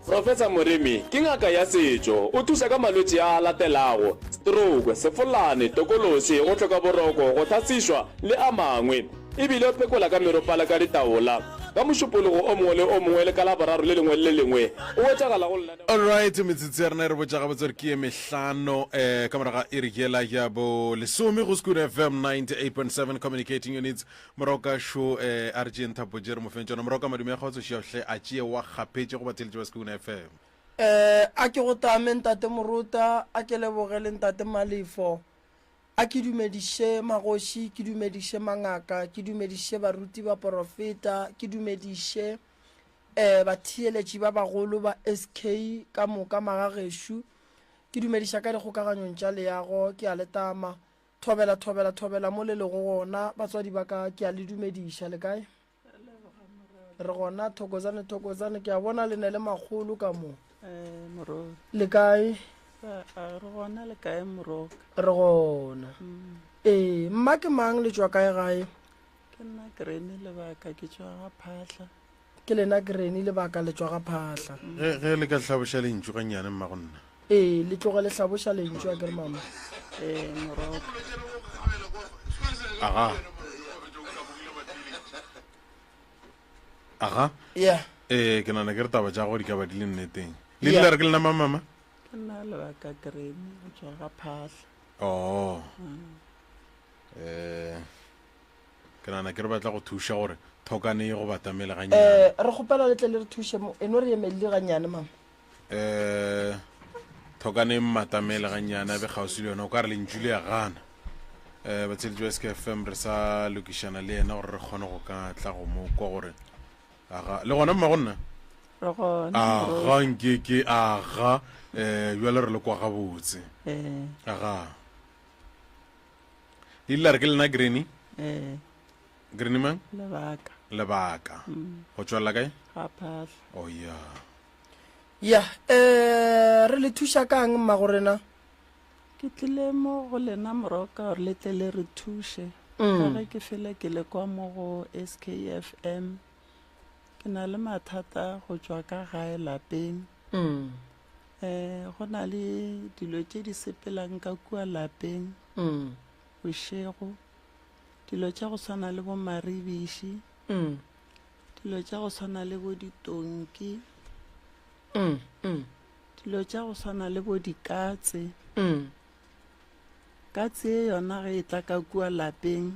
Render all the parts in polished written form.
Professor Moremi ke ngaka ya setšo. O thuša ka malwetši a a latelago, stroke, sefolane, tokološi, go hloka boroko, go hlasišwa le a mangwe. E bile o phekola ka meropa le ka ditaola. Ka Mošupologo o mongwe le o mongwe le ka Laboraro le lengwe le le lengwe o hwetšagala go lenaneo. Alright, metsotso ya rena e re botša gabotse gore ke ye mehlano eh, ka morago ga iri yela ya bo lesome go Skoon FM 98.7 communicating units. Moroka šo eh, a re tšeeng thapo tše re mo feng tšona. Moroka madume a kgotso šiahle a tšee wa kgaphetše go batheeletši ba Skoon FM. Eh, a ke go tame ntate Morota, a ke leboge le ntate Malefo. A ke dumediše magoši, ke dumediše mangaka, ke dumediše baruti baporofeta, ke dumediše eh, batheeletši ba bagolo ba SK ka moka magagešo. Ke dumediša ka dikgokaganyong tša leago, ke a le tama. Thobela, thobela, thobela mo le lego gona, batswadi ba ka, ke a le dumediša. Le kae? Re gona, thokozane, thokozane, ke a bona le ne le makgolo ka mo. Eh, moroka. Le kae? A, re gona, le kae moroka? Re gona. Mm. Ee, mma ke mang le tšwa kae gae? Ke nna Granny Lebaka, ke tšwa ga Phahla. Ke lena Granny Lebaka le tšwa ga Phahla. Ge, ge le ka hlaboša lentšu gannyane mma go nna. Ee, le tloge le hlaboša lentšu, a ke re mama? Ee, moroka. Aga. Aga. Yeah. Ee, ke nana ke re taba tša gago di ka ba di le nneteng. Le Yeah. ile la re ke lena mang mama? Ke nna Lebaka Granny go tšwa ga Phahla. Oh. Eh. Ke nagana ke re batla go thuša gore thokane ye go batamele gannyane. Eh, re kgopela le tle le re thuše mo, e no re emelele gannyane, mama. Eh, thokane e mmatamele gannyane, a be kgauswi le yona, o ka re lentšu le ya gana. Eh, batsheletši ba SKFM re sa lokišana le yena gore re kgone go ka tla go mo kwa gore aga le gona mma go nna. Re gona. Aga nke ke aga eh bjale re le kwa gabotse. Eh. Aga. Le ile la re ke lena Granny? Ee. Granny mang? Lebaka. Lebaka. Mm. Go tšwelela kae? Ga Phahla. Oh ya. Ya, eh re le thuša kang mmago rena? Ke tlile mo go lena moroka gore le tle le re thuše. Mm. Ka ge ke fele ke le kwa mo go SKFM. Ke na le mathata go tšwa ka gae lapeng. Mm. Eh, go na le dilo tše di sepelang ka kua lapeng mm. bošego, dilo tša go swana le bo maribiši, mm. dilo tša go swana le bo ditonki, mm. Mm. dilo tša go swana le bo dikatse. Mm. Katse ye yona ge e tla ka kua lapeng,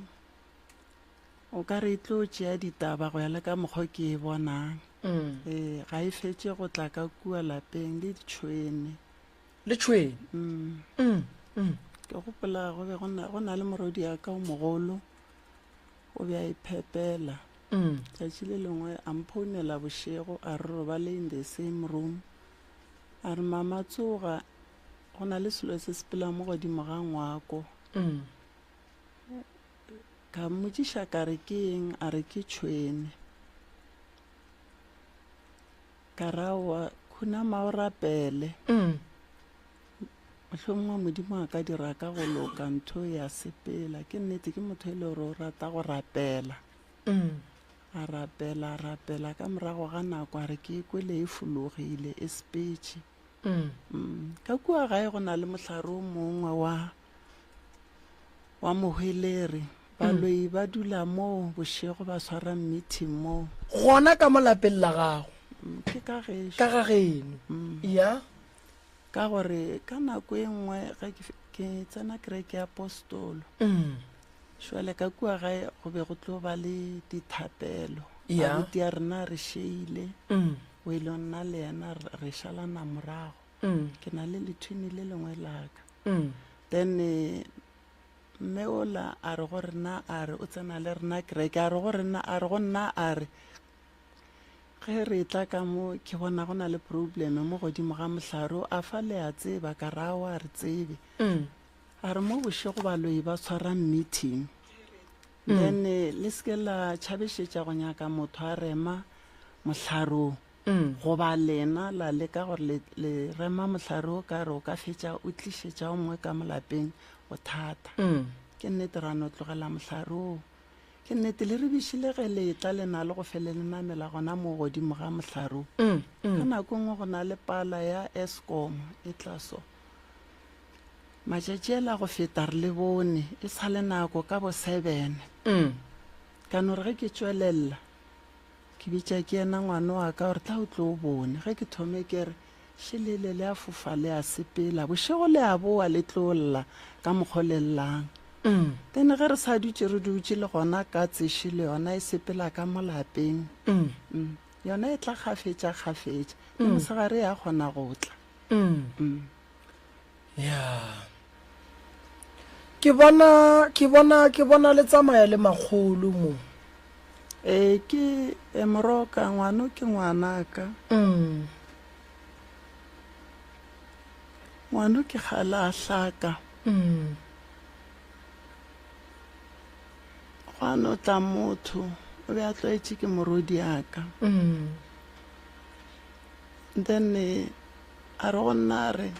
O ka re e tlo tšea ditaba go ya le ka mokgwa ke e bonang. Ee, ga e fetše go tla ka kua lapeng le ditšhwene. Le tšhwene? Mm. Ke gopola go be go na, go na le morwedi ya ka o mogolo, o be a iphepela. Tšatši le lengwe a mphounela bošego a re robale in the same room. A re mama tsoga, go na le selo se sepelang mo godimo ga ngwako. Ka mmotšiša ka re ke eng, a re ke tšhwene. Ka re aowa, khunama o rapele. Mohlomongwe Modimo a ka dira ka go loka ntho ya sepela. Ke nnete ke motho e le gore o rata go rapela. A rapela, a rapela, ka morago ga nako a re ke e kwele e fologile, e sepetše. Ka kua gae go na le mohlare o mongwe wa wa mohwelere. Baloi ba dula moo bošego ba swara meeting moo. Gona ka mo lapeng la gago? Ke ka gešo. Ka ga geno. Ya. Ka gore ka nako e nngwe ge ke, ke tsena kereke ya Apostolo. Šwale ka kua gae go be go tlo ba le dithapelo. Ya. Abuti ya rena re šeile. O ile nna le yena re šalana morago. Ke na le lethwini le lengwe la ka. Then mme ola a re go rena a re o tsena le rena kereke a re go rena a re go nna a re ge re tla ka mo ke bona go na le problem mo godimo ga mohlare a fa le a tseba ka ra wa re tsebe a re mo bošego baloi ba tshwara meeting then le seke la tšhabešetša go nyaka motho a rema mohlarong Goba lena la leka gore le, le rema mohlare o ka re o ka fetša o tlišetša o mongwe ka mo lapeng bothata. Ke nnete ra no tlogela mohlare oo. Ke nnete, le re bišile ge le etla le na le go fele le namela gona mo godimo ga mohlare wo. Ka nako e nngwe go na le pala ya Eskom e tla so. Matšatši a la go feta re le bone e sa le nako ka bo sebene. Ka no re ge ke tšwelelela ke bitša ke yena ngwana wa ka gore tla o tlo o bone. Ge ke thome ke re šelele le a fofa le a sepela, bošego le a boa le tlo lla ka mokgo le llang. Then ge re sa dutše re dutše le gona katse šele yona e sepela ka mo lapeng. Yona e tla kgafetša kgafetša le mosegare ya kgona go tla. Ya. Ke bona, ke bona, ke bona le tsamaya le makgolo mo. Ee, ke e moroka, ngwano ke ngwanaka. Mm. Ngwano ke kgale a hlaka. Mm. Gwa no tla motho, o be a tlwaetše ke morwediaka. Mm. Then eh, A re go nna a re,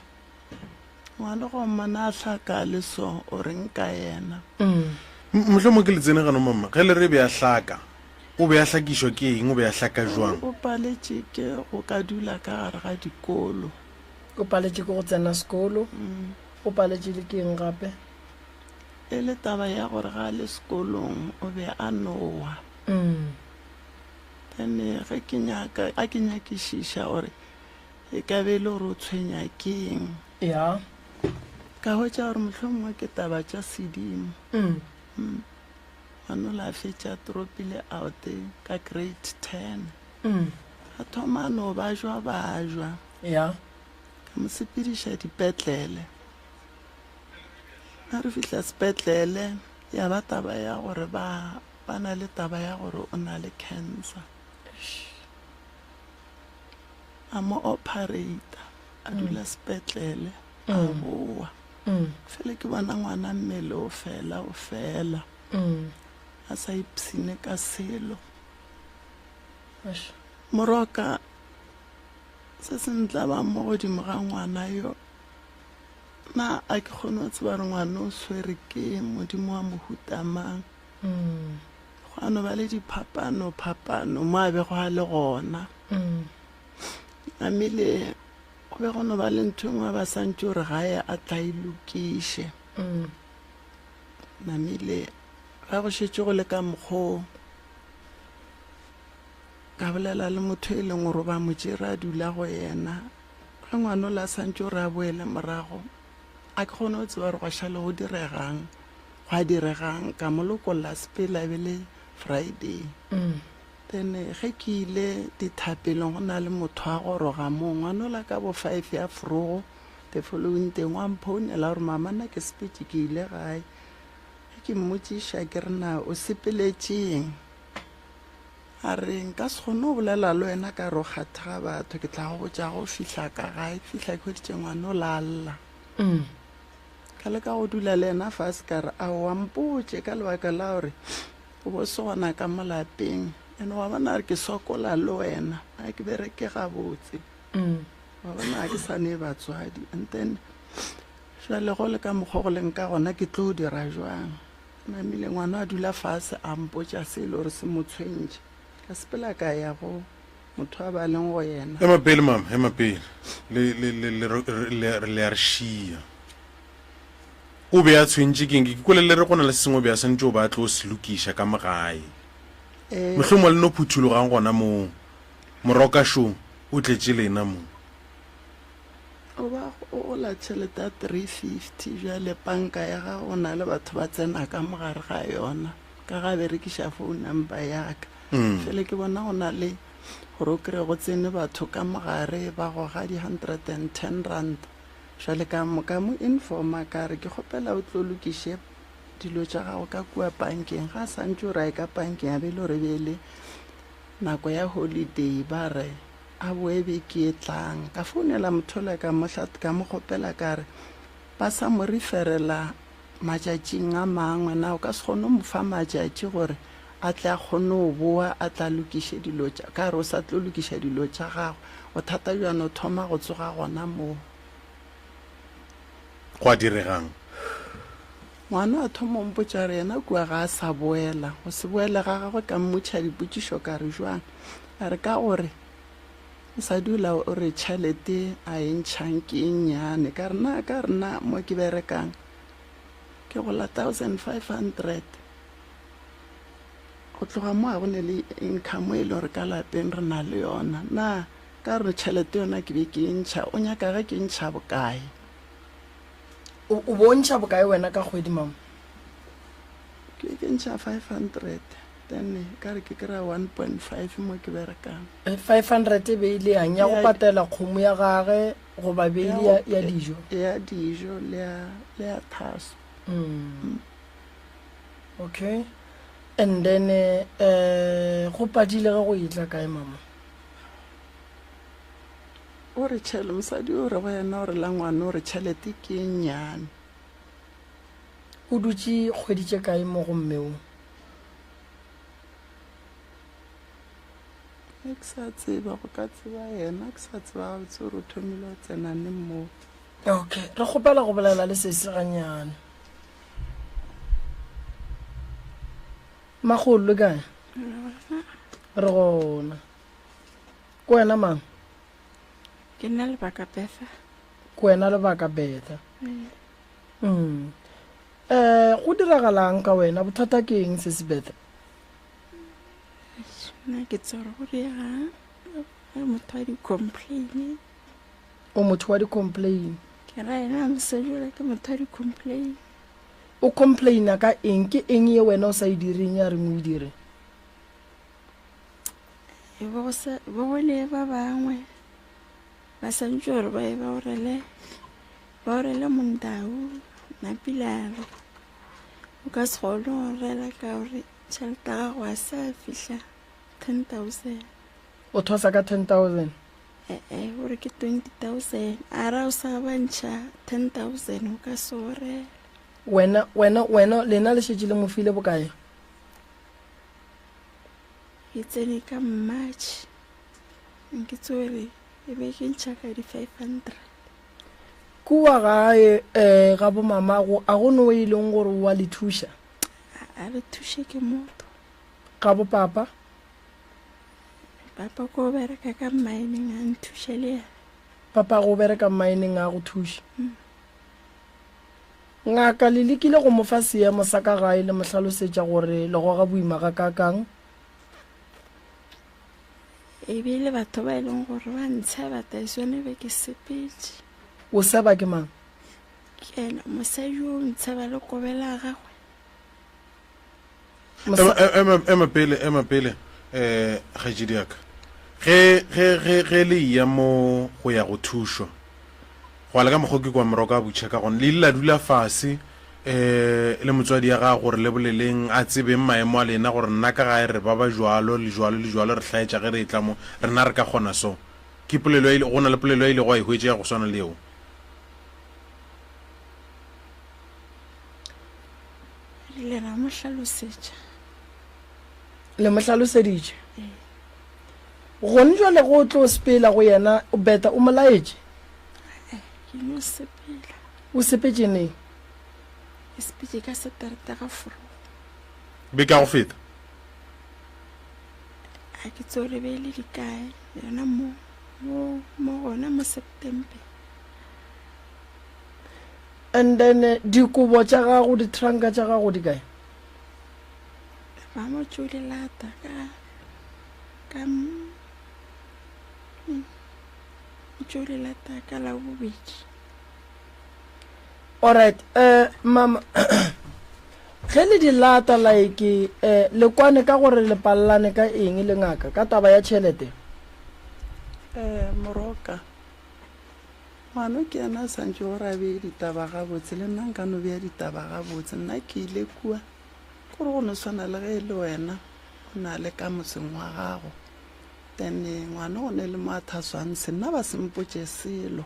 Ngwana go mmona a hlaka a le so, o reng ka yena? Mohlomongwe ke le tsene gano mama, ge le re be a hlaka, o be a hlakišwa ke eng, o be a hlaka jwang? O paletše ke go ka dula ka gare ga dikolo. O paletše ke go tsena sekolo, o paletše le ke eng gape? E le taba ya gore ga a le sekolong o be a nowa. Then ge ke nyaka, a ke nyakišiša gore E ka be e le gore o tshwenya ke eng? Ya. Ka hwetša gore mohlomongwe ke taba tša sedimo. Mm. Mm. Ngwanola a fetša tropile out ka grade 10. Mm. A thoma a no bajwa bajwa. Ya. Ka mo sepediša dipetlele. A re fihla sepetlele ya ba taba ya gore ba ba na le taba ya gore o na le cancer. A mo operator, a dula sepetlele, a boa. Fela ke bona ngwana mmele o fela o fela. A sa ipshine ka selo. Moroka, se se ntlabang mo godimo ga ngwana yo, na a ke kgone go tseba gore ngwana o swere ke modimo wa mohuta mang. Gwa no ba le diphapano-phapano mo a bego a le gona. Namile go be go no ba le ntho e nngwe ba santše gore gae a tla e lokiše. Namile ga go šetše go le ka mokgoo ka bolela le motho e leng gore ba mo tšere a dula go yena. Ge ngwana o la santše gore a boele morago, a ke kgone go tseba gore gwa šale go diregang. Gwa diregang, ka mo lokolla sepela e be le Friday. Then ge ke ile dithapelong go na le motho a goroga moo, ngwanola ka bo five ya forogo the following day wa mphounela gore mama nna ke sepetše ke ile gae. Ge ke mmotšiša ke re na o sepeletšeng? A re nka se kgone go bolela le wena ka re o kgathega batho ke tla go botša go fihla ka gae. Ke fihla ke hweditše ngwanola a lla. Ka leka go dula le yena fase ka re, Aowa, mpotše ka lebaka la gore o bo se gona ka mo lapeng. Ene wa bona gore ke sokola le wena, ga ke bereke gabotse. Wa bona ga ke sa ne batswadi. And then jwale go le ka mokgwa go leng ka gona ke tlo dira jwang? Namile ngwana a dula fase a mpotša se e le gore se mo tshwentše. Ka sepela ka ya go motho a ba leng go yena. Ema pele mama, ema pele. Le, le, le, le, le, le, le a re šia. O be a tshwentše keng? Ke kwele le re go na le se sengwe o be a swanetše o ba a tlo se lokiša ka mo gae. Eh. Mohlomongwe le no phuthologang gona moo. Moroka šo o tletše lena mo. O ba o gola tšhelete ya 350 bjale panka ya gago o na le batho ba tsena ka mogare ga yona. Ka ga berekiša phone number ya ka. Fele ke bona go na le gore o kry-e go tsene batho ka mogare ba goga di-hundred and ten rand. Jwale ka mo ka mo informa ka re ke kgopela o tlo lokiše dilo tša gago ka kua bankeng. Ga a santše o re a ye ka bankeng a be e le gore e be e le nako ya holiday ba re a boe beke e tlang. Ka founela motho ola ka mo ka mo kgopela ka re ba sa mo referela Matšatšing a mangwe, na o ka se kgone go mo fa matšatši gore a tle a kgone go boa a tla lokiše dilo tša ka re o sa tlo lokiša dilo tša gagwe? Bothata bja no thoma go tsoga gona moo. Gwa direga'ng? Ngwana a thoma go mpotša gore yena kua ga a sa boela. Go se boele ga gagwe ka mmotšha dipotšišo ka re jwang? A re ka gore mosadi ola o re tšhelete a e ntšhang ke e nnyane. Ka re na ka re na mo ke berekang ke gola 1500. Go tloga mo ga go ne le income e le gore ka lapeng re na le yona. Na ka gore tšhelete yona ke be ke e ntšha, o nyaka ge ke ntšha bokae? O, o bo ntšha bokae wena ka kgwedi, mama? Ke ke ntšha 500, then ka re ke kry-a 1.5 mo ke berekang. 500 e be e le yang? Ya go patela kgomo ya gage goba be e le ya, ya dijo? Ya dijo le ya, le ya thaso. Mm. Okay. And then eh go padile ge go etla kae mama? O re tšhele, mosadi o re go yena o re la ngwana o re tšhelete ke e nnyane. O dutše kgwedi tše kae mo go mme o? Ge ke sa tseba, go ka tseba yena, ke sa tseba gabotse gore o thomile go tsena neng moo. Okay, re kgopela go bolela le sesi gannyane. Makgolo le kae? Re gona. Ke wena mang? Ke nna Lebaka Betha. Ke wena Lebaka Betha. Mm. Eh, go diragalang ka wena? Bothata ke eng se se Betha? Nna ke tsore go diegang. Motho wa di-complain. O motho wa di-complain. Ke ra yena mosadi ola ke motho wa di-complain. O complaina ka eng? Ke eng ye wena o sa e direng ya reng o e dire? E bo sa bo bone ba bangwe ba santse gore ba ye ba orele ba orele mondau napilare o ka se kgone go rela ka gore tšhelete ya gago a sa fihla 10000. O thosa ka 10000? Ee, gore ke 20000 a ra o sa ba ntšha 10000 o ka se orele. Wena wena wena lena le šetše le mo file bokae? Ke tsene ka March nke tsore e be ke ntšha ka di 500. Kua gae um ga bomamago a go no e leng gore o a le thuša? A re thuše ke motho. Ga bo papa? Papa ko bereka ka mmineng a nthuše le yena. Papa go bereka mmineng a go thuše? Mm. Ngaka le lekile go mo fa seemo sa ka gae le mo hlalosetša gore le goga boima gakaakang? E be e le batho ba e leng gore ba ntsheba taesone be ke sepetše. O seba ke mang? Ke yena mosadi o ntsheba le kobela ya gagwe. Ema, ema pele, ema pele, eh, kgaetšedi ya ka. Ge, ge, ge, ge le eya mo go ya go thušwa, Go ya le ka mokgwa o ke kwa Moroka a butšha ka gona, le ile la dula fase um le motswadi ya gago gore le boleleng, a tsebeng maemo a lena gore nna ka gae re ba ba jwalo le jwalo le jwalo, re hlaetša ge re etla mo, rena re ka kgona so. Ke polelo ya ile, go na le polelo ya ilego a e hwetša ya go swana le yeo? Re ile ra mo hlalosetša. Le mo hlaloseditše? Ee. Gone jwale go o tlo sepela go yena, o beta o mo laetše? Ee, ke no sepela. O sepetše neng? Ke sepetše ka seterata ga forogo. Beke ya go feta? A ke tsebe gore be e le dikae, yona mo, mo, mo gona mo September. And then eh, dikobo tša gago, ditranka tša gago di kae? Ba mo tšo di lata ka ka tšo di lata ka Labobedi. Alright, eh mama ge le di lata like eh le kwane ka gore le palelane ka eng le ngaka ka taba ya tšhelete? Eh Moroka, ngwano ke yena a santše gore a beye ditaba gabotse le nna nka no beya ditaba gabotse. Nna ke ile kua kore go no swana le ge e le wena o na le ka motseng wa gago then ngwana go ne le mo a thaswang se nna ba se mpotše selo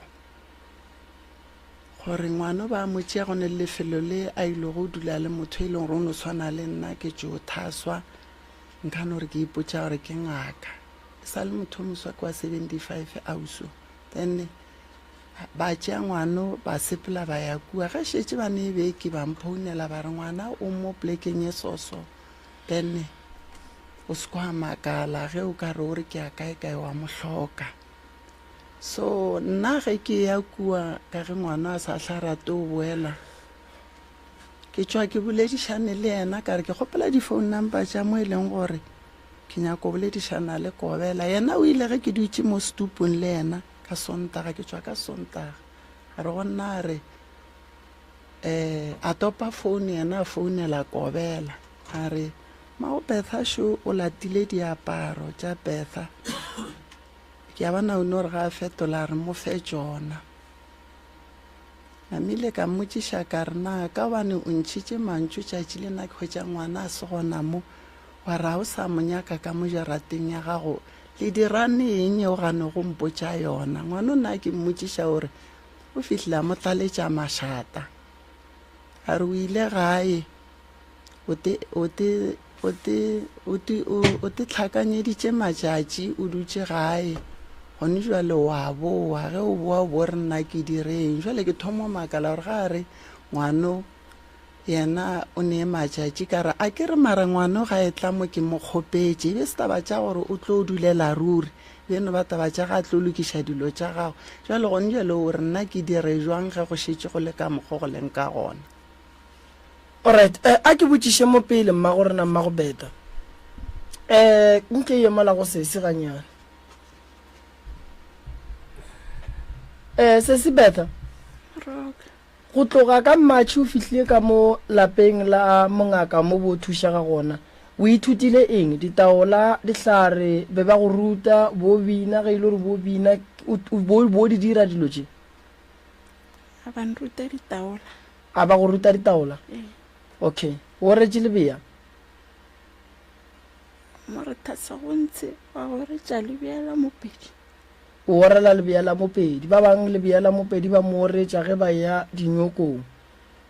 gore ngwana ba mo tšea go ne le lefelo le a ile go dula le motho e leng gore o no tshwana le nna ke tšo thaswa nka no re ke ipotša gore ke ngaka e sa le motho o moswa ke wa 75 auso then. Ba tšea ngwano ba sepela ba ya kua. Ge šetše ba ne beke ba mphounela ba re ngwana o mo plekeng e soso. Then o se kwa makala ge o ka re o re ke ya kae kae wa mo hloka. So nna ge ke ya kua ka ge ngwana a sa hla rate o boela ke tšwa ke boledišane le yena ka re ke kgopela di-phone number tša mo e leng gore ke nyako boledišana le Kobela. Yena o ile ge ke dutše mo setupung le yena ka Sontaga, ke tšwa ka Sontaga, a re go nna a re um a topa phone yena a founela Kobela a re mago Bertha šo o latile diaparo tša Bertha. Ke a bona o no re ga a fetola a re mo fe tšona. Namile ka mmotšiša ka re na ka gobane o ntšhitše mantšu tšatši le nna ke hwetša ngwana a se gona mo, wa re ga o sa mo nyaka ka mo jarateng ya gago, le dirane eng ye o gane go mpotša yona? Ngwana o nna ke mmotšiša o re o fihlile a mo tlaletša mašata, a re o ile gae o te, o te, o te, o te, o, o te tlhakanyeditše matšatši o dutše gae gone jwale wa boa ge o boa o bo re nna ke direng jwale ke thoma makala gore ga a re ngwano yena o ne matšatši ka re a ke re mara ngwano ga e tla mo ke mo kgopetše e be se taba tša gore o tlo dulela ruri beno ba taba tša ga a tlo lokiša dilo tša gago jwale gone jwale o re nna ke dire jwang ge go šetše go le ka mokgo go leng ka gona. Alright, eh, a ke botšiše mo pele mmago rena mmago Beta. Eh, nke ye mola go sesi ganyane. Eh, sesi Beta. Rock. Go tloga ka March o fihlile ka mo lapeng la mongaka mo bo thušega gona. O ithutile eng? Ditaola, dihlare, be ba go ruta, bo bina, ge e le gore bo bina, bo, bo di dira dilo tše. A ba nruta ditaola. A ba go ruta ditaola? Ee. Okay. O oretše lebea? Moretha segontse wa oretša lebea la mopedi. O orela lebea la mopedi. Ba bang lebea la mopedi ba mo oretša ge ba eya dinyokong.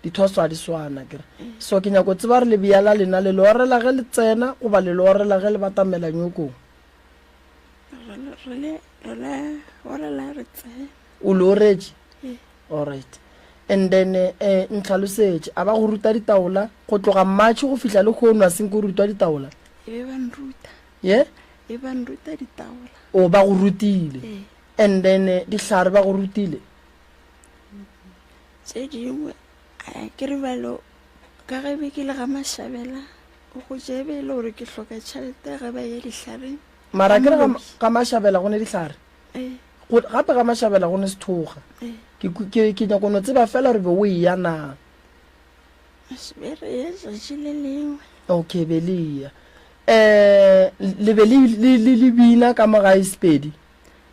Dithoso a di swana akere. So ke nyako tseba gore lebea la lena le le orela ge le tsena goba le le orela ge le batamela nyokong? Re le, re le orela re tsena. O le oretše? Ee. Alright. And then eh, ntlhalosetše, a ba go ruta ditaola go tloga March go fihla le kgono a senke o rutwa ditaola? E be ba nruta. Ye? E ba nruta ditaola. O ba go rutile. Ee. And then eh, dihlare ba go rutile? Tše dingwe a ke re balo ka ge be ke le ga Mashabela o go tše be e le gore ke hloka tšhelete ge ba ye dihlareng. Mara ke re ga Mashabela go ne dihlare? Ee. Go, gape ga Mashabela go ne sethoga. Ee. Ke, ke, ke nyako no tseba fela gore be o eya na. Be re ye tšatši le lengwe. Okay, be le eya. Eh, le be le, le, le, le bina ka mo gae Sepedi?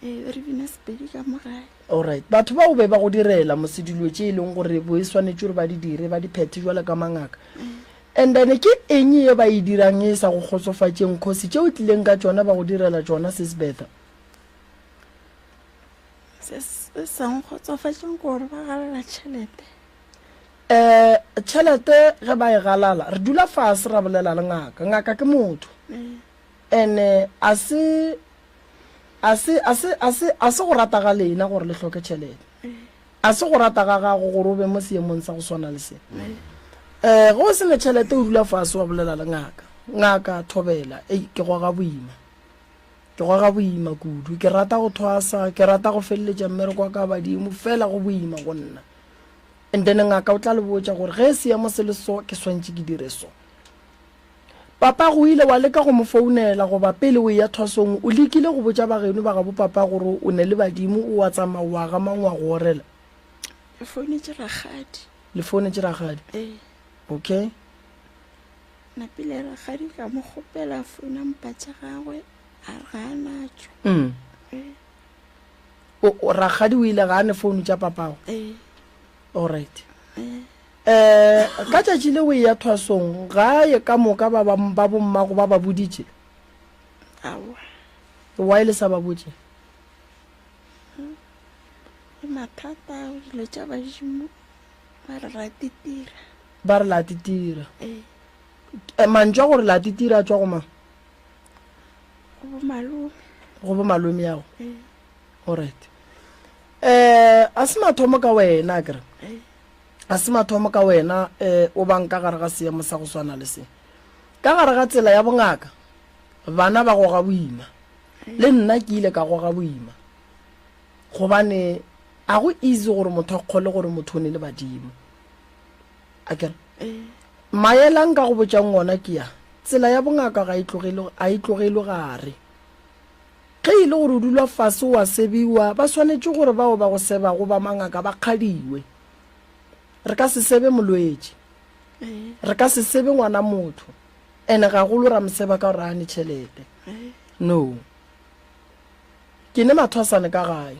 Ee, be re bina Sepedi ka mo gae. Alright. Batho bao be ba go direla mose dilo tše e leng gore bo e swanetše gore ba di dire, ba di phethe jwalo ka mangaka. And then ke eng ye ba e dirang e sa go kgotsofatšeng khosi tše o tlileng ka tšona ba go direla tšona sis Bertha? Se se sa nkgotsofatšeng ke gore ba galala tšhelete. Um tšhelete ge ba e galala re dula fase ra bolela le ngaka. Ngaka ke motho. And-e a se a se a se a se a se go rata ga lena gore le hloke tšhelete. A se go rata ga gago gore o be mo seemong sa go swana le se. Um ge o se ne tšhelete o dula fase wa bolela le ngaka. Ngaka thobela, ei ke goga boima. Ke goga boima kudu. Ke rata go thwasa, ke rata go feleletša mmereko wa ka badimo, fela go boima go nna. And then ngaka o tla le botša gore ge seemo se le so, ke swantše ke dire so. Papa go ile wa leka go mo founela goba pele o eya thwasong o lekile go botša bageno ba gabo papa gore o ne le badimo o a tsamaya o a ga mang wa go orela? Le founetše rakgadi. Le founetše rakgadi? Ee. Okay. Napile rakgadi ka mo kgopela phone number tša gagwe a re ga a natšo. Mm. Ee. O, o rakgadi o ile ga a ne phone tša papago? Ee. Alright. Ee. Eh, ka tšatši le o eya thwasong, gae ka moka ba ba, ba bommago ba ba boditše? Aowa. Why le sa ba botše? Ke mathata ao, dilo tša badimo ba re ra titira. Ba re la titira. Ee. Eh, mantšu a gore la titira a tšwa go mang? Go bo malome. Go bo malome yago? Ee. Alright. Um a se mathomo ka wena akere a se mathomo ka wena um o bang ka gare ga seemo sa go swana le se ka gare ga tsela ya bongaka bana ba goga boima le nna ke ile ka goga boima gobane a go easy gore motho a kgole gore motho o ne le badimo akere maela nka go botšang ona ke ya tsela ya bongaka ga e tlogele a e tlogelwe gare Ge e le gore o dula fase o a sebiwa, ba swanetše gore bao ba go sebago ba mangaka ba kgadiwe. Re ka se sebe molwetši. Re ka se sebe ngwana motho. Ene gagolo ra mo seba ka gore a ne tšhelete. No. Ke ne mathwasane ka gae.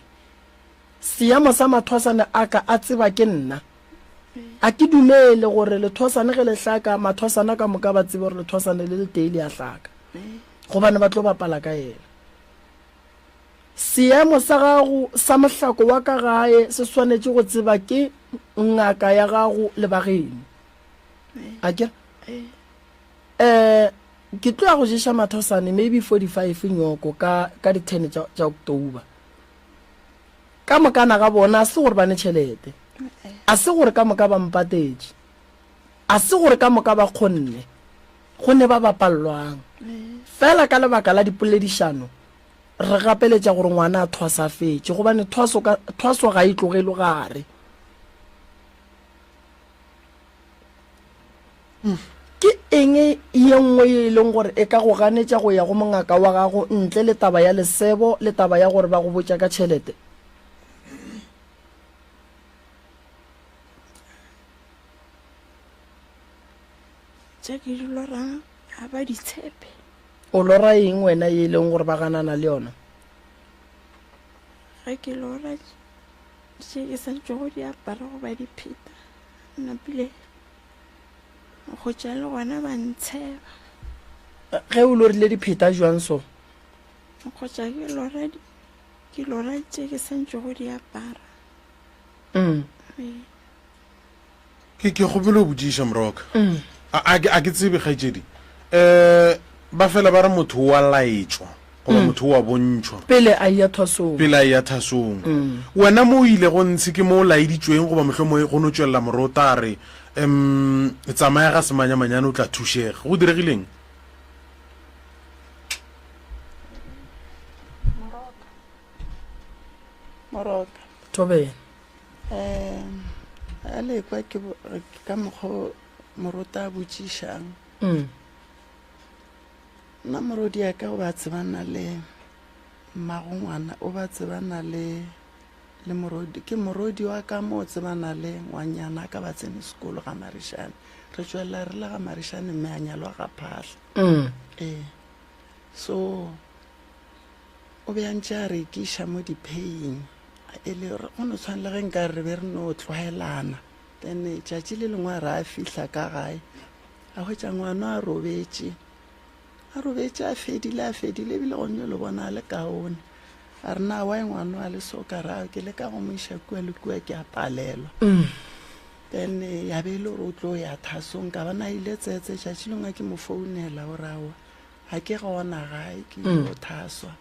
Seemo sa mathwasane a ka a tseba ke nna. A ke dumele gore lethwasane ge le hlaka, mathwasana ka moka ba tsebe gore lethwasane le letee le a hlaka. Gobane ba tlo bapala ka yena. Seemo sa gago sa mohlako wa ka gae se swanetše go tseba ke ngaka ya gago le ba geno. A ke re? Eh, ke tlo ya go ješa mathosane maybe 45 nyoko ka ka di 10 tša tša October. Ka mokana ga bona a se gore ba ne tšhelete. A se gore ka moka ba mpatetše. A se gore ka moka ba kgonne. Go ne ba bapallwang. Fela ka lebaka la dipoledišano, re gapeletša gore ngwana a thwasafetše, gobane thwaso ka, thwaso ga e tlogelwe gare. Ke eng ye nngwe ye e leng gore e ka go ganetša go ya go mongaka wa gago ntle le taba ya lesebo le taba ya gore ba go botša ka tšhelete? Tše ke di lorang ga ba di tshepe. O lora eng wena ye e leng gore ba ganana le yona? Ge ke lora tše ke sa tšwago di apara goba dipheta, napile go tša le gona ba ntsheba. Ge o lorile dipheta jwang so? Go tša ke lora ke lora tše ke sa ntšego di apara. Mm. Ee. Ke ke kgopela go botšiša moroka. Mm. A a ke a ke tsebe kgaetšedi. Eh ba fela ba re motho wa laetšwa goba mm. motho wa bontšhwa pele a ya thasong. Pele a ya thasong. Mm. Wena mo o ile go ntshe ke mo o laeditšweng goba mohlomongwe go no tšwelela morota a re em tsamaya ga semanyamanyane o tla thušega. Go diregileng? Moroka. Moroka. Thobela. Um a lekwa ke ka mokgwa morota a botšišang mm. nna morodi ya ka o ba tsebana le mmago ngwana o ba tsebana le le morodi ke morodi wa ka mo o tsebana le ngwanyana ka ba tsene sekolo ga marišane re tswelela re le ga marišane mme a nyalwa ga phahla mm. ee so o be a ntše a rekiša mo dipheying e le gore go no tshwana le ge nka re be re no tlwaelana. Then tšatši le lengwe a re a fihla ka gae a hwetša ngwana a robetše, a robetše a fedile a fedile ebile go nyo le bona a le kaone. A re na why ngwana a le so ka re ke leka go mo iša kua le kua ke a palelwa. Mm. Then ya be e le gore o tlo ya thasong ka bona ile tsetse tšatši lengwe ke mo founela o re aowa ga ke gona gae ke ile go thaswa.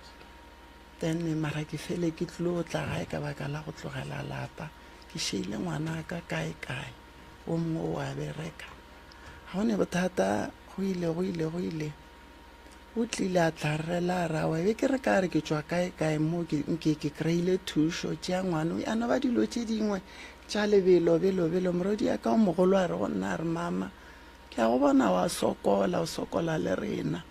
Then mara ke fele ke tlilo tla gae ka baka la go tlogela lapa ke šeile ngwana ka kae kae o mongwe o a bereka ga go ne bothata go ile go ile go ile o tlile a tla rela a rawa be ke re ka re ke tšwa kae kae mo ke nke ke kry-ile thušo tšea ngwana a no ba dilo tše dingwe tša lebelo belo belo morwedi ya ka o mogolo a re go nna a re mama ke a go bona wa sokola o sokola le rena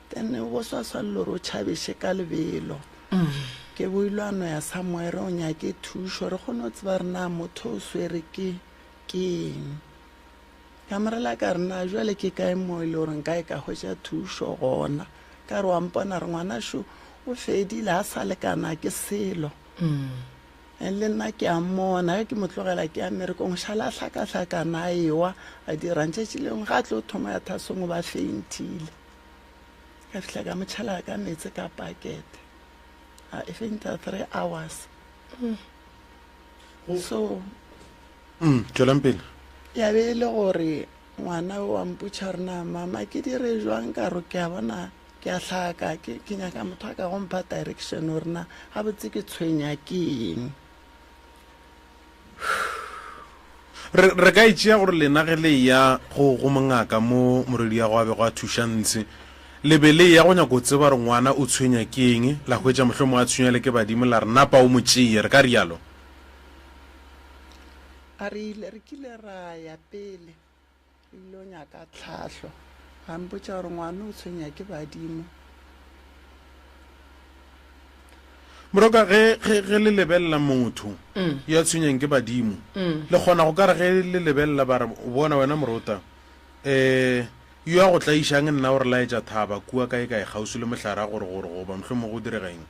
Then go swa swanelo gore o tšhabeše ka lebelo. Ke boilo a no ya somewhere o nyake thušo re kgone go tseba re na motho o swere ke ke eng. Ka morela ka re na jwale ke kae mo e le gore nka e ka hwetša thušo gona. Ka re wa mpona re ngwana šo o fedile a sa lekana ke selo. And le nna ke a mmona ge ke mo tlogela ke ya mmerekong o šala a hlakahlakana a ewa a dirang tšatši lengwe ga a tlo thoma ya thasong o ba faintile ka fihla ka mo tšhela ka meetse ka pakete a e fainta three hours so Mm, tšwelang pele. Ya be e le gore ngwana o a mpotša gore na mama ke dire jwang ka re ke a bona Ke a hlaka, ke, ke nyaka motho a ka go mpha direction gore na gabotse ke tshwenya ke eng. Re, re ka e tšea gore lena ge le eya go, go mongaka mo morwediago a bego a thuša ntshe, le be le eya go nyaka go tseba gore ngwana o tshwenya ke eng, la hwetša mohlomongwe a tshwenywa le ke badimo, la re napa o mo tšee, re ka rialo? A re ile, re kile ra ya pele, re ile go nyaka tlhahlo, a mpotša gore ngwana o tshwenya ke badimo. Moroka, ge, ge, ge le lebelela motho yo a tshwenyang ke badimo, le kgona go ka re ge le lebelela ba re, Bona wena morota, um yo a go tlaišang nna o re laetša thaba kua kaekae kgauswi le mohlare gore, gore goba mohlomongwe go direga eng?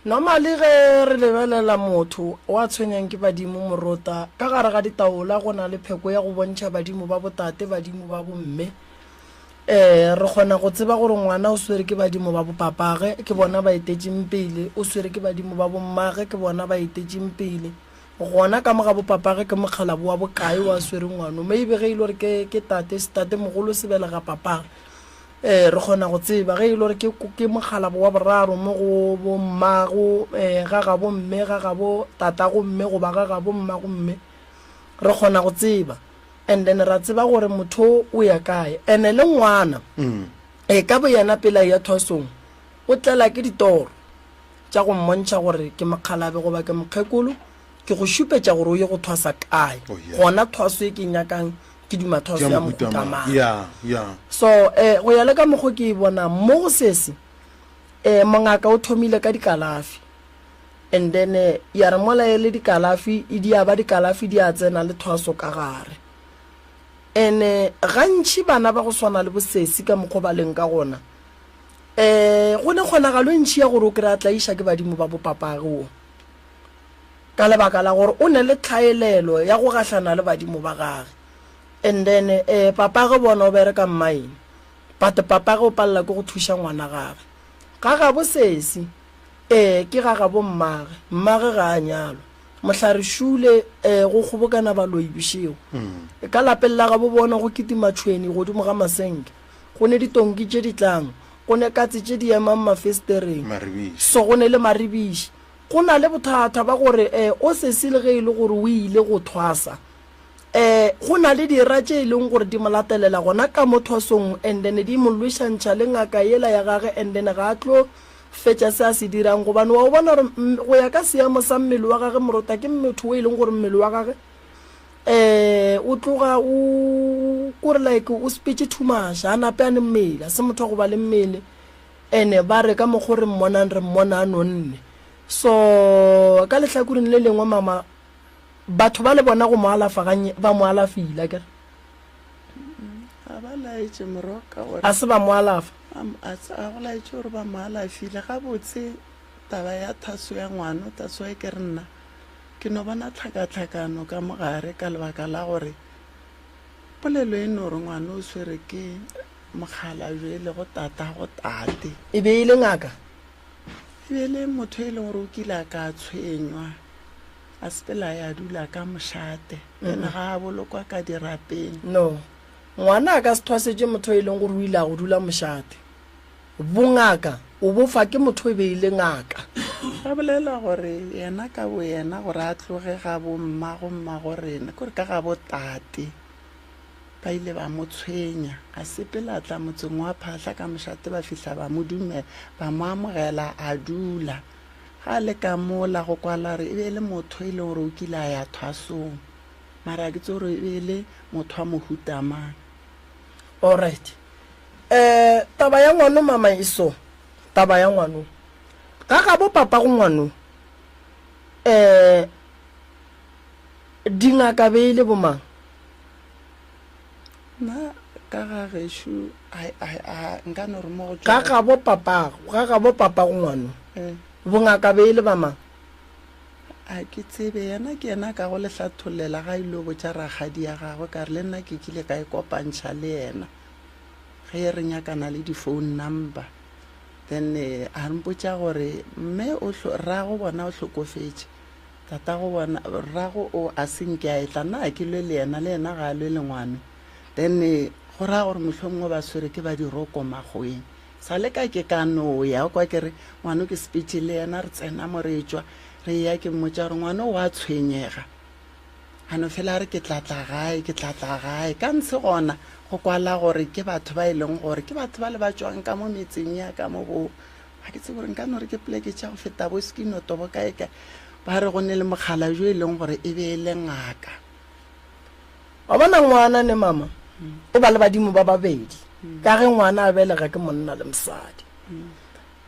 Normally ge re lebelela motho wa tshwenyang ke badimo morota, ka gare ga ditaola go na le pheko ya go bontšha badimo ba botate, badimo ba bomme. Um re kgona go tseba gore ngwana o swere ke badimo ba bopapage, ke bona ba etetšeng pele, o swere ke badimo ba bommage, ke bona ba etetšeng pele. Gona ka mo ga bopapage ke mokgalabo wa bokae wa swere ngwano, maybe ge e le gore ke, ke tate, tatemogolo se belega papage. Ee, re kgona go tseba ge e le gore ke, ke mokgalabo wa boraro mo go bo mmago, eh, ga gabo mme, ga gabo tatago mme goba ga gabo mmago mme. Re kgona go tseba. And then ra tseba gore motho o ya kae. And-e le ngwana, e ka boyena pele a eya thwasong, o tlela ke ditoro tša go mmontšha gore ke mokgalabe goba ke mokgekolo, ke go šupetša gore o ye go thwasa kae. Oh, yeah. Gona thwaso e ke e nyakang ke duma thwaso ya mohuta mang. Yeah, yeah. So eh, go ya le ka mokgo ke e bonang mo go sese, eh, mongaka o thomile ka dikalafi and then eh, ya re mola e le dikalafi e di ya ba dikalafi di a tsena le thwaso ka gare. And eh, gantši bana ba go swana le bosesi ka mokgo ba leng ka gona, eh, go ne kgonagalo e ntši ya gore o kry-a tlaiša ke badimo ba bopapage wo. Ka lebaka la gore o ne le tlhaelelo ya go gahlana le badimo ba gage. And then eh papage bona o bereka mine but papage o palela ke go thuša ngwana gage. Ga gabo sesi eh ke ga gabo mmage, mmage ga a nyalwa. Mohlare šule eh go kgobokana baloi bošego. Ka lapeng la gabo bona go kitima tšhweni godimo ga masenke. Go ne ditonki tše di tlang, go ne katse tše di emang mafestereng. So go ne le maribiši. Go na le bothata ba gore o sesi le ge e le gore o ile go thwasa, go na le dira tše e leng gore di mo latelela gona ka mo thwasong and then di mo lwešantšha le ngaka yela ya gage and then ga a tlo fetša se a se dirang gobane wa o bona gore go ya ka seemo sa mmele wa gage morota ke motho o e leng gore mmele wa gage um o tloga o kore like o sepetše too much a nape a ne mmele a se motho wa go ba le mmele. Ene ba re ka mokgo re mmonang re mmona a nonne. So ka lehlakoreng le lengwe mama batho ba le bona go mo alafa ganye ba mo alafile akere? Ga ba laetše moroka gore A se ba mo alafa. A se a go laetše gore ba mo alafile gabotse. Taba ya thaso ya ngwano that's why ke re nna ke no bona tlhakatlhakano ka mogare ka lebaka la gore polelo e no re ngwana o swere ke Mokgalabje e lego tatago tate. E be e le ngaka? E be e le motho e leng gore o kile a ka tshwenywa, a sepela a ya dula ka mošate, then ga a bolokwa ka dirapeng. No. Ngwana a ka se thwasetše motho e leng gore o ile a go dula mošate. Bongaka o bo fa ke motho e be e le ngaka. Ba bolela gore yena ka boyena gore a tloge ga bo mmago mmago rena, ke gore ka ga bo tate. Ba ile ba mo tshwenya. A sepela a tla motseng wa Phahla ka mošate ba fihla ba mo dumela, ba mo amogela a dula. Ga a le ka mola go kwala gore e be e le motho e leng gore o kile a ya thwasong. Mara ga ke tsebe gore e be e le motho wa mohuta mang. Alright. Eh, taba ya ngwano mama e so. Taba ya ngwano. Ga gabo papago ngwano. Eh, dingaka be e le bomang? Nna ka ga gešo nka no re mo go Ga gabo papago, ga gabo papago ngwano. Eh. Bongaka be e le ba mang? A ke tsebe, yena ke yena a ka go le hlathollela ga ile botša rakgadi ya gagwe ka re le nna ke kile ka e kopantšha le yena ge re nyakana le di-phone number. Then eh, a mpotša gore mme o rrago bona o hlokofetše. Tatago bona, rrago o a se nke a etla, nna ga ke lwe le yena, le yena ga a lwe le ngwano. Then go raya gore mohlomongwe ba swere ke ba diroko makgoweng. Sa le ka ke ka no ya, o kwa ke re ngwano ke sepetše le yena, re tsena mo re etšwa, re eya ke mmotša gore ngwano o a tshwenyega. A no fela a re ke tla tla gae, ke tla tla gae. Ka ntshe gona go kwala gore ke batho ba e leng gore ke batho ba le ba tšwang ka mo metseng ya ka mo bo, ga ke tsebe gore nka no re ke poleke tša go feta bo Skinoto bo kae kae. Ba re go ne le mokgala jo e leng gore e be e le ngaka. Wa bona ngwana ne mama o ba le badimo ba babedi ka ge ngwana a belega ke monna le mosadi.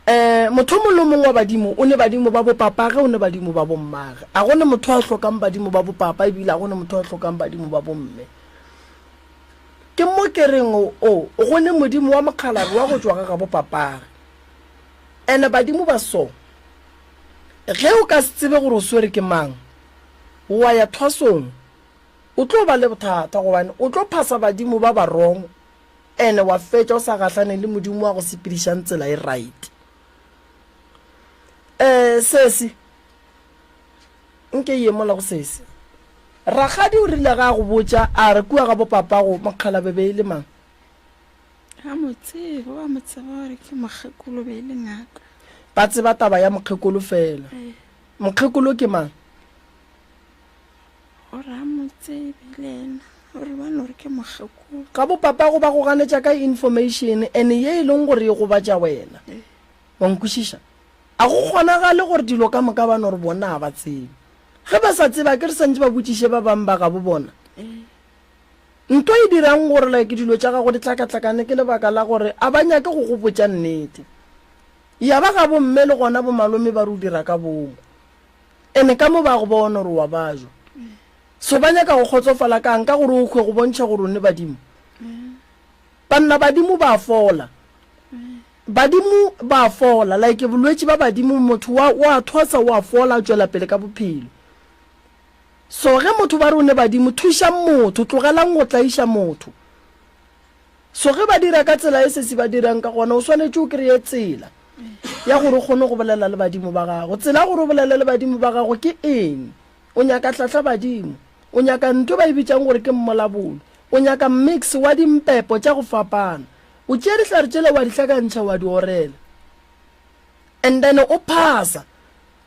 Um motho o mongwe le o mongwe wa badimo o ne badimo ba bopapage, o ne badimo ba bommage. A go ne motho a hlokang badimo ba bopapa ebile a go ne motho a hlokang badimo ba bomme. Ke mo ke reng o, o, go ne modimo wa mokgalabje wa go tšwa ga gabo papage. Ene badimo ba so, ge o ka se tsebe gore o swere ke mang, wa ya thwasong, o tlo ba le bothata gobane o tlo phasa badimo ba ba wrong Ene wa fetša o sa gahlane le Modimo wa go sepedišang tsela e right. Eh, sesi. Nke ye mola go sesi. Rakgadi o rile ga a go botša a re kua ga bo papago mokgalabje be e le mang? Ga mo tsebe, ba mo tseba gore ke mokgekolo be e le ngaka. Ba tseba taba ya mokgekolo fela. Ee. Mokgekolo ke mang? Gore a mo tsebe le yena, gore ba no re ke mokgekolo. Ga bo papago ba go ganetša ka information and ye e leng gore e gobatša wena. Wa nkwešiša? A go kgonagale gore dilo ka moka ba no re bona ga ba tsebe. Ge ba sa tsebe akere santše ba botšiše ba bang ba gabo bona. Nto e dirang gore like dilo tša gago di hlakahlakane ke lebaka la gore a ba nyake go go botša nnete. Ya ba gabo mme le gona bo malome ba re o dira ka boomo. Ene ka mo ba go bona gore wa bajwa. So ba nyaka go kgotsofala kang ka gore o hwe go bontšha gore o ne badimo? Banna badimo ba fola. Badimo ba fola like bolwetši ba badimo motho wa wa thwasa wa fola a tšwela pele ka bophelo. So ge motho ba re o ne badimo thušang motho tlogelang go tlaiša motho. So ge ba dira ka tsela e sesi ba dirang ka gona, o swanetše o kreye tsela ya gore o kgone go bolela le badimo ba gago. Tsela ya gore o bolele le badimo ba gago ke eng? O nyaka hlahla badimo. O nyaka ntho ba e bitšang gore ke mmolabolo. O nyaka mix wa dimpepo tša go fapana. O tšea dihlare tšela wa di hlakantšha wa di orela. And then o phasa.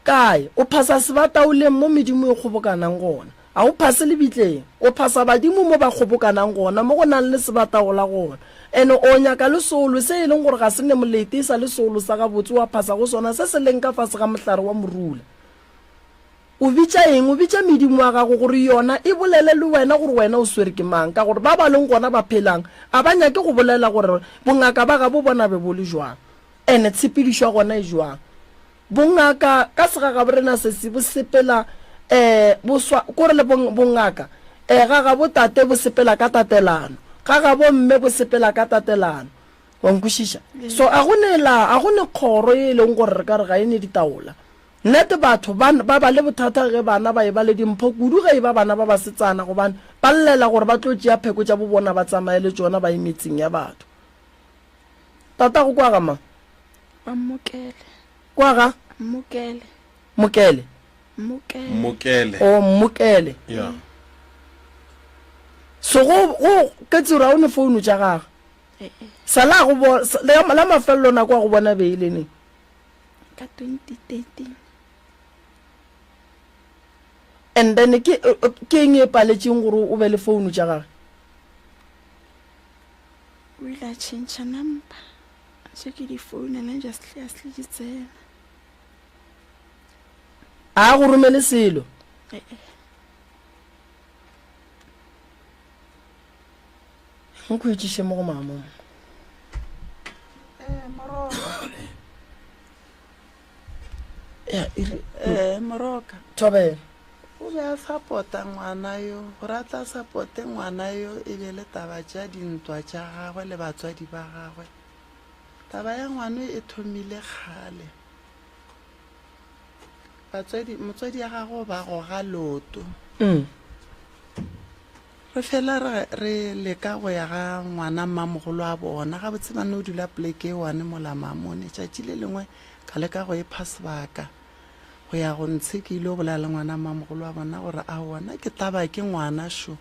Kae? O phasa sebataoleng mo medimo e kgobokanang gona. A o phase lebitleng. O phasa badimo mo ba kgobokanang gona, mo go nang le sebataola gona. And o nyaka le seolo se e leng gore ga se ne molete, e sa le seolo sa gabotse, wa phasa go sona se se leng ka fase ga mohlare wa morula. O bitša eng? O bitša medimo ya gago gore yona e bolele le wena gore wena o swere ke mang, ka gore ba ba leng gona ba phelang a ba nyake go bolela gore bongaka ba gabo bona be bo le jwang, and tshepedišo ya gona e jwang. Bongaka ka segagaborena sesi bo sepela eh bo swa kore le bong bongaka eh ga gabo tate bo sepela ka tatelano ga gabo mme bo sepela ka tatelano wa nkwešiša so a go ne la a go ne kgoro ye e leng gore re ka re ga e ne ditaola nnete batho ba ba ba le bothata ge bana ba e ba le dimpho kudu ge e ba bana ba basetsana gobane ba llela gore ba tlo tšea pheko tša bo bona ba tsamaye le tšona ba ye metseng ya batho tatago kwa ga mang Wa Mmokele. Kwa ga? Mmokele. Mokele. Mmokele. Mmokele. Oh, Mmokele. Yeah. So go go ke tsira o ne founu tša gagwe. Eh, eh. Sa la go bo la mafelelo nako a go bona be ile neng? Ka 2013. And then ke ke eng e paletšeng gore o be le founu tša gagwe? O ile a change number. Tše ke di founela just a se di tsena. A go romele selo. Eh, eh. Nkhwetšiše mo go mama mo. Eh, moroka. Ya, iri. Eh, moroka. Thobela. O be a sapota ngwana yo, gore a tla sapote ngwana yo e be le taba tša dintwa tša gagwe le batswadi ba gagwe. Taba ya ngwano e thomile kgale. Batswadi, motswadi ya gagwe ba goga loto. Mm. Re fela re, re leka go ya ga ngwana mmamogolo wa bona. Gabotse ba no dula poleke e one mola Mamone. Tšatši le lengwe ka leka go ipha sebaka. Go ya go ntshe ke ile go bolela le ngwana mmamogolo wa bona gore aowa nna ke taba ke ngwana šo.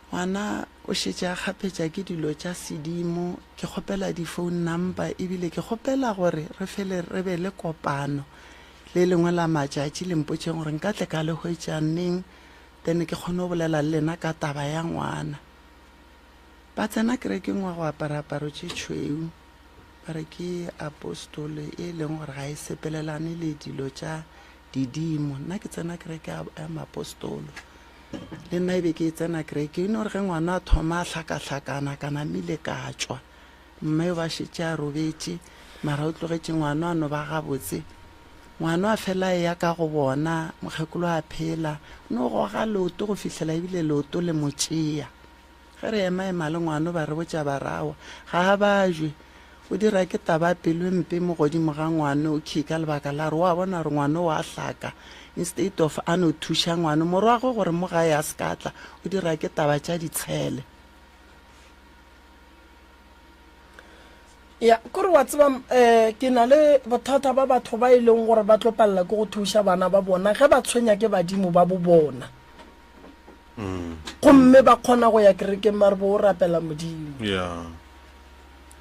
Ngwana o šetše a kgaphetša ke dilo tša sedimo, ke kgopela di-phone number ebile ke kgopela gore re fele re be le kopano le lengwe la matšatši le mpotšeng gore nka tle ka le hwetša neng. Then ke kgone go bolela le lena ka taba ya ngwana. Ba tsena kerekeng wa go apara aparo tše tšhweu, ba re ke apostole e leng gore ga e sepelelane le dilo tša didimo. Nna ke tsena kereke ya maapostolo, le nna e be ke e tsena kereke. E no re ge ngwana a thoma a hlakahlakana, ka namile ka tšwa. Mme o ba šetše a robetše, mara o tlogetše ngwano a no ba gabotse. Ngwano a fela a eya ka go bona mokgekolo a phela, o no goga leoto go fihlela ebile leoto le mo tšea. Ge re ema-ema le ngwano ba re botša ba re aowa, ga a bajwe. O dira ke taba pelo e mpe mo godimo ga ngwano okay ka lebaka la gore o a bona gore ngwano o a hlaka instead of a no thuša ngwano morwagwe gore mo gae a se ka tla, o dira ke taba tša ditshele. Ya, kore wa tseba um ke na le bothata ba batho ba e leng gore ba tlo palela ke go thuša bana ba bona ge ba tshwenya ke badimo ba bo bona. Gomme ba kgona go ya kerekeng ba re bo o rapela Modimo. Yeah.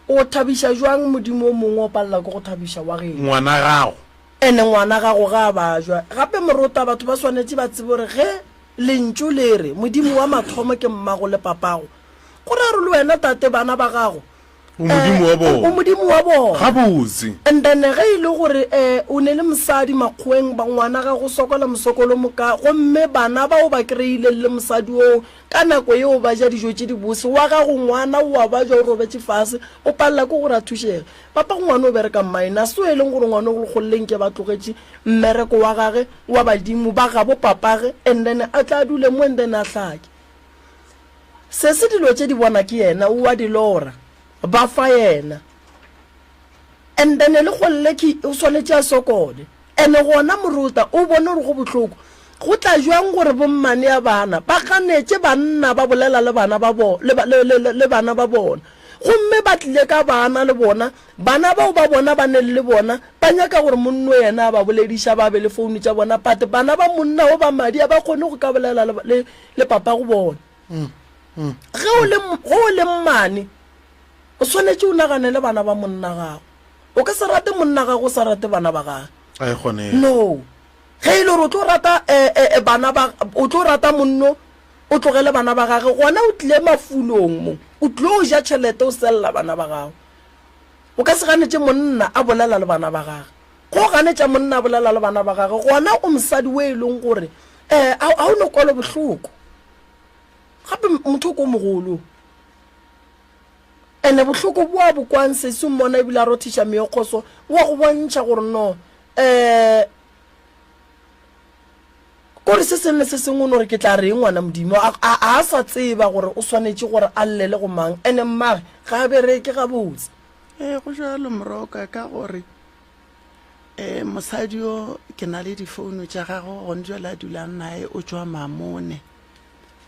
O thabiša jwang Modimo o mongwe o palela ke go thabiša wa geno? Ngwana gago. Ene ngwana gago ga a bajwa. Gape morota batho ba swanetše ba tsebe gore ge Lentšu le re Modimo wa mathomo ke mmago le papago, Go ra gore le wena tate bana ba gago O Modimo wa bona. O Modimo wa bona. Gabotse. And then ge e le gore o ne le mosadi makgoweng ba ngwana gago o sokola mosokolo moka gomme bana ba o ba kry-ileng le mosadi oo ka nako yeo ba ja dijo tše di bose wa gago ngwana o a ba ja o robetše fase o palela ke gore a thušege. Papa go ngwana o bereka mine a se o e leng gore ngwana o golleng ke ba tlogetše mmereko wa gage wa badimo ba gabo papage and then a tla dule mo and then a hlake. Sesi dilo tše di bona ke yena o a di lora ba fa yena and then le golle ke o swanetše a sokole and gona moruta o bone gore go bohloko go tla jwang gore bommane ya bana ba ganetše banna ba bolela le bana ba bo le, le, le, le bana ba bona gomme ba tlile ka bana le bona bana bao ba bona ba neng le bona ba nyaka gore monno yena a ba bolediša ba be le founu tša bona but bana ba monna o ba madi a ba kgone go ka bolela le, le, le papa go bona. Ge o le, ge o le mmane, o swanetše o naganele bana ba monna gago. O ka se rate monna gago o sa rate bana ba gage. Ga e kgonege. No. Ge e le gore o tlo rata eh, eh, eh, bana ba, o tlo rata monno, o tlogele bana ba gage, gona o tlile mafulong mo. O tlo ja tšhelete o sella bana ba gago. O ka se ganetše monna a bolela le bana ba gage. Go ganetša monna a bolela le bana ba gagwe, gona o mosadi o e leng gore um ga o no kwelo bohloko. Gape motho o ko mogolo. Ene bohloko bo a bo kwang sesi o mmona ebile a rothiša meokgo so, o a go bontšha gore no um kore se sengwe le se sengwe o no re ke tla reng ngwana Modimo. A, a, a sa tseba gore o swanetše gore a llele go mang. Ene mmage ga a bereke gabotse. Ee, go jalo moroka ka gore um mosadi yo ke na le difounu tša gagwe gone jale a dulang naye o tšwa Mamone.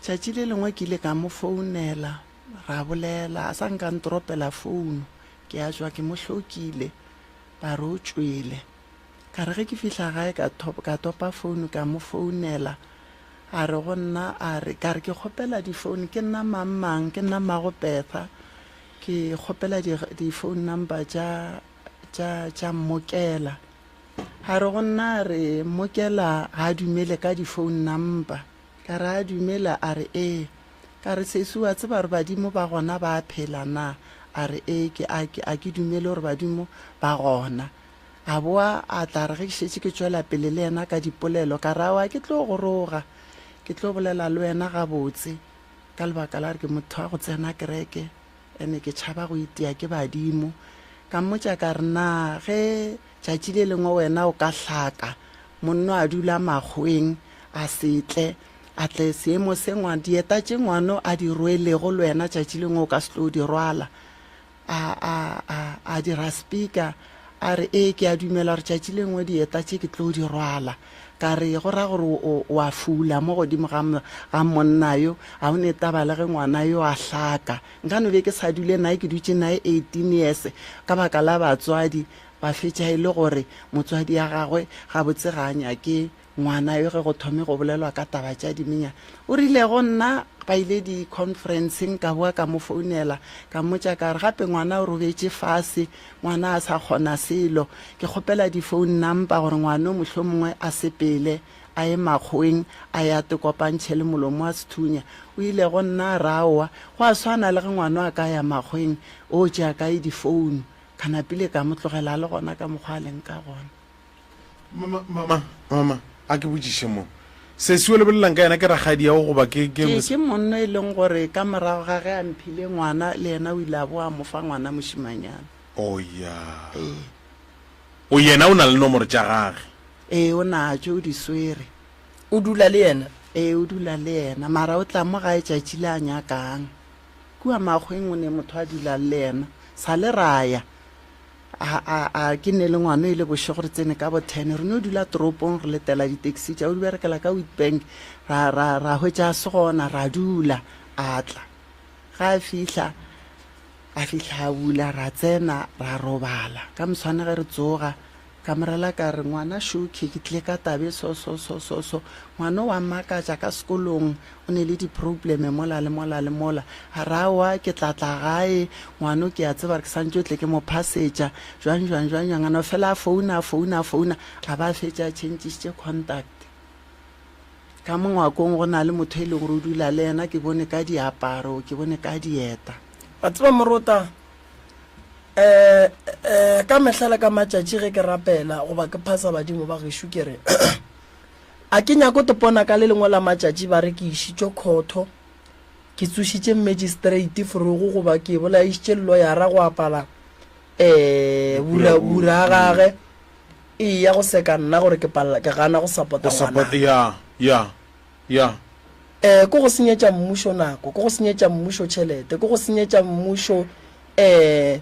Tšatši le lengwe ke ile ka mo founela ra bolela a sa nka ntoropela founu ke a tšwa ke mo hlokile ba re o tšwele. Ka re ge ke fihla gae ka ka topa founu ka mo founela a re go nna a re ka re ke kgopela difounu ke nna mang mang ke nna mmago Bertha ke kgopela di-phone number tša tša tša Mmokela. A re go nna a re Mmokela ga a dumele ka di-phone number. Ka re a dumela a re ee. Ka re sesi wa tseba gore badimo ba gona ba a phela na? A re ee ke a ke a ke dumele gore badimo ba gona. A boa a tla re ge ke šetše ke tšwela pele le yena ka dipolelo ka re aowa ke tlo go roga ke tlo bolela le wena gabotse ka lebaka la gore ke motho wa go tsena kereke. Ene ke tšhaba go itia ke badimo. Ka mmotša ka re, Na ge tšatši le lengwe wena o ka hlaka, monno a dula makgoweng, a se tle, a tle seemo se ngwa, dieta tše ngwano a di rwelego le wena tšatši lengwe o ka se tlo di rwala. A, a, a, a dira speaker, a re, Ee, ke a dumela gore tšatši lengwe dieta tše ke tlo di rwala. Ka re, Go ra gore o, o a fula mo godimo ga, ga monna yo. Ga o ne taba le ge ngwana yo a hlaka. Nka no be ke sa dule naye, ke dutše naye 18 years ka baka la batswadi. Ba fetša e le gore motswadi ya gagwe gabotse ga a nyake ngwana yo ge go thome go bolelwa ka taba tša dimenya. O rile go nna ba ile di-conferenceng, ka boa ka mo founela, ka mmotša ka re gape ngwana o robetše fase, Ngwana a sa kgona selo. Ke kgopela di phone number gore ngwano mohlomongwe a sepele. a ye makgoweng a ye a tekopantšhe le molomo wa sethunya. O ile go nna a re aowa, go a swana le ge ngwano a ka ya makgoweng o tšea kae difounu. Ka napile ka mo tlogela a le gona ka mokgwa a leng ka gona. Mama, mama, mama, a ke botšiše mo. Sesi o lebelelang ka yena ke rakgadiago goba ke, ke. Ke, ke monna e leng gore ka morago ga ge a mphile ngwana, le yena o ile a boa a mo fa ngwana mošimanyana. Oh ya. Ee. O yena o na le nomoro tša gage? Ee, o natšo, o di swere. O dula le yena? Ee, o dula le yena, mara o tla mo gae tšatši le a nyakang. Kua makgweng o ne motho a dulang le yena. Sa le ra ya. A, a, a, ke ne le ngwano e le bošego re tsene ka bo ten. Re no dula toropong re letela di-taxi tša o di berekela ka Witbank. Ra, ra, ra hwetša a se gona, ra dula. A tla. Ga a fihla, a fihla a bula, ra tsena, ra robala. Ka moswane ge re tsoga, Ka mo rela ka re, Ngwana Shuki, ke tlile ka taba e so, so, so, so, so. Ngwana o a mmakatša ka sekolong, o ne le diprobleme mola le mola le mola. A re, Aowa, ke tla tla gae, ngwano ke a tseba gore ke santše o tle ke mo phasetša, jwang, jwang, jwang, jwang. A no fela a founa, a founa, a founa, a ba a fetša a tšhentšišitše contact. Ka mo ngwakong go na le motho e leng gore o dula le yena, ke bone ka diaparo, ke bone ka dieta. Wa tseba Morota, Um um ka mehla le ka matšatši ge ke rapela goba ke phasa badimo ba gešo ke re a ke nyako topona ka le lengwe la matšatši ba re ke išitšwe khotho ke tsošitše magistrate forogo goba ke bolaišitše loyara go apala um bura bura gage e ya go seka nna gore ke palela ke gana go support-a ngwana ya ya ya Eh, ke go senyetša mmušo nako, ke go senyetša mmušo tšhelete, ke go senyetša mmušo eh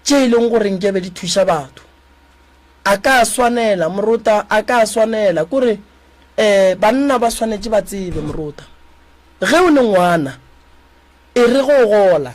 tše e leng gore nkebe di thuša batho. A ka swanela, morota, a ka swanela, kore eh banna ba swanetše ba tsebe, morota, ge o le ngwana, e re ge o gola,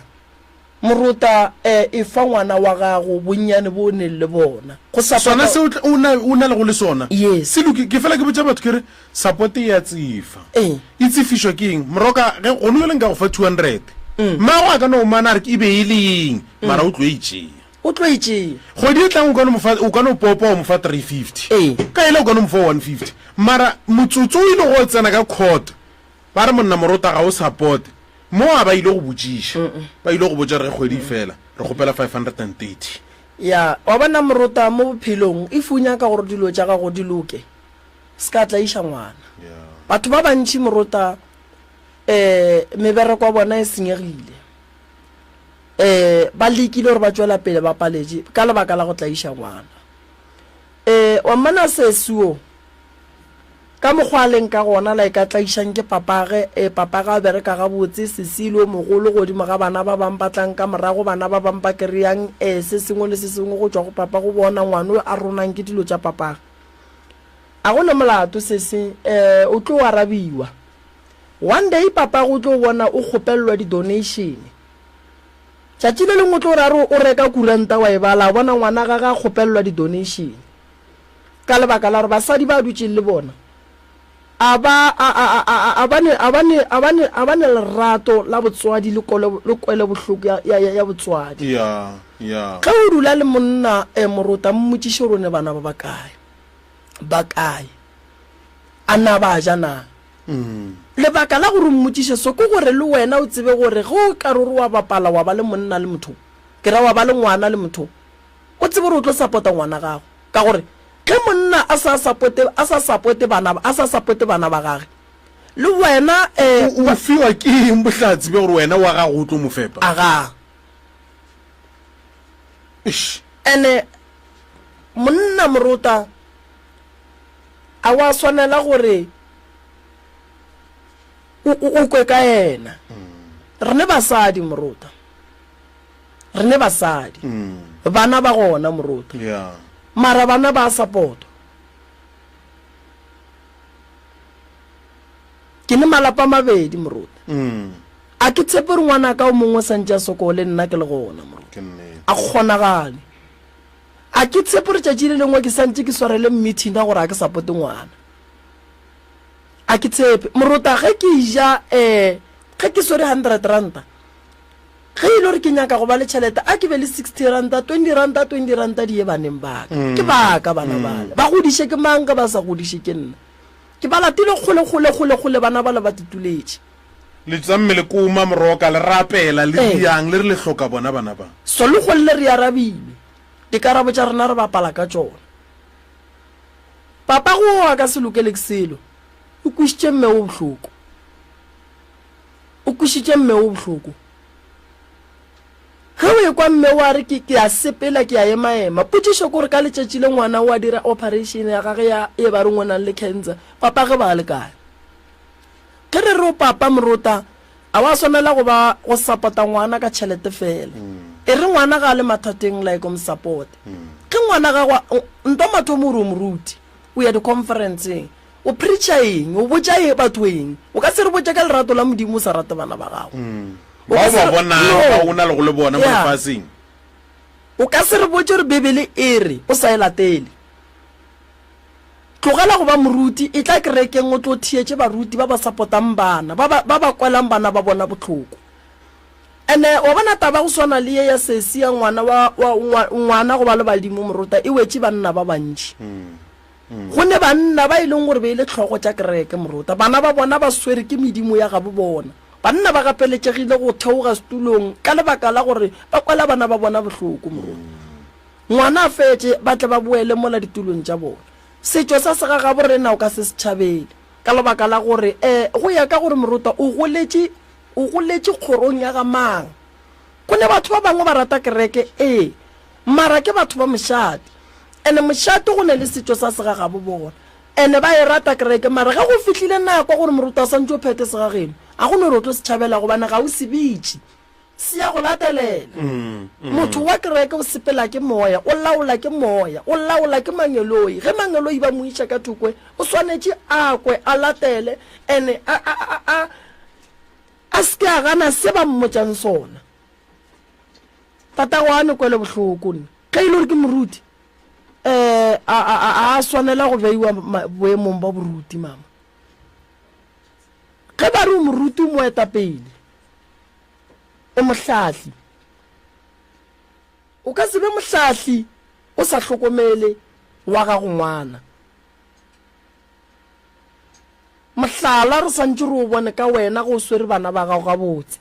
Morota, e, efa ngwana wa gago bonnyane bo o neng le bona. Go Sona sapota. se o tla, o na, o na lego le sona, Yes. se loki. Ke fela ke botša batho ke re, support e a tsefa. Ee. E tsefišwa ke eng? Moroka, ge gone bjale nka go fa 200. Mmago a ka no mana a re ke e be e le eng, mara o tlo e tšea. O tlo e tšea. Kgwedi e tlang o ka no mo fa, o ka no popa wa mo fa 350. Ee. Ka yela o ka no mo fa 150. Mara motsotso o ile go tsena ka court, Ba re monna Morota ga o supporte mo a ba ile go botšiša ba ile go botša re ge kgwedi e fela re kgopela 530. Ya, wa bona Morota mo bophelong if o nyaka gore dilo tša gago di loke se ka tlaiša ngwana. Batho ba bantši Morota um mebereko ya bona e senyegile um ba lekile gore ba tšwela pele ba paletše ka lebaka la go tlaiša ngwana. Um wa mmona sesi wo Ka mokgwa a leng ka gona, like a tlaišang ke papage, ee, papage a bereka gabotse, Cecile o mogolo godimo ga bana ba bang ba tlang ka morago, bana ba bang ba kereyang, ee, se sengwe le se sengwe go tšwa go papa go bona, ngwana o a ronang ke dilo tša papage. A go ne molato, sesi, ee, o tlo arabiwa. One day papage o tlo bona o kgopelelwa di-donation. Tšatši le lengwe o tlo re a re o reka kuranta wa e bala, a bona ngwana gage a kgopelelwa di-donation. Ka lebaka la gore basadi ba dutšeng le bona a ba, a, a, a, a, a ba ne, a ba ne, a ba ne, a ba ne lerato la botswadi le kolo, le kwelobohloko ya, ya, ya, ya botswadi. Ya, ya. Ge o dula le monna, eh, morota, mmotšiše gore o ne bana ba bakae. Ba kae? A na ba ja na? Lebaka la gore o mmotšiše so ke gore le wena o tsebe gore ge o ka re o re wa bapala wa ba le monna le motho, ke ra wa ba le ngwana le motho, o tsebe gore o tlo sapota ngwana gago. Ka gore ge monna a sa sapote, a sa sapote bana, a sa sapote bana ba gage, le wena e. O, o fiwa ke eng bohlatse bja gore wena wa gago o tlo mo fepa? Agaa. Eish. Ene monna morota a wa swanela gore o, o, o kwe ka yena. Rene basadi morota. Re ne basadi. Bana ba gona morota. Mara bana ba support. Ke ne malapa a mabedi morota. A ke tshepe gore ngwanaka o mongwe o santše a sokole nna ke le gona morota. A go kgonagale. A ke tshepe gore tšatši le lengwe ke santše ke swarele meeting ya gore a ke supporte ngwana. A ke tshepe. Morota ge ke ja um ge ke swere hundred ranta. Ge e le gore ke nyaka go ba le tšhelete, a ke be le 60 ranta, 20 ranta, 20 ranta di ye baneng ba ka. Ke ba ka bana bale. Ba godiše ke mang ge ba sa godiše ke nna? Ke ba latile kgole, kgole, kgole, kgole, bana bale ba tituletše. Le tšamme le koma moroka, le rapela, le riang, le re le hloka bona bana ba. So le golle re arabilwe. Dikarabo tša rena re bapala ka tšona. Papago o a ka se lokele ke selo. O kwešitše mme o bohloko. O kwešitše mme o bohloko. Ge o ekwa mme o a re ke, ke a sepela, ke a emaema. Potšišo ke gore ka letšatši le ngwana o a dira operation ya gage ya e ba reng o nang le cancer, papa ge ba le kae? Ge re re o papa morota, a wa swanela go ba go sapota ngwana ka tšhelete fela. E re ngwana ga a le mathateng like o mo sapote. Ge ngwana gago, ntwa mathomo o re o moruti, o ya di-conference-eng, O preacher eng? O botša e, batho eng? O ka se re botše ka lerato la Modimo o sa rate bana ba gago. O Ba ka o se ba re, bonang, no. ba o na lego le bona mo Yeah. lefaseng. O ka se re botše gore Bibele e re o sa e latele. Tlogela go ba moruti, etla kerekeng o tlo theetše baruti ba ba sapotang bana, ba ba, ba ba kwelang bana ba bona bohloko. Ene wa bona taba go swana le ye ya sesi ya ngwana wa, wa, ngwa, ngwana go ba le badimo morota e wetše banna ba bantši. Go ne banna ba e leng gore be e le hlogo tša kereke, morota. Bana ba bona ba swere ke medimo ya gabo bona. Banna ba gapeletšegile go theoga setulong ka lebaka la gore ba kwela bana ba bona bohloko, morota. Ngwana a fetše, ba tle ba boele mola ditulong tša bona. Setšo sa segagabo rena o ka se se tšhabele, ka lebaka la gore, e, go ya ka gore morota o goletše, o goletše kgorong ya ga mang. Go ne batho ba bangwe ba rata kereke, ee, mara ke batho ba mošate. Ene mošate go ne le setšo sa segagabo bona. Ene ba e rata kereke, mara ge go fihlile nako gore moruti a swantše o phethe segageno, a go no re o tlo se tšhabela gobane ga o se bitše. Se ya go latelela. Motho wa kereke o sepela ke moya, o laola ke moya, o laola ke mangeloi. Ge mangeloi ba mo iša ka thokwe, o swanetše a kwe, a latele, ene a, a, a, a, A se ke a gana se ba mmotšang sona. Tatago a ne kwelobohloko nna. Ge e le gore ke moruti, um a, a, a, a swanela go beiwa boemong ba boruti, mama. Ge ba re o moruti, o moetapele, o mohlahli. O ka se be mohlahli o sa hlokomele wa gago ngwana. Mohlala re santše re o bone ka wena ge o swere bana ba gago gabotse.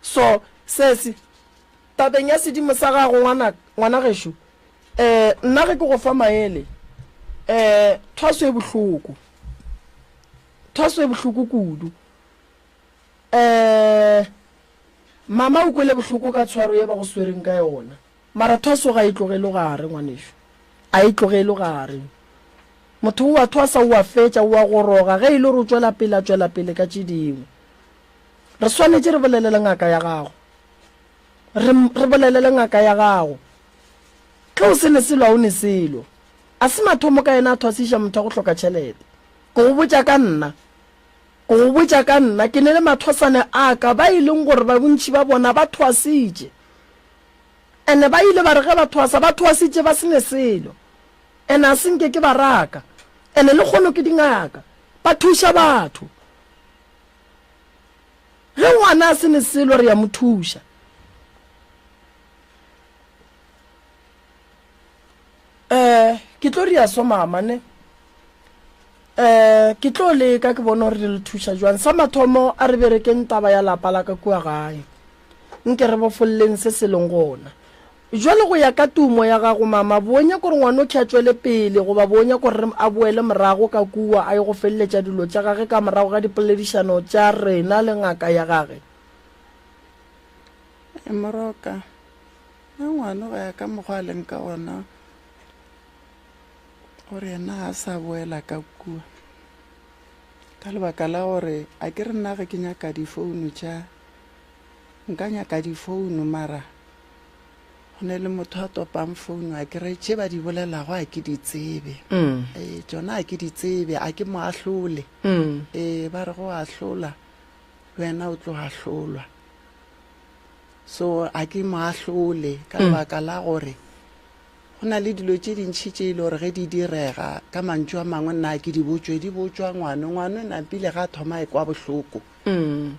So, sesi, tabeng ya sedimo sa gago, ngwana, ngwana gešo, eh, nna ge ke go fa maele, eh, thwaso e bohloko. Thwaso e bohloko kudu. Eh, mama o kwele bohloko ka tshwaro ye ba go swereng ka yona. Mara thwaso ga e tlogelwe gare, ngwanešu. A e tlogelwe gare. Motho o a thwasa, o a fetša, o a goroga, ge e le gore o tšwela pele, a tšwela pele ka tše dingwe. Re swanetše re bolele le ngaka ya gago. Re, re bolele le ngaka ya gago. Ge o se ne selo, ga o ne selo. A se mathomo ka yena a thwasiša motho wa go hloka tšhelete. Ke go botša ka nna. Ke go botša ka nna. Ke ne le mathwasane a ka, ba e leng gore ba bontši ba bona ba thwasitše. Ene ba ile ba re ge ba thwasa, ba thwasitše ba se ne selo. Ene a se nke ke ba raka. Ene lekgono ke dingaka. Ba thuša batho. Ge ngwana a se ne selo re ya mo thuša. Eh, ke tlo ria so mama ne. Eh, ke tlo leka ke bone gore re le thuša jwang. Sa mathomo a re berekeng taba ya lapa la ka kua gae. Nke re bofolleng se se leng gona. Jwale go ya ka tumo ya gago mama, bo nyaka gore ngwanokhi a tšwele pele goba bo nyaka gore a boele morago ka kua a ye go feleletša dilo tša gage ka morago ga dipoledišano tša rena le ngaka ya gage? Moroka, Na ngwano go ya ka mokgwa a leng ka gona gore yena ga a sa boela ka kua ka lebaka la gore a ke re nna ge ke nyaka difounu tša nka nyaka difounu mara go ne le motho a topang founu a ke re tše ba di bolelago a ke di tsebe mm. ee tšona a ke di tsebe a ke mo ahlole mm. ee ba re go ahlola le wena o tlo ahlolwa so a ke mo ahlole ka mm. lebaka la gore. Go na le dilo tše dintši tše e le gore ge di direga, ka mantšu a mangwe nna ke di botšwe, di botšwa ngwano. Ngwano napile ga a thoma a ekwa bohloko,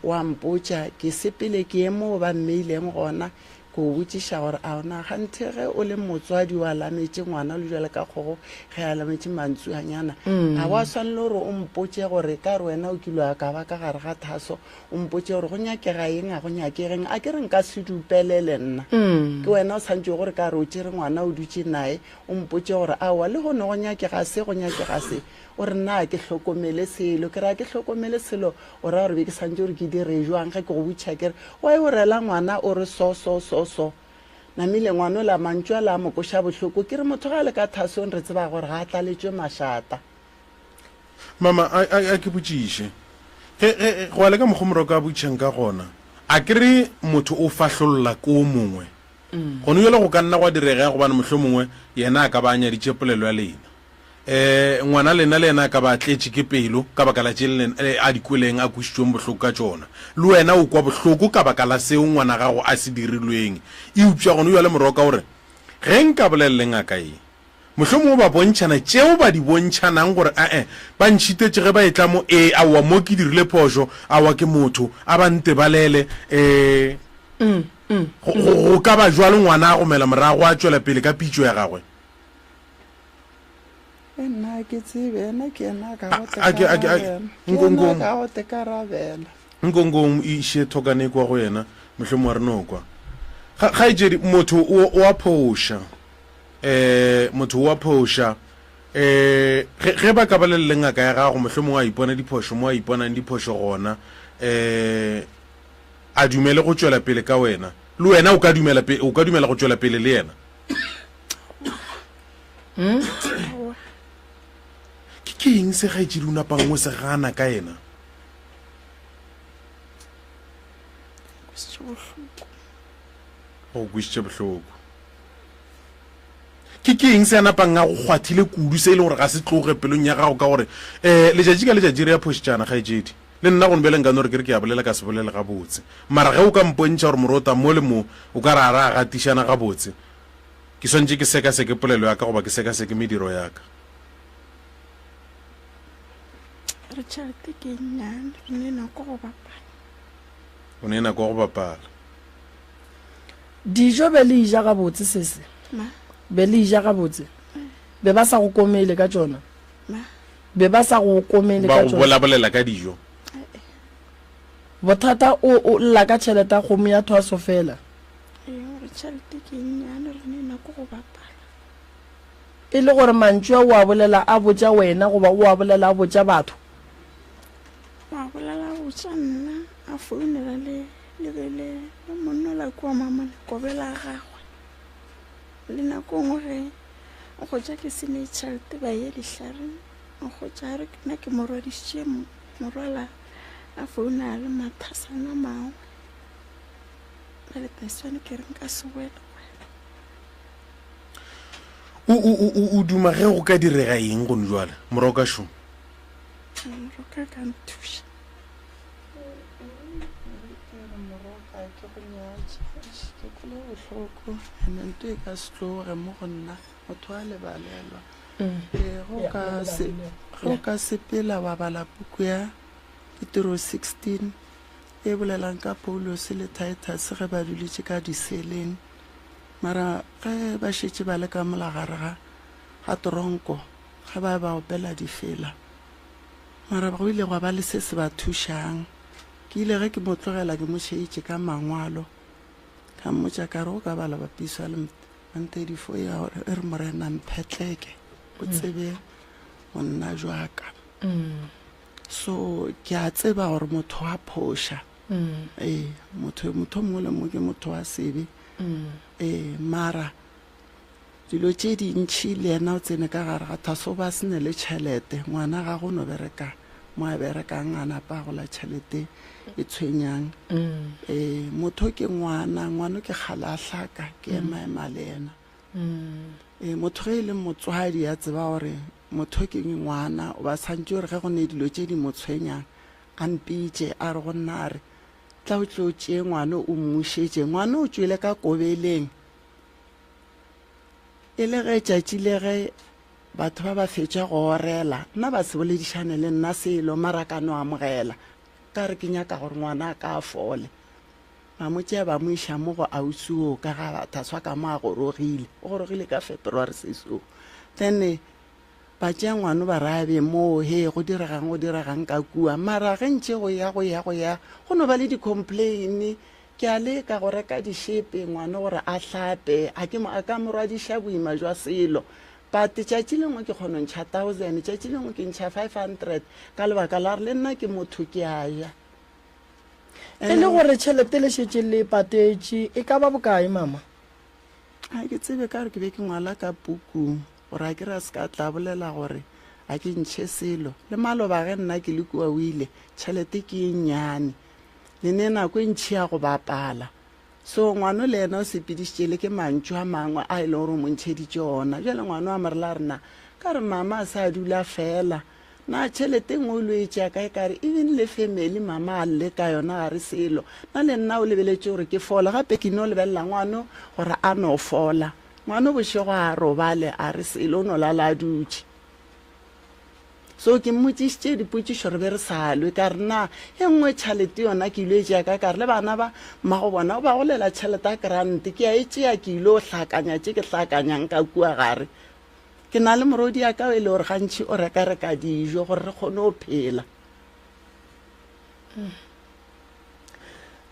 o a mpotša. Ke sepele ke ye moo ba mmeileng gona, ke o botšiša gore a ona ganthe ge o le motswadi o alametše ngwana o le bjale ka kgogo ge a alametše mantsuanyana, a wa swanela gore o mpotše gore ka re wena o kile wa ka ba ka gare ga thaso, o mpotše gore go nyakega eng a go nyakegeng. A ke re nka se dupelele nna, ke wena o santšego gore ka re o tšere ngwana o dutše naye, o mpotše gore aowa le gone go nyakega se, go nyakega se. O re nna a ke hlokomele selo. Ke re a ke hlokomele selo, o ra gore be ke santše gore ke dire jwang ge ke go botšiša ke re wa e o rela ngwana o re so so so so. Namile ngwana ola mantšu ala a mo koša bohloko. Ke re motho ga a le ka thasong re tseba gore ga a tlaletšwe mašata. Mama, a, a, a ke botšiše. Ge, ge, go ya le ka mokgwa Moroka a botšišang ka gona, a ke re motho o fahlolla ko mongwe? Gone bjale go ka nna gwa direga gobane mohlomongwe yena a ka ba a nyaditše polelo ya lena. E, ngwana lena le yena a ka ba a tletše ke pelo ka baka la tše le, a di kweleng, a kwešitšweng bohloko ka tšona. Le wena o kwa bohloko ka baka la seo ngwana gago a se dirilweng. Eupša gone bjale Moroka o re, Ge nka bolela le ngaka ye, Mohlomongwe ba bontšhana tšeo ba di bontšhanang gore, A-e, ba ntšhitetše ge ba etla mo, ee, aowa, mo ke dirile phošo, aowa, ke motho, a ba ntebalele. Ee, go, go, go ka ba bjalo ngwana a gomela morago a tšwela pele ka pitšo ya gagwe. E nna ga ke tsebe, yena ke yena a ka go A, a ke, a ke, a, tekarabela. Ke nko, yena nko, a ka go tekarabela. nko, nko o iše thokane kwa go yena, mohlomongwe a re no kwa. Ga, kgaetšedi, motho o, o a phoša. Eh, motho o a phoša. Eh, ge, ge ba ka bolela le ngaka ya gago, mohlomongwe a ipona diphošo mo a iponang diphošo gona, eh, a dumele go tšwela pele ka wena. Le wena o ka dumela, pe, o ka dumela go tšwela pele le yena? Aowa. Ke, ke eng se kgaetšedi o napang o se gana ka yena? Kwešitše bohloko. O kwešitše bohloko. Ke ke eng se a napang a go kgwathile kudu se e le gore ga se tloge pelong ya gago ka gore um letšatši ka letšatši re ya phošetšana kgaetšedi? Le nna gone bjale nka no re ke re ke a bolela ka se bolele gabotse. Mara ge o ka mpontšha gore morota mo le mo o ka re a re a gatišana gabotse, ke swanetše ke sekaseke polelo ya ka goba ke sekaseke mediro ya ka. Re tšhelete ke e nnyane, re ne nako go bapala. O ne nako go bapala. Dijo be le ja gabotse sese? Ma. Be le ja gabotse? Be ba sa go komele ka tšona? Ma. Be ba sa go komele Ba ka go tšona? bolabolela ka dijo? Bothata o o lla ka tšhelete ya kgomo ya thwaso fela. Ee, gore tšhelete ke e nnyane re ne nako go bapala. E le gore mantšu a o a bolela a botša wena goba o a bolela a botša batho? O a bolela a botša nna, a founela le Le be le le monnola kua Mamane-Kobe la gagwe. Le nako nngwe ge nkgotša ke se ne tšhelete ba ye dihlareng, nkgotša a re ke nna ke mo rwadišitše morwala a founa le mathasana a mangwe. Bjale Taswane ke re nka se boele go wena. O, o, o, o, o duma ge go ka direga eng gone jwale, Moroka šo? Moroka a ka nthuša. Ke re moroka ke go nyatše eish ke kwele bohloko and nto e ka se tloge mo go nna motho a lebalelwa ee ge o ka se ge o ka sepela wa bala puku ya Ditiro 16 e bolelang ka Paulose le Titus ge ba duletše ka diseleng mara ge ba šetše ba le ka mola gare ga ga tronko ge ba ba opela difela Mara go ile gwa ba le se se ba thušang. Ke ile ge ke mo tlogela ke mo šeitše ka mangwalo, ka mmotša ka re o ka bala Bapisalm 134 ya gore e re Morena mphetleke o tsebe bonna jwa ka. So ke a tseba gore motho wa phoša. Ee, motho motho mongwe le mongwe ke motho wa sebe. Ee, mara Dilo tše dintši le yena o tsene ka gare ga thaso o ba se ne le tšhelete. Ngwana ga go no bereka mo a berekang a napa a gola tšhelete e tshwenyang. Ee, motho ke ngwana, ngwano ke kgale a hlaka ke ema ema le yena. Ee, motho ge e le motswadi a tseba gore motho ke ngwana o ba tshwanetše gore ge go ne dilo tše di mo tshwenyang a mpitše a re go nna a re tla o tlo tšee ngwana o mmušetše. Ngwana o tšwele ka kobeleng. E le ge tšatši le ge batho ba ba fetša go orela, nna ba se boledišane le nna selo, mara ka no amogela. Ka re ke nyaka gore ngwana a ka a fole. Ba mo tšea ba mo iša mo go ausi oo ka ga Thaswa ka mo a gorogile. O gorogile ka February sesi oo. Then ba tšea ngwano ba re a be moo, he go diregang go diregang ka kua. Mara ge ntše go ya go ya go ya go no ba le di-complain. Ke a leka go reka dišepe ngwano gore a hlape, a ke mo a ka mo rwadiša boima jwa selo. But tšatši lengwe ke kgono ntšha thousand, tšatši lengwe ke ntšha 500 ka lebaka la gore le nna ke motho ke a ja. E le gore tšhelete le šetše le e patetše e ka ba bokae, mama? Ga ke tsebe, ka gore ke be ke ngwala ka pukung gore a ke re a se ka tla bolela gore a ke ntšhe selo. Le maloba ge nna ke le kua o ile, tšhelete ke e nnyane. Le ne nako e ntšhi ya go bapala. So ngwano le yena o sepedišitše le ke mantšu a mangwe a e leng gore o mo ntšheditše ona. Bjale ngwano a mo rela re na ka re mama a sa dula fela. Na tšhelete e nngwe o lo e tšea kae? Ka re even le family mama a lle ka yona ga re selo. Na le nna o lebeletše gore ke fole gape ke no lebelela ngwano gore a no fola. Ngwano bošego a robale a re selo o no lala a dutše. So ke mmotšišitše dipotšišo re be re sa lwe ka re na e nngwe tšhalete yona ke ilo e tšea kae ka re le bana ba mmago bona o ba golela tšhelete ya grant ke a e tšea ke ilo hlakanya tše ke hlakanyang ka kua gare. Ke na le morwedi ya ka e le gore gantši o reka-reka dijo gore re kgone go phela.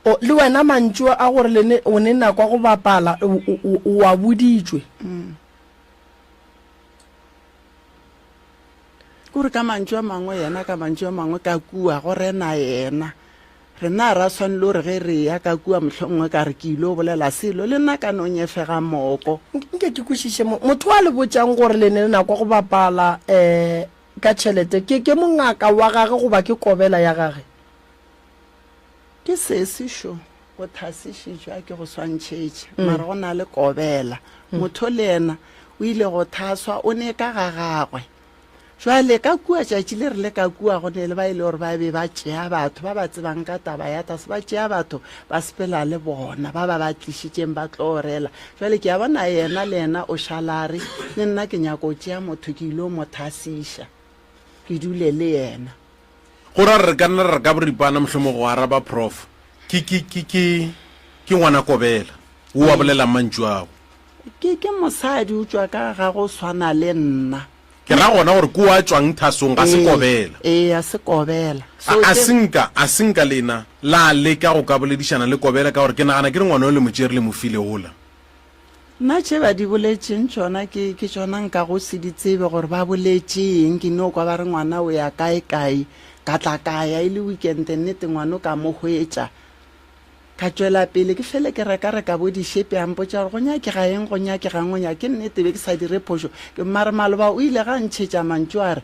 O, le wena mantšu a gore le ne, o ne nako ya go bapala, o, o, o, o a boditšwe. Kore ka mantšu a mangwe yena, ka mantšu a mangwe ka kua go rena yena. Rena ra swanelo gore ge re ya ka kua mohlomongwe ka re ke ile bolela selo le nna ka no nyefega moko. Nke ke kwešiše mo, motho a le botšang gore le ne le nako ya go bapala um ka tšhelete ke ke mongaka wa gage goba ke kobela ya gage? Ke sesi šo, o thasišitšwe a ke go swantšhetše, mara go na le kobela. Motho le yena o ile go thaswa o ne ka ga gagwe. Jwale ka kua tšatši le re le ka kua go ne le ba e le gore ba be ba tšea batho ba ba tsebang ka taba ya tase, ba tšea batho ba sepela le bona ba ba ba tlišitšeng ba tlo rela. Jwale ke a bona yena le yena o šalare le nna ke nyako tšea motho ke ilo mo thasiša ke dule le yena. Go ra re ka nna ra re ka boripana mohlomong go araba Prof. Ke ke ke ke ke ngwana Kobela wo a bolelang mantšu ao. Ke ke mosadi o tšwa ka ga go swana le nna. Ke ra gona gore ko a tšwang thasong ga se kobela. Ee, ga se kobela. A, a se nka, a se nka lena la leka go ka boledišana le kobela ka gore ke nagana ke re ngwana yo le mo tšere le mo file gola. Nna tše ba di boletšeng tšona ke, ke tšona nka go se di tsebe gore ba boletše eng. Ke no kwa ba re ngwana o ya kae kae. Ka tla ka ya e le weekend, nnete ngwana o ka mo hwetša. Ka tšwela pele ke fele ke reka-reka bo dišepe, a mpotša gore go nyakega eng, go nyakegang, go nyake. Ke nnete be ke sa dire phošo. Ke mare maloba o ile ga ntšhetša mantšu a re,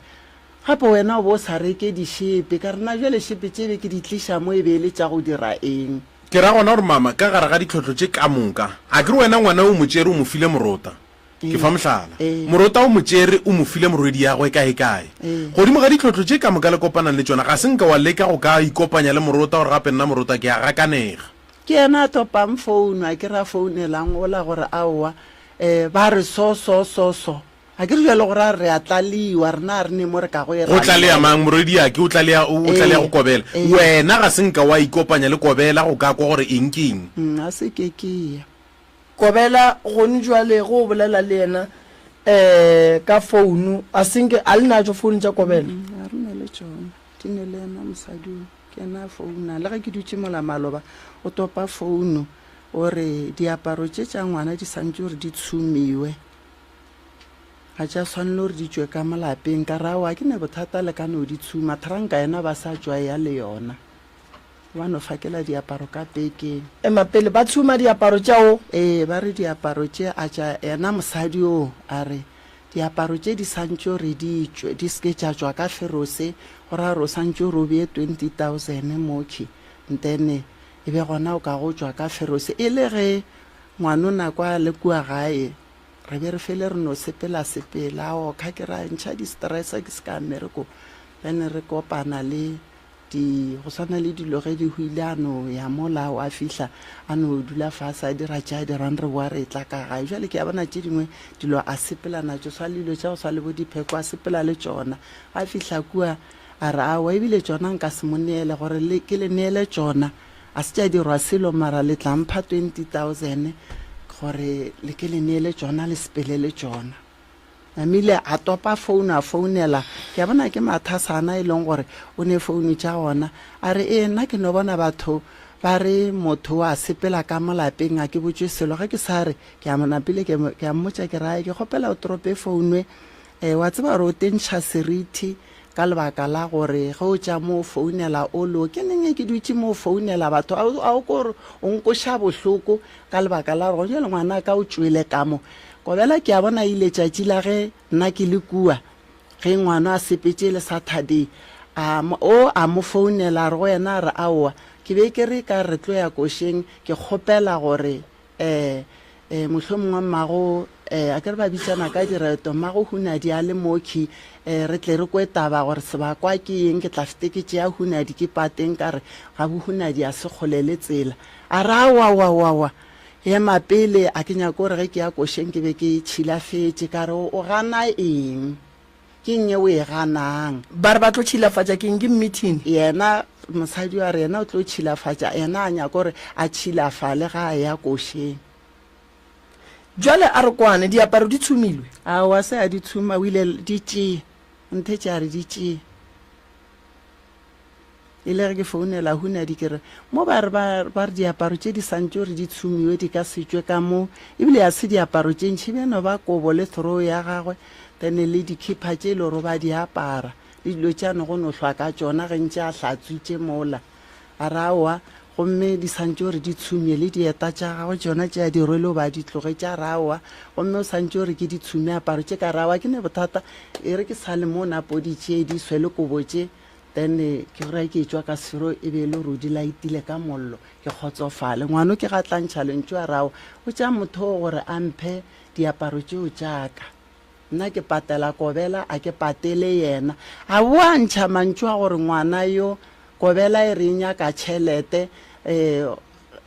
Gape wena o be o sa reke dišepe. Ka re, Na bjale šepe tše be ke di tliša mo e be e le tša go dira eng? Ke ra gona gore mama, ka gare ga ditlhohlo tše ka moka, a ke re wena ngwana o mo tšere o mo file morota? Ke fa mohlala. Morota o mo tšere o mo file morwediagwe kaekae. Godimo ga ditlhohlo tše ka moka le kopanang le tšona, ga se nka wa leka go ka ikopanya le Morota gore gape nna Morota ke a gakanega. Ke yena a topang founu, a ke re a founelang ola gore aowa, um ba re so, so, so, so. A ke re bjale go ra re a tlaliwa, rena a re ne mo re kago e Go tlalea mang? Morwediake o tlalea, o tlalea go Kobela. Wena ga se nka wa ikopanya le Kobela go ka kwa gore eng ke eng? Ga se ke ke ya. Kobela, Gone jwale ge o bolela le yena um ka founu, a se nke a le natšo founu tša Kobela? A re ne le tšona, di ne le yena mosadi o, ke yena a founa. Le ge ke dutše mola maloba, o topa founu o re diaparo tše tša ngwana di santše gore di tshumiwe, ga tša swanelo gore di tšwe ka mo lapeng. Ka re aowa, ga ke ne bothata le ka no di tshuma, thranka yena ba sa tšwa ya le yona. Ba no fakela diaparo ka pekeng. Ema pele ba tshuma diaparo tša o. Ee, ba re diaparo tše a tša yena mosadi o, a re, Diaparo tše di santšo re di tšwe, di se ke tša tšwa ka ferose, go ra gore o santše o re o bee 20,000 mokhwi, ntene e be gona o ka go tšwa ka ferose. E le ge ngwano nako a le kua gae, re be re fele re no sepela sepela, okha ke ra ntšha di-stress ke se ka mmerekong, then re kopana le. Di, go swana le dilo ge di hwile a no ya mola a fihla a no dula fase a dira tše a dirang re boa re etla ka gae. Bjale ke a bona tše dingwe dilo a sepela natšo swa le dilo tša go swa le bo dipheko a sepela le tšona. A fihla kua a re aowa ebile tšona nka se mo neele gore le ke le neele tšona a se tša dirwa selo mara le tla mpha 20000 gore le ke le neele tšona le sepele le tšona. Namile a topa founu a founela, ke a bona ke mathasana e leng gore o ne founu tša gona. A re, Ee, nna ke no bona batho ba re motho a sepela ka mo lapeng a ke botšwe selo. Ge ke sa re, ke a mo napile ke, ke a mmotša ke re, Ai, ke kgopela o trope founu e. E, wa tseba gore o tentšha seriti ka lebaka la gore ge o tša mo o founela o lo, ke neng e ke dutše mo o founela batho, a o, a o ko re o nkoša bohloko ka lebaka la gore gona bjale ngwanaka o tšwele ka mo. Kobela ke a bona ile tšatši la ge nna ke le kua, ge ngwano a sepetše e le Saturday, a mo, o a mo founela a re go yena a re aowa, ke be ke re ka re tlo ya košeng, ke kgopela gore eh, eh, mohlomongwe mmago, eh, a ke re ba bitšana ka direto, mmago Hunadi a le mokhwi, eh, re tle re kwe taba gore sebakwa ke eng, ke tla fete ke tšea Hunadi ke pateng ka re ga bo Hunadi a se kgole le tsela. A re aowaowaowa, Ema pele, a ke nyake gore ge ke ya košeng ke be ke tšhilafetše. Ka re, O gana eng? Ke eng ye o e ganang? Ba re ba tlo tšhilafatša ke eng? Ke mmithini. Yena mosadi yo a re yena o tlo tšhilafatša, yena a nyaka gore a tšhilafale ga a ya košeng. Bjale a re kwane, diaparo di tshumilwe? Aowa, se a di tshuma, o ile di tšee. O nthetše a re di tšee. E le ge ke founela Hunadi ke re, Mo ba re ba, ba re diaparo tše di santše gore di tshumiwe di ka se tšwe ka mo, ebile ya se diaparo tše ntši, e no ba kobo le throw ya gagwe, then le dikhipha tše e le gore ba di apara, le dilo tše a no go no hlwa ka tšona ge ntše a hlatswitše mola. A re aowa, gomme di santše gore di tshumye, le dieta tša gagwe tšona tše a di rwele o ba di tlogetše, a re aowa, gomme o santše gore ke di tshume aparo tše, ka re aowa ke ne bothata, e re ke sale mo napo di tšee di swe le kobo tše, Then ke gore ke etšwa ka sefero e be e le gore o di laetile ka mollo, ke kgotsofale. Ngwano ke ga tla ntšha lentšu a re, Ao, botša motho o gore a mphe diaparo tšeo tša ka. Nna ke patela Kobela, a ke patele yena. A boa a ntšha mantšu a gore ngwana yo Kobela e re e nyaka tšhelete, um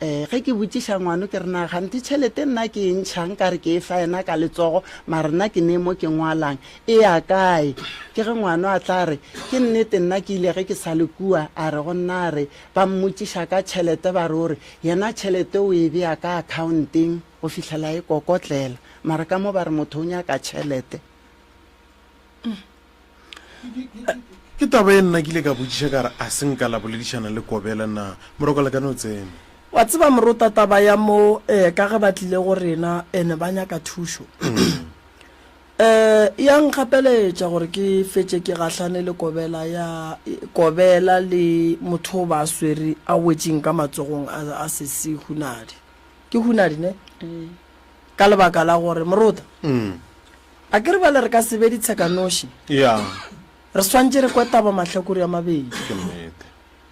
Eh, ge ke botšiša ngwano ke re na gante tšhelete nna ke e ntšhang ka re ke e fa yena ka letsogo mara nna ke ne mo ke ngwalang e ya kae ke ge ngwano a tla re ke nnete nna ke ile ge ke sa le kua a re go nna a re ba mmotšiša ka tšhelete ba re o re yena tšhelete o e bea ka accounteng go fihlela e kokotlela mara ka mo ba re motho o nyaka tšhelete Ke taba ye nna ke ile ka botšiša ka re a se nka la boledišana le Kobela na? Moroka le ka no tsena. Wa tseba Morota taba ya mo eh, ka ge ba tlile go rena ene ba nyaka thušo eh, ya nkgapeletša gore ke fetše ke gahlane le Kobela ya Kobela le motho o ba swere a wetšeng ka matsogong a, a sesi Hunadi. Ke Hunadi ne? Ka lebaka la gore Morota A ke re bjale re ka se be ditshekanoši? Ya. Re swantše re kwe taba mahlakore a mabedi. Ke nnete.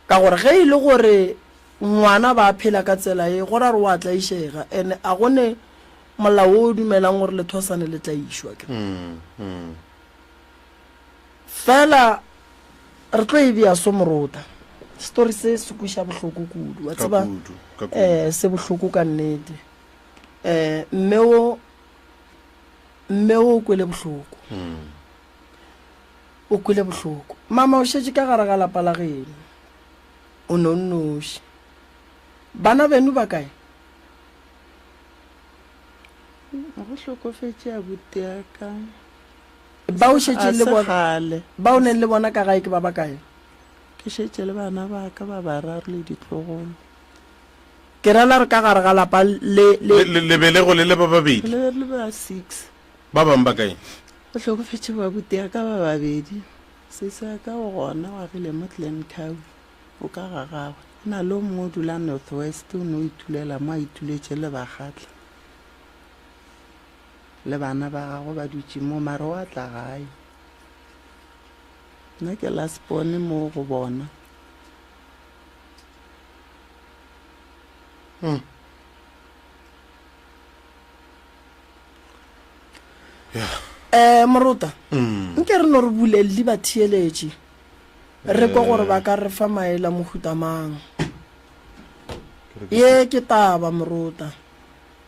Ka gore ge e le gore ngwana ba phela ka tsela ye, go ra gore o a tlaišega, ene a go ne molao wo o dumelang gore lethosane le tlaišwa. Ke fela re tlo e bea so morota. Story se se kweša bohloko kudu, wa tseba, eh, se bohloko ka nnete. Eh, mme o Mme o o kwele bohloko. O kwele bohloko. Mama o šetše ka gare ga lapa la geno. O no nnoši. Bana beno ba kae? Go hlokofetše abuti ya ka. Ba o šetše le bona, ba o neng le bona ka gae ke ba bakae? Ke šetše le bana ba ka ba bararo le ditlogolo. Ke ra la re ka gare ga lapa le, le. Le, le belego le le ba babedi. Le le ba six. Ba bang ba kae? Go hlokofetše babuti ya ka ba babedi. Sesi wa ka o gona, o agile mo Glencoe, o ka ga gagwe. Go na le o mongwe o dula North West, o no itulela mo a ituletše le Bakgatla. Le bana ba gagwe ba dutše mo, mara o a tla gae. Nna ke last born mo go bona. Um Morota, nke re no re bulelli batheeletši. Re kwa gore ba ka re fa maele a mohuta mang. Ye ke taba, Morota.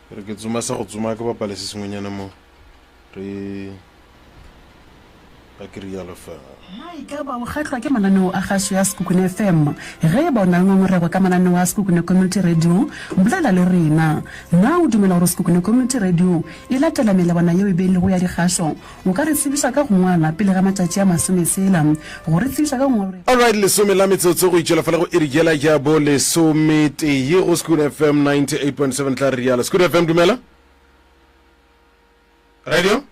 Ke re ke tsoma sa go tsoma ke bapale se sengwenyana mo. Re ga ke rialo fa. Na e ka ba o kgahlwa ke mananeo a kgašo ya Sekhukhune FM? Ge e ba o na le ngongorego ka mananeo a Sekhukhune Community Radio, bolela le rena. Na o dumela gore Sekhukhune Community Radio e latela melawana yeo e beilwego ya dikgašo? O ka re tsebiša ka go ngwala pele ga matšatši a masometshela. Go re tsebiša ka go ngwala. Alright, lesome la metsotso go itšwela fela go iri yela ya bo lesometee go Sekhukhune FM 98.7 tla re rialo. Sekhukhune FM dumela. Radio?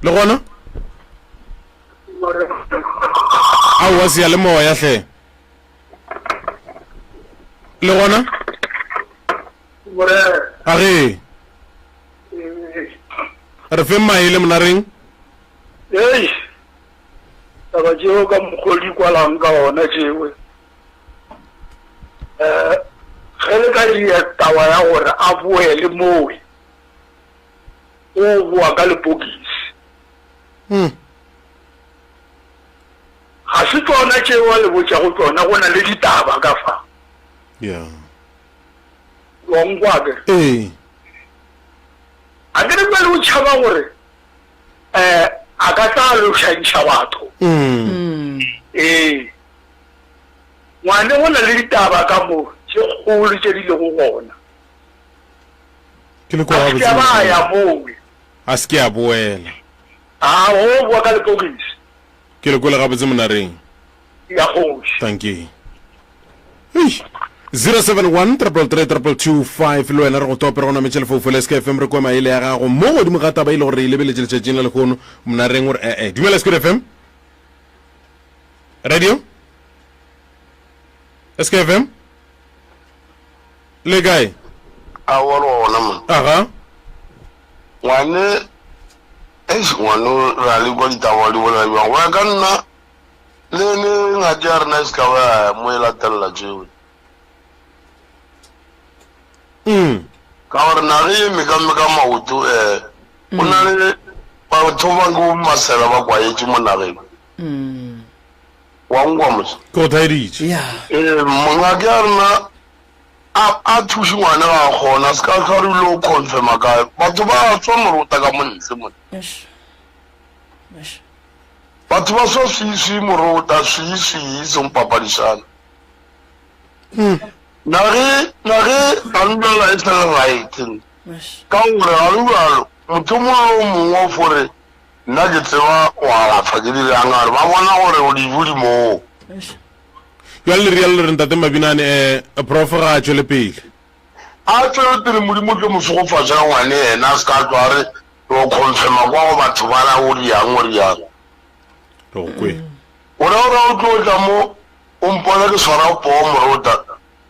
Le gona? Aowa seyalemoya hle. Le gona? A ge. Re feng maele monareng. Ei, taba tšeo ka mokgwa di kwalang ka ona tšewe. Um ge le ka dia taba ya gore a boele mowe, o boa ka lepokisi. Hmm. Ga se tšona tšeo a le botšago tšona, go na le ditaba ka fa. Yeah. Wa nkwa akere? Ee. A ke re bjale o tšhaba gore um a ka tla lošantšha batho. Mm. Ee. Ngwane go na le ditaba ka mo tše kgolo tše di lego gona. Ke le kwa A se ke a ba ya mowe. A se ke a boela. A go boa ka lepokisi. Ke le kwele gabotse monareng. Ya kgoši. Dankie. Eish. 071 333 225 le wena re go tope re go nametše lefaufau la SK FM re kwe maele ya gago mo godimo ga taba e le gore re e lebeletše letšatšing la lehono monareng gore ee eh, dumela SK FM radio SK FM le kae Aowa le gona man. Aga. Ngwane, eish ngwane ra le kwa ditaba di bolela bjang. Go ya ka nna le le ngati ya rena e se ka ba ya mo e latelela tšeo. Mm. Ka gore naga e mekameka maoto eh go na le batho ba ke bo masela ba kwaetše mo nageng. Mm. Wa nkwa mos? Ke go thaeditše. Yeah. Eh mongake ya rena a a thuše ngwana ga a kgona a se ka hlwa re ile go confirma kae batho ba tswa morota ka mo ntle mone Eish. Eish. batho ba swa swiswi morota swiswi e seng papadišana nage nage ga le bjala e sa le right Eish. ka gore ga le bjalo motho mongwe le o mongwe o fore nna ke tseba go alafa ke dirang a re ba bona gore o dijo di moo Eish. Bjale le rialo le re Ntate Mabinane um Prof ga a tšwele pele. A tšwele pele Modimo o tlo mo šegofatša ka ngwane yena a se ka tšwa a re re o confirma kwa go batho bala o riang o riang. Re go kwe. O ra gore o tlo tla mo o mpona ke swara poo morota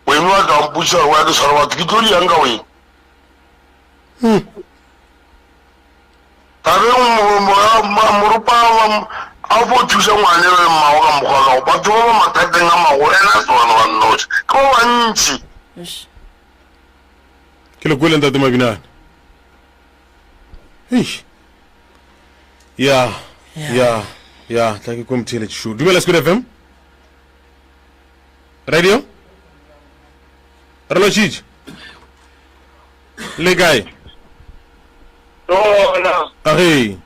wene wa tla wa mpotšiša gore wa ke swara batho ke tlo riang ka wene. Tabeng moropa a fo thuša ngwane le mmago ka mokgwa ka go batho ba ba mathateng a magolo ena a se bona ba nnoši ke ba bantši. Ke le kwele ntate Mabinane. Eish. Ya, ya, ya, tla ke kwe motheeletši šo. Dumela Squid FM. Radio? Re lotšhitše. Le kae? Gona. Age.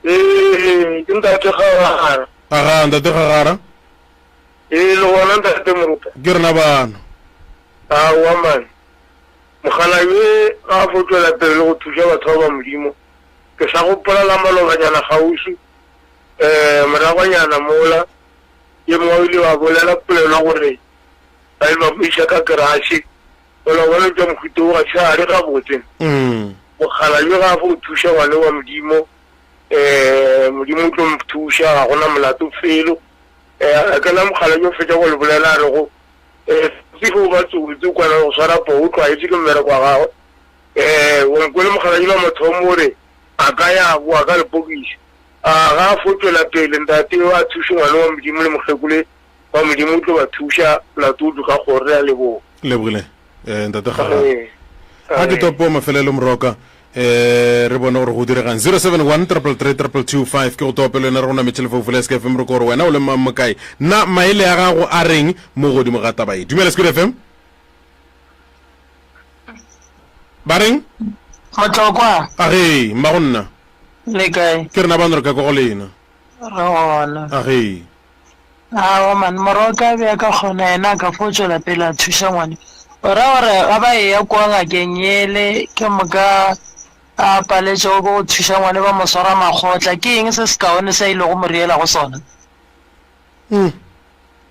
Ee, ke ntate Gagara. Aga, ntate Gagara. Ee, le gona ntate Moruta. Ke rena bano. Aowa man. Mokgalabje ga a fo tšwela pele le go thuša batho ba ba Modimo. Ke sa gopola la malobanyana kgauswi, um moragonyana mola, ye mongwe o ile wa bolela polelo ya gore ba ile ba mo iša ka keratšhe Gola gobane tša mohuta wo ga se a re gabotse. Mokgalabje ga a fo thuša ngwane wa Modimo, um Modimo o tlo mo thuša, ga gona molato felo. Um a kena mokgalabje o fetša go le bolela a rego, um Tsotsi ge o ba tsotsi o kwana go swara poo, o tlwaetše ke mmereko wa gagwe. Um wa nkwele mokgalabje la mathomo o re a ka ya boa ka lepokisi. A ga a fo tšwela pele ntate a thuše ngwane wa Modimo le mokgekolo Ba Modimo o tlo ba thuša molato o tloga kgoro re a leboga. Lebogile eh, ntate Kgagara. Ga ke topo mafelelo moroka. Eh, re bone gore go diregang. 071 333 2225 ke go tope le wena re go nametše lefaufau la SKFM re ko gore wena o le mang mokae. Na maele a gago a reng mo godimo ga taba ye? Dumela Sekhudu FM. Ba reng? Motlokwa. Age, mmago nna. Le kae? Ke rena bano re ka kwa go lena. Re gona. Age. Aowa man, morwa o tla be a ka kgona yena a ka fo tšwela pele a thuša ngwane. O ra gore ga ba eya kua ngakeng yele ke moka a paletšego ke go thuša ngwane ba mo swara makgotla, ke eng se sekaone se a ilego mo riela go sona?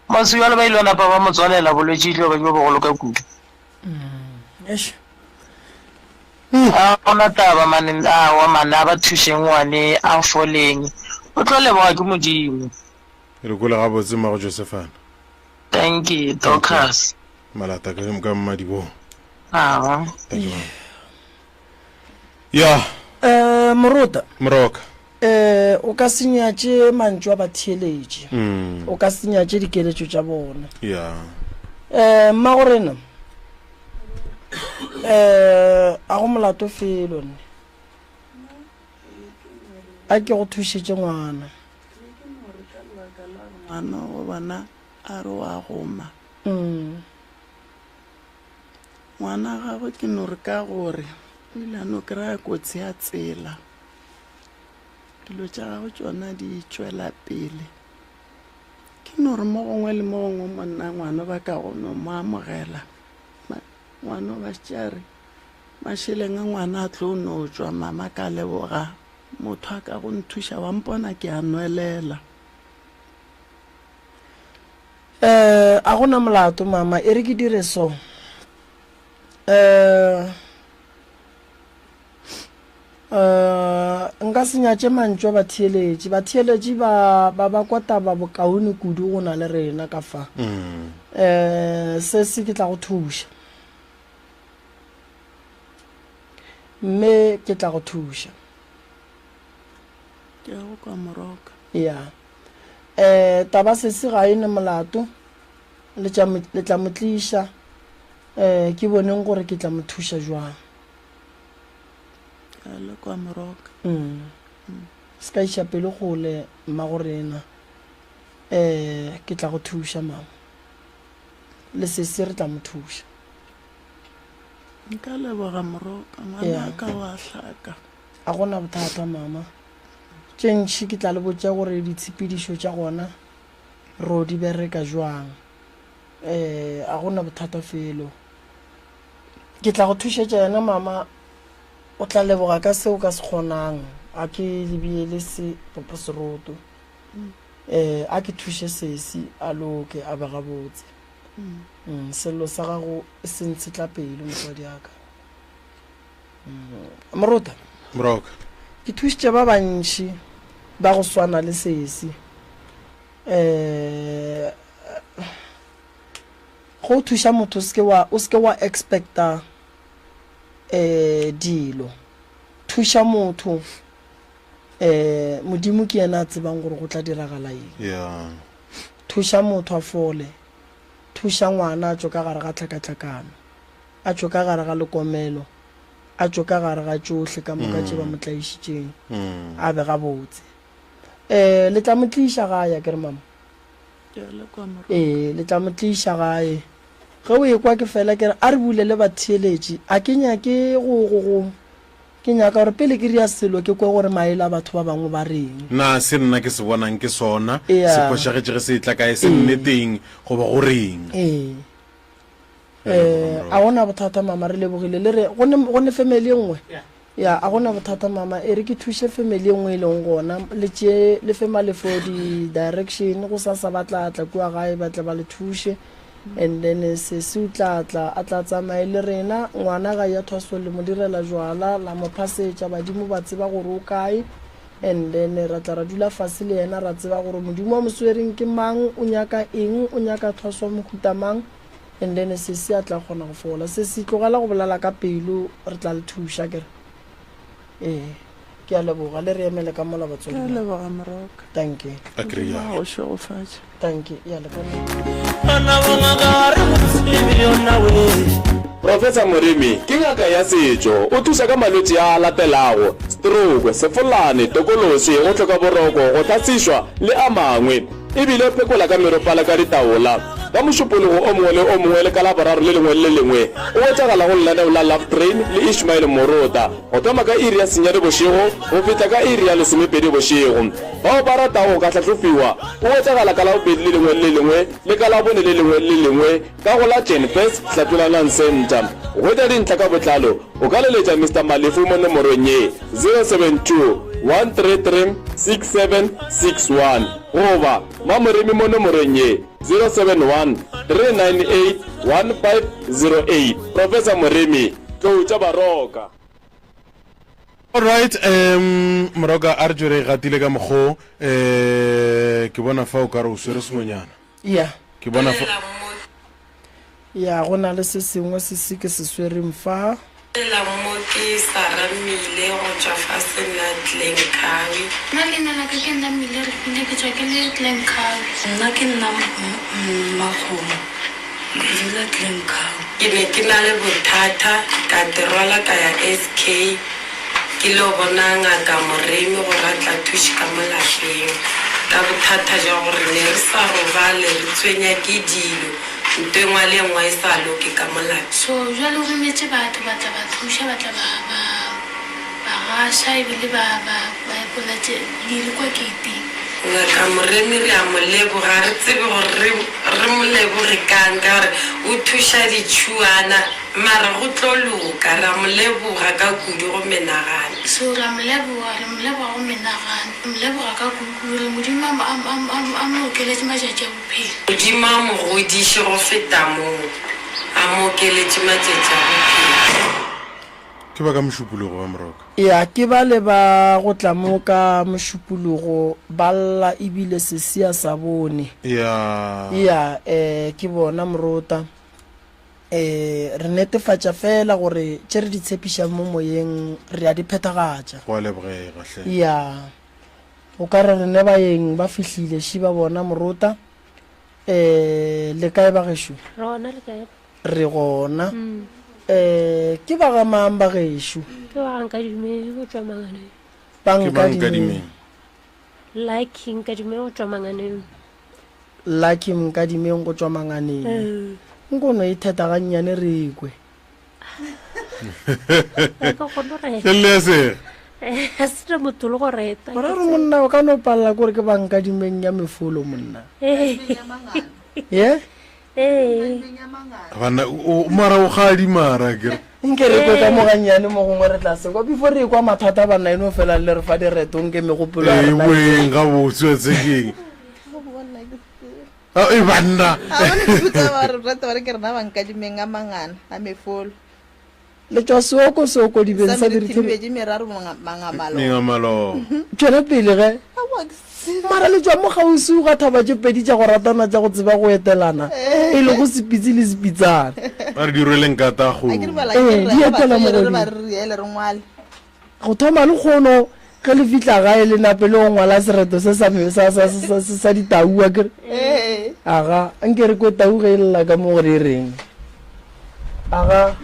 Mose bjalo ba ile napa ba mo tswalela, bolwetši e tlo ba bjo bogolo ka kudu. Ga gona taba man, aowa man, a ba thušeng ngwane a foleng, o tlo leboga ke Modimo. Re kwele gabotse mmago Josephana. Thank you, Dorcas. Malata ka ka mmadibong. Awa. Thank you, mama. Ya. Eh, Morota. Moroka. Eh, o ka se nyatše mantšu a batheeletši. Mm. O ka se nyatše dikeletšo tša bona. Ya. Eh, mmago rena. Eh, a go molato felo nne. A ke go thušetše ngwana. Ke be ke no re ka lebaka la gore ngwana wa bona a re wa goma. Ngwana gagwe ke no re ka gore o ile a no kry-a kotsi ya tsela. Dilo tša gagwe tšona di tšwela pele. Ke no re mo gongwe le mo gongwe monna ngwana ba ka go no mo amogela. Ngwana o ba šetše a re mašeleng a ngwana a tlo no tšwa mama ka leboga. Motho a ka go nthuša wa mpona ke a nwelela. Eh, a gona molato mama, e re ke dire so. Eh, eh, nka se nyatše mantšu a batheeletši. Batheeletši ba, ba ba kwa taba bokaone kudu go na le rena ka fa. Eh, se se ke tla go thuša. Mme ke tla go thuša. Ke ya go kwa moroka. Ya. Eh, taba sesi ga e ne molato. Le tša mo, le tla mo tliša. Eh, ke boneng gore ke tla mo thuša jwang. Ke a le kwa moroka. Mm. Se ka iša pelo kgole, mmagorena. Eh, ke tla go thuša, mama. Le sesi re tla mo thuša. Nka leboga moroka, ngwana ka wa hlaka. A gona bothata mama. Tše ntši ke tla le botša gore ditshepedišo tša gona ro di bereka jwang. Eh, a gona bothata felo. Ke tla go thušetša yena mama, o tla leboga ka seo ka se kgonang. A ke lebiele se popo seroto. Eh, a ke thuše sesi a loke a be gabotse. Mm, sello sa gago se ntshetla pelo motswadi aka. Mm, Morota. Moroka. Ke thušitše ba bantši ba go swana le sesi. Eh go thuša motho o seke wa o seke wa expecta eh dilo. Thuša motho eh Modimo ke yena a tsebang gore go tla diragala eng. Yeah. Thuša motho a fole. Thuša ngwana a tšwe ka gare ga tlhakatlhakano, a tšwe ka gare ga lekomelo, a tšwe ka gare ga tšohle ka moka tše ba mo tlaišitšeng, a be gabotse. Um le tla mo tliša gae, akere mama? Ee, le tla mo tliša gae. Ge o ekwa ke fela ke re a re bulele batheeletši, a ke nyake go, go, go, Ke nyaka gore pele ke ria selo ke kwe gore maele a batho ba bangwe ba reng. Na se nna ke se bonang ke sona se fošagetše ge se etla kae, se nneteng goba go reng? Ee. Ee, a gona bothata mama, re lebogile. Le re go ne, go ne family e nngwe? Ya, a gona bothata mama, e re ke thuše family e nngwe e leng gona, le tšee, le fe Malefo di-direction, gosasa ba tla tla kua gae ba tle ba le thuše. And then sesi o tla tla, a tla tsamaye le rena. Ngwana ga ya thwasong le mo direla jwala, la mo phasetša, badimo ba tseba gore o kae. And then ra tla ra dula fase le yena, ra tseba gore modimo wa mo swereng ke mang, o nyaka eng, o nyaka thwaso ya mohuta mang. And then sesi a tla kgona go fola. Sesi, tlogela go bolela ka pelo, re tla le thuša, akere? Ee. Ke a leboga, le re emele ka mola batswadi. Ke a leboga Moroka. Dankie. A ke re ya. Go šegofatše. Dankie. Ya le ka Professor Moremi ke ngaka ya setšo, o thuša ka malwetši a a latelago, stroke, sefolane, tokološi, go hloka boroko, go hlasišwa le a mangwe. E bile o phekola ka meropala ka ditaola. Ka Mošupologo o mongwe le o mongwe le ka Laboraro le lengwe le le lengwe o hwetšagala go lenaneo la Love Train le Ishmael Morota go thoma ka iri ya senyane bošego go fihla ka iri ya lesomepedi bošego. Bao ba ratago go ka hlahlofiwa o hwetšagala ka Labobedi le lengwe le le lengwe le ka Labone le lengwe le le lengwe ka go la Genfest Hlatlolanang Centre. Go hwetša dintlha ka botlalo o ka leletša Mister Malefu mo nomorong ye, 072 133 6761 goba Mamoremi mo nomorong ye, 071 398 1508. Professor Moremi, Tlou tša Baroka. Alright, um Moroka a re tšwe re e gatile ka mokgo um ke bona fa o ka re o swere sengwenyana. Ya. Ke bona fa. Ya, go na le se sengwe se se ke se swereng fa. Lela mo ke Sarah Mile go tšwa faseng la Glencoe. Nna leina la ka ke nna Mile Refile ke tšwa ke le Glencoe. Nna ke nna Mmakgomo ke dula Glencoe. Ke be ke na le bothata ka te rwala ka ya SK ke lo bona ngaka Moremi gore a tla thuše ka mo lapeng ka bothata jwa gore ne re sa robale re tswenya ke dilo. Nto engwe le engwe e sa loke ka mo lapeng. So jwale o rometše batho ba tla ba thuša, ba tla ba, ba, ba gaša ebile ba, ba, ba epolla tše dilo kwa keiting. Ngaka Moremi re a mo leboga, ga re tsebe gore re, re mo leboge kang ka gore o thuša ditšhuana mara go tlo loka, re a mo leboga ka kudu go menagano. So re a mo leboga, re mo leboga go menagano, re mo leboga ka kudu kudu, re Modimo a mo, a mo, a mo, a mo, a mo okeletše matšatši a bophelo. Modimo a mo godiše go feta moo, a mo okeletše matšatši a bophelo. Ke ba ka Mošupologo ba Moroka. Ya, ke bale ba go tla mo ka Mošupologo ba lla ebile sesia sa bone. Ya. Ya, eh, ke bona Morota. Eh, re netefatša feela gore tše re di tshepišang mo moyeng re a di phethagatša. Go a lebogega hle. Ya. O ka re rene baeng ba fihlile ši ba bona morota. Eh, le kae ba gešo? Re gona le kae? Re gona. Eh, ke ba ga mang ba gešo? Ke ba ga Nkadimeng go tšwa Manganeng. Ba Ke ba Nkadimeng. Nkadimeng. Lucky Nkadimeng go tšwa Manganeng. Lucky Nkadimeng go tšwa Manganeng. Nko no itheta gannyane re kwe. Gore re monna o ka no palela kore ke bankadimeng ya mefolo monna. Ye? Banna mara o gadi mara ke. Nke re kwe ka mo gannyane mo gongwe re tla se kwa before re kwa mathata banna eno fela le re fa direto nke megopolo ya rena. Ee weng ga botse wa tsekeng. Ah, e banna. A bone ke botsa ba re rata ba re ke rena bankadimeng a mangana a mefolo. Le tšwa seoko seoko dibeng sa dirithebedi meraro mangamalo. Mengamalo. Tšwela pele ge. Mara le tšwa mo kgauswi ga thaba tše pedi tša go ratana tša go tseba go etelana e lego Sepitsi le Sepitsana. Ba re di rweleng ka ta go. Ee, di etela mogodimo. Ba re riele re ngwale. Go thoma lekgono ge le fihla gae le nape le go ngwala sereto se sa, sa, sa, sa, sa, sa ditau a kere. Aga, nke re kwe tau ge e lla ka mo gore e reng. Aga,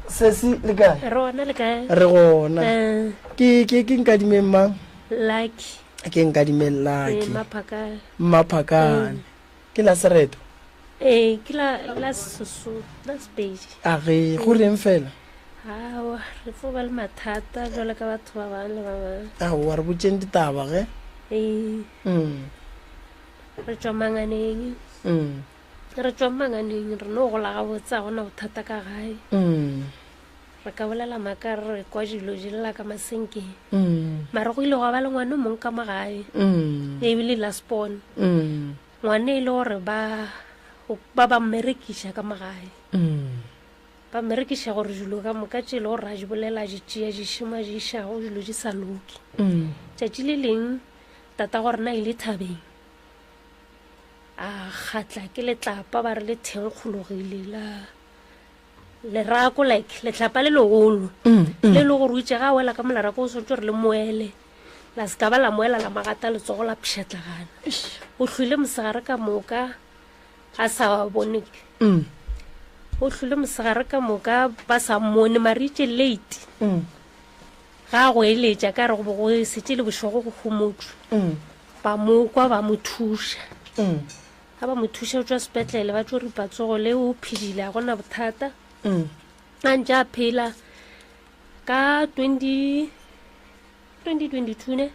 sesi le kae? Re gona le kae? Re gona. Eh. Ke, ke, ke Nkadimeng mang? Lucky. Ke Nkadimeng Lucky. Eh, Mmaphakane. Mmaphakane. Ke la sereto? Ee, ke la, la Sesotho, la Sepedi. A ge, go reng fela? Aowa, re tlo ba le mathata jwalo ka batho ba bangwe le ba bangwe. Aowa, re botšeng ditaba ge. Ee. Re tšwa Manganeng. Re tšwa Manganeng, re no gola gabotse, ga gona bothata ka gae. Re ka bolela maaka re re kwa dilo di lla ka masenkeng. Mara go ile gwa ba le ngwana o mongwe ka mo gae, ebile last born. Ngwana e le gore ba ba ba mmerekiša ka mo gae. Ba mmerekiša gore dilo ka moka tše e le gore a di bolela a di tšea di šoma di išago dilo di sa loke. Tšatši le leng tata go rena ile thabeng a kgatla ke letlapa ba re le thenkgologile la. lerako like letlapa le legolo mm, mm. le le gore o itse ga a wela ka molerako o swantse gore le moele la se ka ba la moela la magata letsogo la pšhatlagana o hlwile mosegare ka moka a sa bone mm. o hlwile mosegare ka moka ba sa mmone mare itše late mm. ga a go eletša ka re go bo go setse le bošego go homotswe mm. ba mo kwa ba mo thuša mm. ga ba mo thuša o tswa sepetlele ba tso ripa tsogo le o phedile a gona bothata mm. a ntse a phela ka 20 2022 ne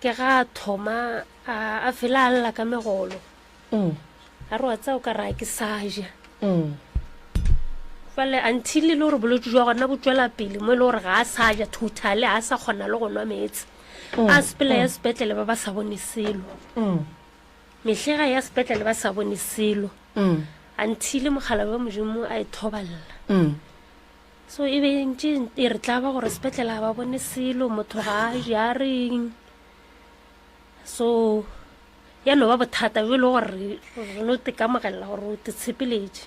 ke ga a thoma a fela a lla ka megolo mm. a re wa tsaya o ka raya ke sa ja mm. fale until e le gore bolwetse jwa gona bo tswela pele mo e le gore ga a sa ja totally ga a sa kgona le go nwa meetse mm. a sepela ya sepetlele ba ba sa bone selo mehlega ya sepetlele ba sa bone selo until mogala wa modimo a e thobalela so e be ntše e re tlaba gore sepetlele ga ba bone selo motho ga a ja reng so ya no ba bothata jo e le gore re no tekamogelela gore o te tshepeletše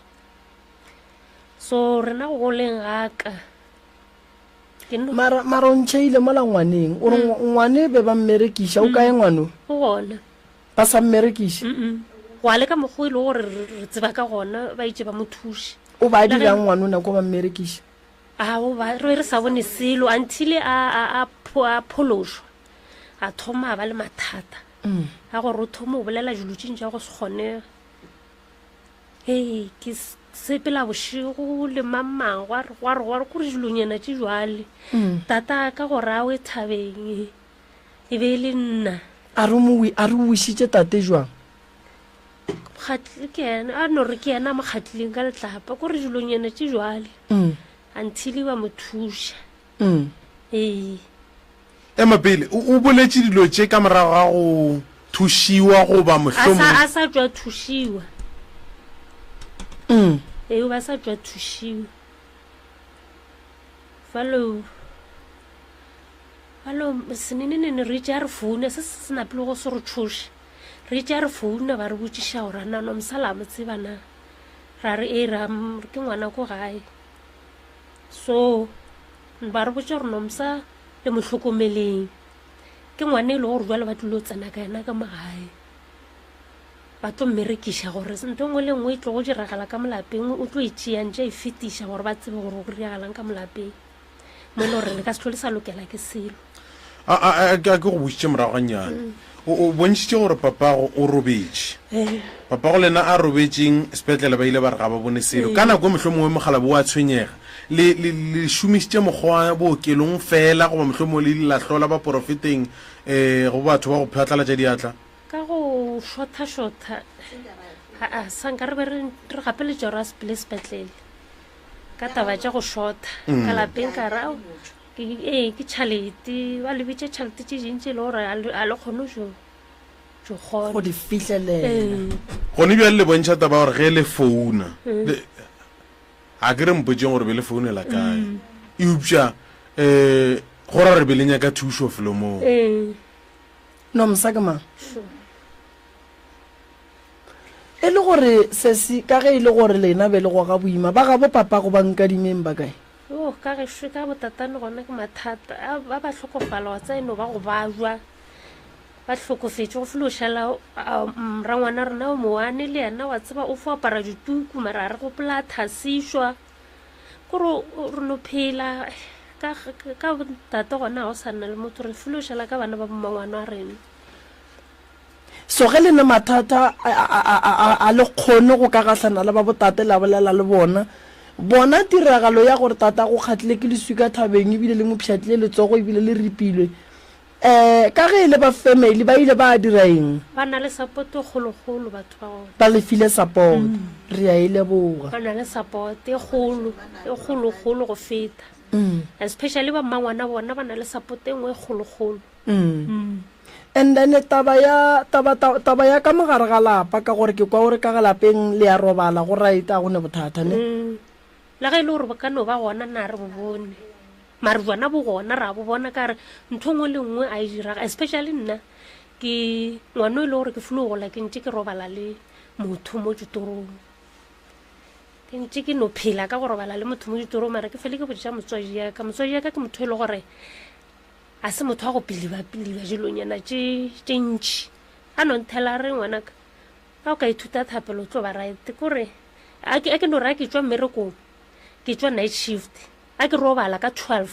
so rena go goleng gaka mara mara o ntšheile mola ngwaneng o re mm. ngwane be ba mmerekiša o kae mm. ngwano o gona ba sa mmerekiše go a le ka mokgwa e le gore re tseba ka gona ba itse ba mo thuše o ba dirang ngwano nako ba mmerekiša ao ba re re sa bone selo until a a phološwa a thoma a ba le mathata mm. a gore o thoma o bolela dilo tše ntši go se kgonege ee ke sepela bošego le mamang gwa re gwa re gwa re kore dilonyana tše jwale mm. tata ka gore a we thabeng e be e le nna a re mo a re wišitše tate jwang Mokgatli ke ena a no re ke ena a mo kgatlileng ka letlapa ko re dilonyana tše jwale mm. until ba mo thuša mm. ee ema pele o boletše dilo tše ka morago ga go thušiwa goba mohlomong a sa tšwa thušiwa mm. ee ba sa tšwa thušiwa falo falo senenenene re itše a re foune se se napile go se re tšhoše Re itše a re founa ba re botšiša gore a na Nomsa la mo tseba na. Ra re ee ra ke ngwana ko gae. So ba re botša gore Nomsa le mo hlokomeleng. Ke ngwana e le gore jwale ba tlilo tsena ka yena ka mo gae. Ba tlo mmerekiša gore ntho e nngwe le nngwe e tlo go diragala ka mo lapeng o tlo e tšea ntše a e fetiša gore ba tsebe gore go diragalang ka mo lapeng. Mo e le gore le ka se hlole sa lokela ke selo. A, a, a, a ke go bošitše morago gannyane. Mm. O, o bontšhitše gore papago o robetše. Eh. Papago lena a robetšeng sepetlele ba ile ba re ga ba bone selo. Eh. Ka nako mohlomongwe mogala bo a tshwenyega. Le, le, le šomišitše mokgwa wa bookelong fela goba mohlomongwe le ile la hlola baporofeteng eh, go batho ba go phatlalatša diatla? Ka go šotha-šotha, a, sa nka re be re, re gapeletša gore a sepele sepetlele. Ka taba tša go šotha. Mm. Ka lapeng ka re, ao, Ke, ee, ke tšhalete, ba le bitša tšhalete tše dintši e le gore a le a le kgone go jo kgona. Go di fihlelela. Ee. Gone bjale le bontšha taba ya gore ge le founa, le, ga ke re mpotšeng gore be le founela kae, eupša um go ra gore be le nyaka thušo felo moo. Ee. Nomsa ke mang? E le gore sesi, ka ge e le gore lena be le goga boima, ba gabo papago ba nkadimeng ba kae? Yo, ka gešo ka botatane gona ke mathata. A ba ba hlokofala wa tsaya e no ba go bajwa. Ba hlokofetše go felo šala mm, rangwana rena o mowane le yena wa tseba o fo apara dituku mara a re gopola a thasišwa. Kore re no phela ka ka botate gona ga o sa nna le motho re felo šala ka bana ba bommangwana wa rena. So ge le ne mathata a, a, a, a, a le kgone go ka gahlana le ba botate la bolela le bona. Bona tiragalo ya gore tata go kgatlile ke leswika thabeng ebile le mo pšhatlile letsogo ebile le ripilwe. Um ka ge e le ba family ba ile ba dira eng? Ba na le support e kgolokgolo batho ba gona. Ba le file support. Re a e leboga. Ba na le support e kgolo, e kgolokgolo go feta. Especially ba mmangwana bona ba na le support e nngwe e kgolokgolo. Mm. And then taba ya taba taba, taba ya ka mogare ga lapa ka gore ke kwa gore ka ga lapeng le ya robala go right a go ne bothata ne. Mm. Le ge e le gore bo ka no ba gona na re bo bone. Mare bjona bo gona ra bo bona ka re ntho nngwe le nngwe a e diraga especially nna ke ngwana o e le gore ke filo gola ke ntse ke robala le motho mo ditorong. Ke ntše ke no phela ka go robala le motho mo ditorong mara ke fele ke botša motswadi ya ka. Motswadi ya ka ke motho e le gore a se motho wa go piliba-piliba dilonyana tše tše ntši. A no nthela a re ngwanaka ga o ka ithuta thapelo o tlo ba right. Kore a ke a ke no re a ke tšwa mmerekong ke tšwa night shift a ke robala ka 12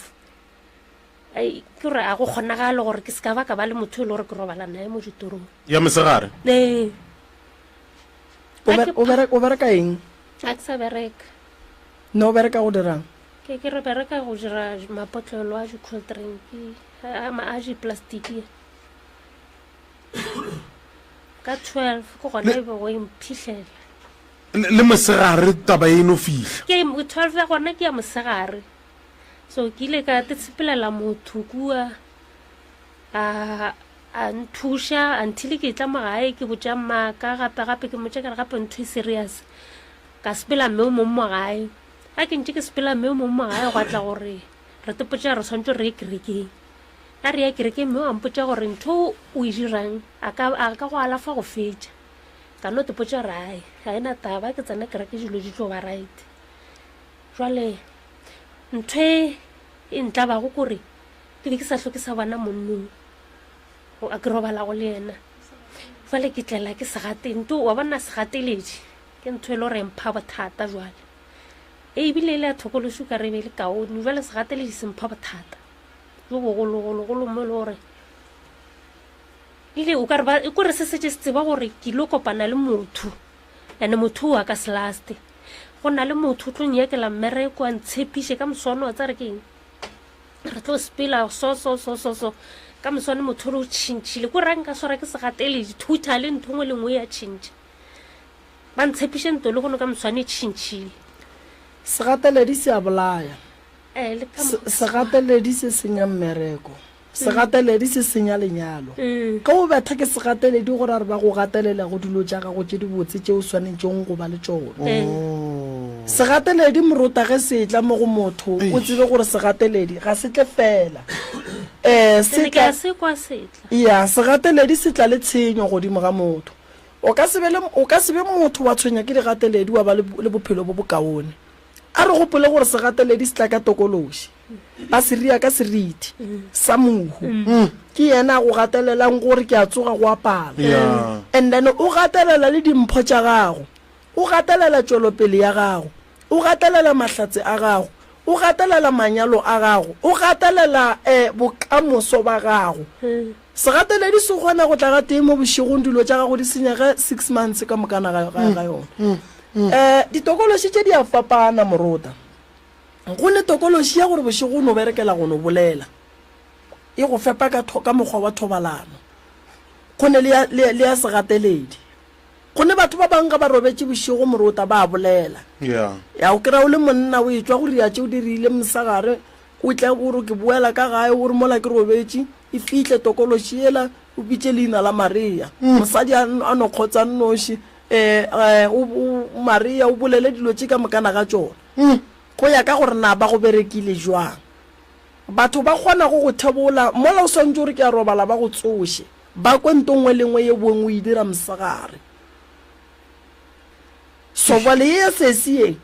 ai ke gore a go kgonagale gore ke se ka ba ka ba le motho e le gore ke robala naye mo ditorong. Ya mosegare? Ee. O ber- o bereka o bereka eng? A ke sa bereka. Ne o bereka go dirang? Ke ke re bereka go dira mapotlelo a di-cold drink a a di-plastic. Ka 12 ke gona e bego e mphihlela. Le le mosegare taba e no fihla. Ke 12 ya gona ke ya mosegare. So ke ile ka te tshepelela motho kua a A nthuša until ke etla mo gae ke botša mmaka gape gape ke mmotša ke re gape ntho e serious. Ka sepela mme o mong mo gae. Ga ke ntše ke sepela mme o mong mo gae gwa tla gore re tepotša re swantse re ye kerekeng. Ga re ya kerekeng mme wa mpotša gore ntho o e dirang a ka a ka go alafa go fetša. Ka no tepotša gore ai ga e na taba ke tsena kereke dilo di tlo ba right. Jwale ntho e e ntlabago kore ke be ke sa hloke sa bona monnong. A ke robalago le yena jwale ke tlela ke segate nto wa bona segateledi ke ntho e le gore mpha bothata jwale e ebile e le ya thokološi ka re be le kaone jwale segateledi se mpha bothata jo bogologologolo mo e le gore ile o ka re ba e kore se setse se tseba gore ke ilo kopana le motho ene motho o a ka se laste go na le motho o tlo nyakela mmereko a ntshepiše ka moswane wa tsa re ke eng re tlo sepela so so so so so ka moswane motho o tšhintšhile ko rang ka swara ke segateledi thutha le ntho ngwe le nngwe ya tšhintšha ba ntshepiše nto le gono ka moswane e tšhintšhile Segateledi se a bolaya. Eh, le ka mokgwa- Segateledi se senya mmereko. Segateledi se senya lenyalo. Ge o betha ke segateledi go ra gore ba go gatelela go dilo tša gago tše dibotse tše o swanetšego go ba le tšona. Segateledi morota ge se etla mo go motho o tsebe gore segateledi ga se tle fela. Um se tla, ya, segateledi se tla le tshenyo godimo ga motho. O ka se be le, o ka se be motho wa tshwenya ke digateledi wa ba le, le bophelo bo bokaone. A re gopole gore segateledi se tla ka tokološi, ba se ria ka seriti sa mohu. Ke yena a go gatelelang gore ke a tsoga go apala. And then o gatelela le dimpho tša gago, o gatelela tšwelopele ya gago, o gatelela mahlatse a gago, o gatelela manyalo a gago, o gatelela bokamoso ba gago. Segateledi se kgona go tla gatee mo bošegong dilo tša gago di senyege six months ka mokana ga, ga, ga yona. Um ditokološi tše di a fapana morota. Go ne tokološi ya gore bošego o no berekela go no bolela, e go fepa ka, ka mokgwa wa thobalano. Go ne le ya, le, le ya segateledi. Go ne batho ba bangwe ga ba robetše bošego morota ba a bolela. Yeah. Ya o kry-a o le monna o etšwa go ria tše o di riile mosegare O tle o re ke boela ka gae, o re mola ke robetše, e fihle tokološi yela, o bitše leina la Maria. Mosadi a, a no kgotsa nnoši, e, e, o, o, Maria, o bolele dilo tše ka mokana ga tšona. Go ya ka gore na ba go berekile bjang. Batho ba kgona go go thebola, mola o swantše o re ke a robala ba go tsoše, ba kwe nto nngwe le nngwe ye bong o e dira mosegare. So bjale ye ya sesi ye,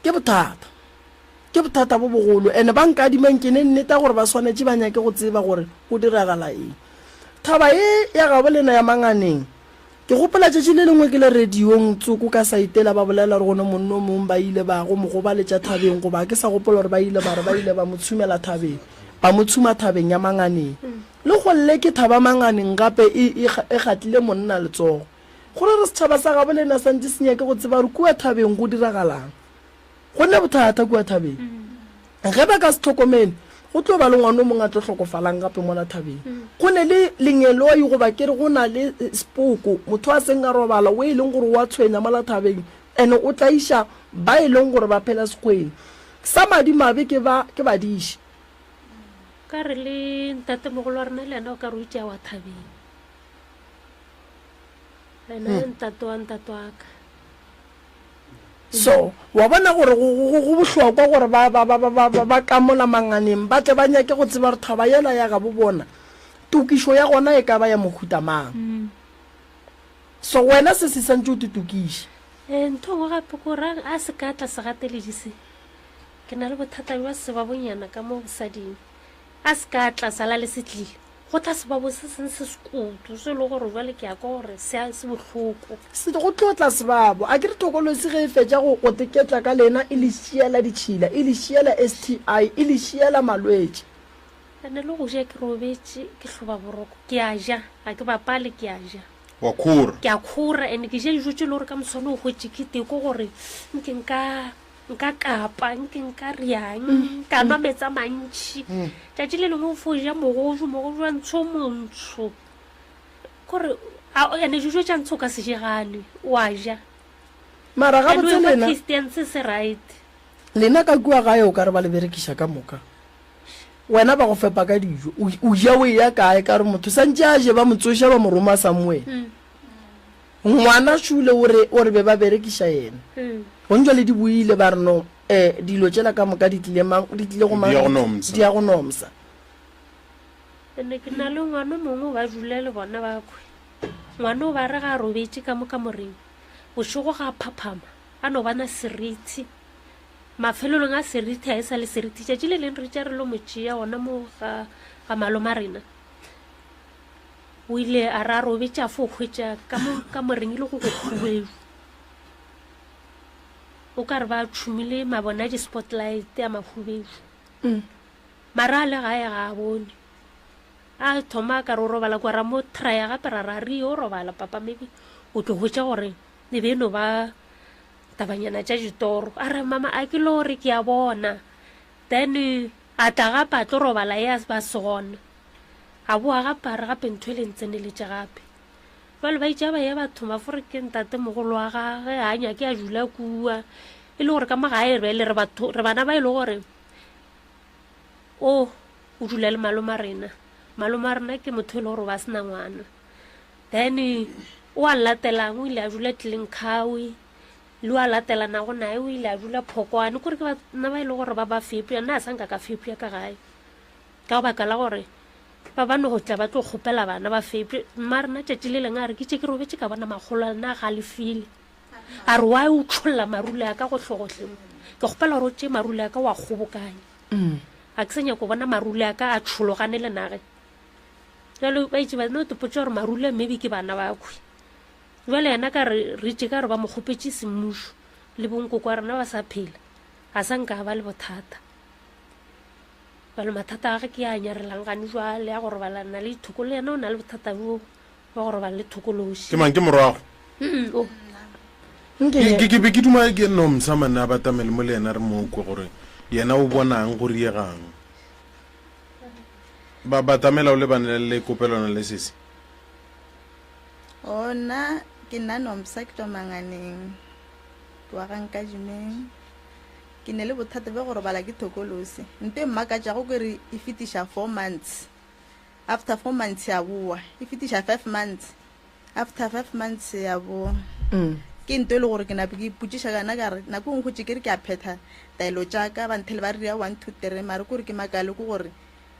ke bothata. Ke bothata bo bogolo and ba nkadimang ke ne nneta gore ba swanetše ba nyake go tseba gore go diragala eng. Thaba ye ya gabo lena ya Manganeng, ke gopola tšatši le lengwe ke le radiong tsoko ka saitela ba bolela gore go ne monna o mongwe ba ile ba go mo gobaletša thabeng goba ke sa gopola gore ba ile ba re ba ile ba mo tshumela thabeng, ba mo tshuma thabeng ya Manganeng. Le golle ke thaba Manganeng gape e, e, e gatlile monna letsogo. Go ra gore setšhaba sa gabo lena santše se nyake go tseba gore kua thabeng go diragalang. Go ne bothata kua thabeng. Ge ba ka se hlokomele, go tlo ba le ngwana o mongwe a tlo hlokofalang gape mola thabeng. Go ne le lengeloi goba ke re go na le sepoko, motho a seng a robala, o e leng gore o a tshwenya mola thabeng and o tlaiša ba e leng gore ba phela sekgweng. Sa madimabe ke ba, ke badiši. Ka re le ntatemogolo wa rena le yena o ka re o itše a wa thabeng. Ena ntate wa ntate wa ka. So, wa bona gore go, go, go bohlokwa gore ba, ba, ba, ba, ba, ba, ba ka mola manganeng ba tle ba nyake go tseba gore thaba yela ya gabo bona, tokišo ya gona e ka ba ya mohuta mang. So, wena se se santše o te tokiše. Eh, ntho e nngwe gape ko ra a se ka tla segateledi se ke na le bothata jwa sebabonyana ka mo bosading a se ka tla sala le se tlile go tla sebabo se seng se sekutu se e le gore jale ke ya kwa gore se a- se bohloko Se go tlo tla sebabo. A ke re thokolosi ge e fetša go go teketla ka lena e le šiela ditšhila, e le šiela STI, e le šiela malwetši. Ene le go ja ke robetše ke hloba boroko ke a ja ga ke bapale ke a ja. Wa khora. Ke a khora and ke ja dijo tše le gore ka moswane o hwetše ke teko gore nke nka nka kapa nke nka riang mm. ka nwa metsi a mantšhi mm. tšatši le lengwe o fo ja mogojo mogojo wa ntsho montsho kore ene dijo tša ntsho o ka se jegane wa ja mara gabotse lena christian se se right lena ka kua gae o ka re ba le berekiša ka moka Wena ba go fepa ka dijo, o, o ja o eya kae? Ka re motho santše a je ba mo tsoša ba mo roma somewhere. Mm. Ngwana šule o re, o re be ba berekiša yena. Mm. Gong jwale di boile ba re no, eh, dilo tšela ka moka di tlile mang, di tlile go mang? Di ya go Nomsa. Di ya go Nomsa. Ene ke na le ngwana o mongwe ba dula le bona ba kwe. Ngwana o ba re ga a robetše ka mo kamoreng, bošego ga a phaphama, a no bana seriti. Mafelelong a seriti a e sa le seriti, tšatši le leng re tša re lo mo tšea gona mo ga, ga maloma rena. O ile a re a robetše a fo hwetša ka mo kamoreng e le go go khubedu. O ka re ba tšhumile mabone a di-spotlight a mahubedu. Mm. Mara a le gae ga a bone. A thoma ka re o robala kwa ra mo trya gape ra ra re yo robala papa maybe o tlo hwetša gore e be e no ba tabanyana tša ditoro. A re, Mama, a ke lore, ke a bona. Then a tla gape a tlo robala ye a ba se gona. A boa gape a re gape ntho e le ntseneletše gape. Jwale ba itše ba ye ba thoma fore ke ntate mogolo wa gage a nyake a dula kua. E le gore ka mo gae re le re batho re bana ba e le gore o o dula le maloma rena. Maloma rena ke motho e le gore ba sena ngwana. Then o a latelang o ile a dula Tlenkhawi, le o a latelanago naye o ile a dula Phokwane. Kore ke banna ba e le gore ba ba fepša, nna a sa nka ka fepša ka gae ka baka la gore ba ba no go tla ba tlo kgopela bana ba fepše. Mma rena tšatši le lengwe a re ke tše ke robetše ka bona makgolo a lena a galefile, a re why o tšholla marule a ka gohlegohle mo, ke kgopela gore o tšee marule a ka wa kgobokanye, ga ke sa nyaka go bona marule a ka a tšhologane le nage. Jalo ba itše ba no topotša gore Marula maybe ke bana ba khwe. Jale yena ka re re itše ka re ba mo kgopetše semmušo le bonkoko wa rena ba sa phela. A sa nka ba le bothata. Jale mathata a gage ke a nyarelang gane jwale a go robalana le dithoko le yena o na le bothata bjo ba go robala le thokološi. Ke mang ke morwago? Mm, o. Ke ke ke be ke duma ke Nomsa mane a batamele mo le yena re mo kwe gore yena o bonang go riegang. Ba batamela o lebane le kopelwana le sesi. O nna ke nna Nomsa ke tšwa Manganeng ke wa ga Nkadimeng. Ke ne le bothata bja go robala ke thokolosi. Nto e mmakatšago ke re e fetiša 4 months. After 4 months ya boa. E fetiša 5 months. After 5 months ya boa. Ke nto e le gore ke nape ke ipotšiša ka yona ka re nako e nngwe hwetše ke re ke a phetha taelo tša ka ba nthele ba re ria 1 2 3 mare kore ke makale ke gore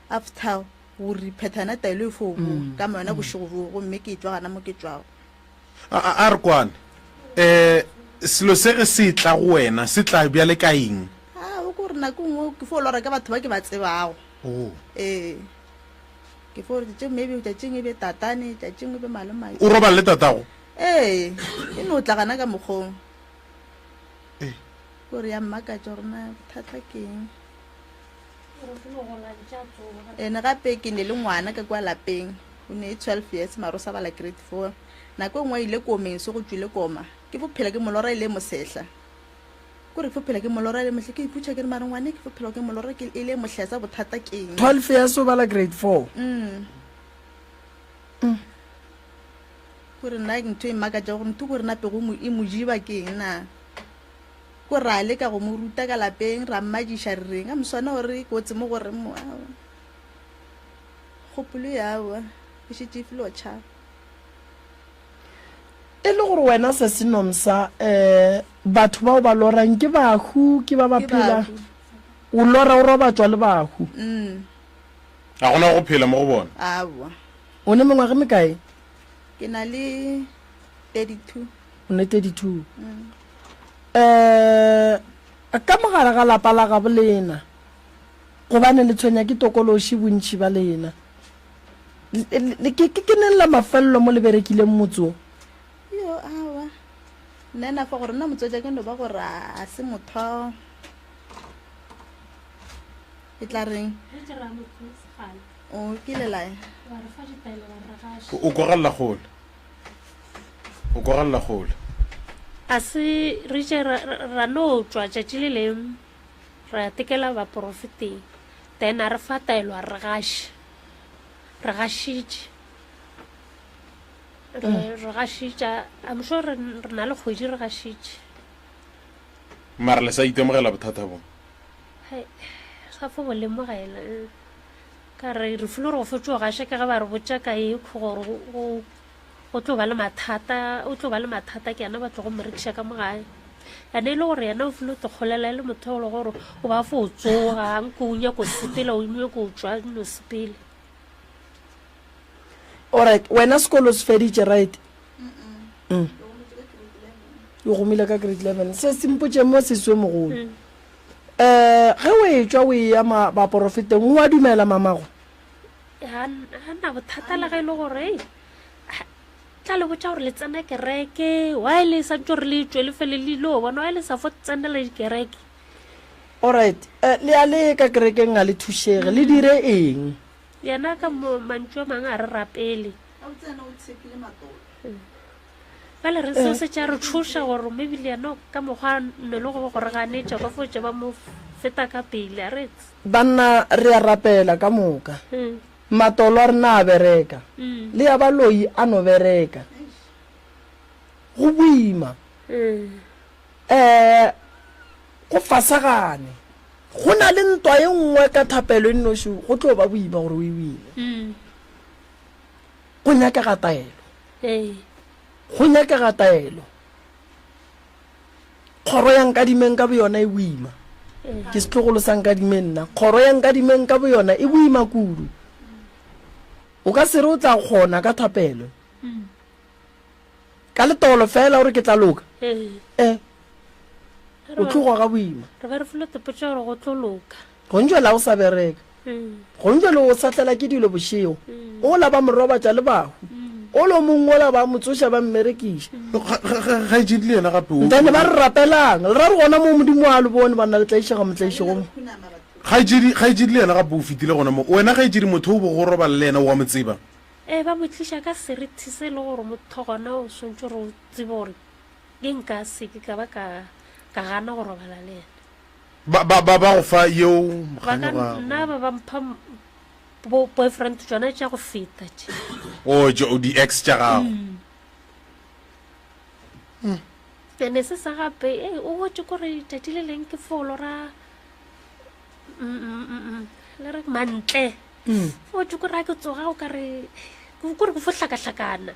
after go re phetha yona taelo e fo bo mm. ka yona bošego boo gomme ke tšwa gana mo ke tšwago. A a re kwane um selo se ge se tla go wena se tla bjale ka eng? A o ko re nako nngwe ke fo lora ka batho ba ke ba tsebago. Oh. Ee. Ke fo re tše maybe tšatšing e be tatane, tšatšing e be malomake. O robala le tatago? Ee, e no tla gana ka mokgong. Kore ya mmakatša gore na bothata ke eng. Ene gape ke ne le ngwana ka kwa lapeng, o ne e 12 years mara o sa bala grade 4. Nako e nngwe a ile komeng so go tšwile koma, ke fo phela ke mo lora e le mosehla. Kore ke fo phela ke mo lora e le mohle, ke ipotša ke re mara ngwane ke fo phela ke mo lora ke e le mohlesa bothata ke eng. 12 years o bala grade 4. Mm. Kore nna ntho e mmakatša gore ntho kore nape go mo e mo jiba ke eng na. Ko ra leka go mo ruta ka lapeng, ra mmadiša re reng, a moswana o re kotsi mo go reng mo, aowa. Kgopolo ye aowa, e šetše e file go tšhaba. E le gore wena Sesi Nomsa, um batho bao ba lorang ke bahu, ke ba ba Ke phela? bahu. O lora o robatšwa le bahu? Mm. Ga gona go phela mo go bona? Aowa. O ne mengwaga e mekae? Ke na le 32. O ne 32. Mm. Um ka mogare ga lapa la gabo lena, gobane le tshwenya ke tokološi bontši ba lena. Ke, ke, ke neng la mafelelo mo le berekileng motse wo? Yo, aowa. Nna ena fa gore nna motswetša ke no ba gore a se motho. E tla reng? O kile la ya. O kwagalela kgole. O kwagalela kgole. A se re tše ra no tšwa tšatši le leng ra tekela baporofeteng then a re fa taelo a re gaše re gašitše re mm. gašitša I'm sure re na le kgwedi re gašitše mara le sa itemogela bothata bo sa fo bo lemogela eh. Ka re, re file gore go fetše go gaša ke ge ba re botša ka ekhwi gore go, go tlo ba le mathata, o tlo ba le mathata ke yena ba tlogo mo rekiša ka mo gae. Ene e le gore yena o file o tekgolela e le motho e le gore o ba fo tsoga, nko o nyako sepela, o nyako tšwa no sepele. Alright, wena sekolo se feditše right? Mm. O gomile ka grade 11. Se se mpotše mo seswe mogolo. Mm. Um ge o etšwa o eya ma, baporofeteng, o a dumela mamago? Ga na bothata le ge e le gore ei, tla le botša gore le tsena kereke, why le sa ntše gore le tšwe le fele le ile o bona, why le sa fo tsenela dikereke? Alright, eh, le a le ka kerekeng ga le thušege, le dire eng? Yena ka mantšu a mangwe a re rapele. Bjale re seo se tša re tšhoša gore maybe le yena ka mokgwa ne le go re ganetša ba fotše ba mo feta ka pele a re Banna re a rapela ka moka. Matolo a rena a bereka. Le ya baloi a no bereka. Go boima. Um go fasagane. Go na le ntwa e nngwe ka thapelo e nnoši go tlo ba boima gore o e wine. Go nyakega taelo. Go nyakega taelo. Kgoro ya Nkadimeng ka boyona e boima. Ke setlogolo sa Nkadimeng nna. Kgoro ya Nkadimeng ka boyona e boima kudu. O ka se re o tla kgona ka thapelo. Ka letolo fela o re ke tla loka. Eh. O tloga ga boima. Re be re filwe tepotša gore go tlo loka. Gontšwela o sa bereka. Gontšwele o sahlela ke dilo bošego. Ola ba mo robatša le bahu. Ola o mongwe ola ba mo tsoša ba mmerekiša. Kgaetšedi le yena gape o. Then ba re rapelang. Le ra re gona moo Modimo a le bone banna le tlaišega motlaišegong. Kgaetšedi, kgaetšedi le yena gape o fetile gona mo. Wena kgaetšedi motho o bo go robala le yena o a mo tseba? Ee, ba mo tliša ka serithi se e le gore motho gona o swantše gore o tsebe gore ke nka se ke ka ba ka ka gana go robala le yena. Ba, ba, ba, ba go fa yeo Ba ka mokganyogago. nna ba ba mpha m- bo boyfriend tšona tša go feta tše. O, tšo, di ex tša gago. Ene se sa gape, ei, o botše kore tšatši le leng ke fo lora mm, mm, mm, mm, le re mantle. O botše kore a ke tsoga o ka re, kore ke fo hlakahlakana.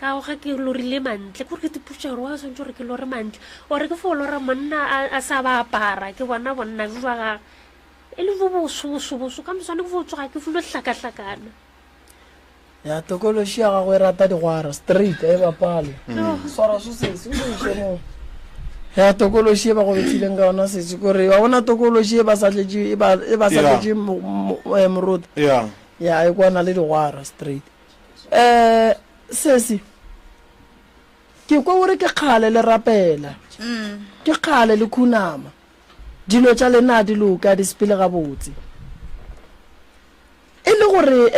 Ka go ga ke lorile mantle, kore ke tipotša gore wa swantše gore ke lore mantle, ore ke fo lora monna a, a sa ba apara, ke bona bonna jo jwa gagwe e le jo boso boso boso, ka moswane ke fo tsoga ke filo hlakahlakana. Ya tokološi ya gago e rata digwara straight a e bapale. Swara so sesi o se iše moo. Ya tokološi e ba go bethileng ka yona sesi kore wa bona tokološi e ba sa tletše e ba e ba sa tletše eh, morota. Ya. Ya e kwana le digwara straight. Eh sesi ke kwa o re ke kgale le rapela. Ke kgale le khunama. Dilo tša lena di loka di sepele gabotse. E le gore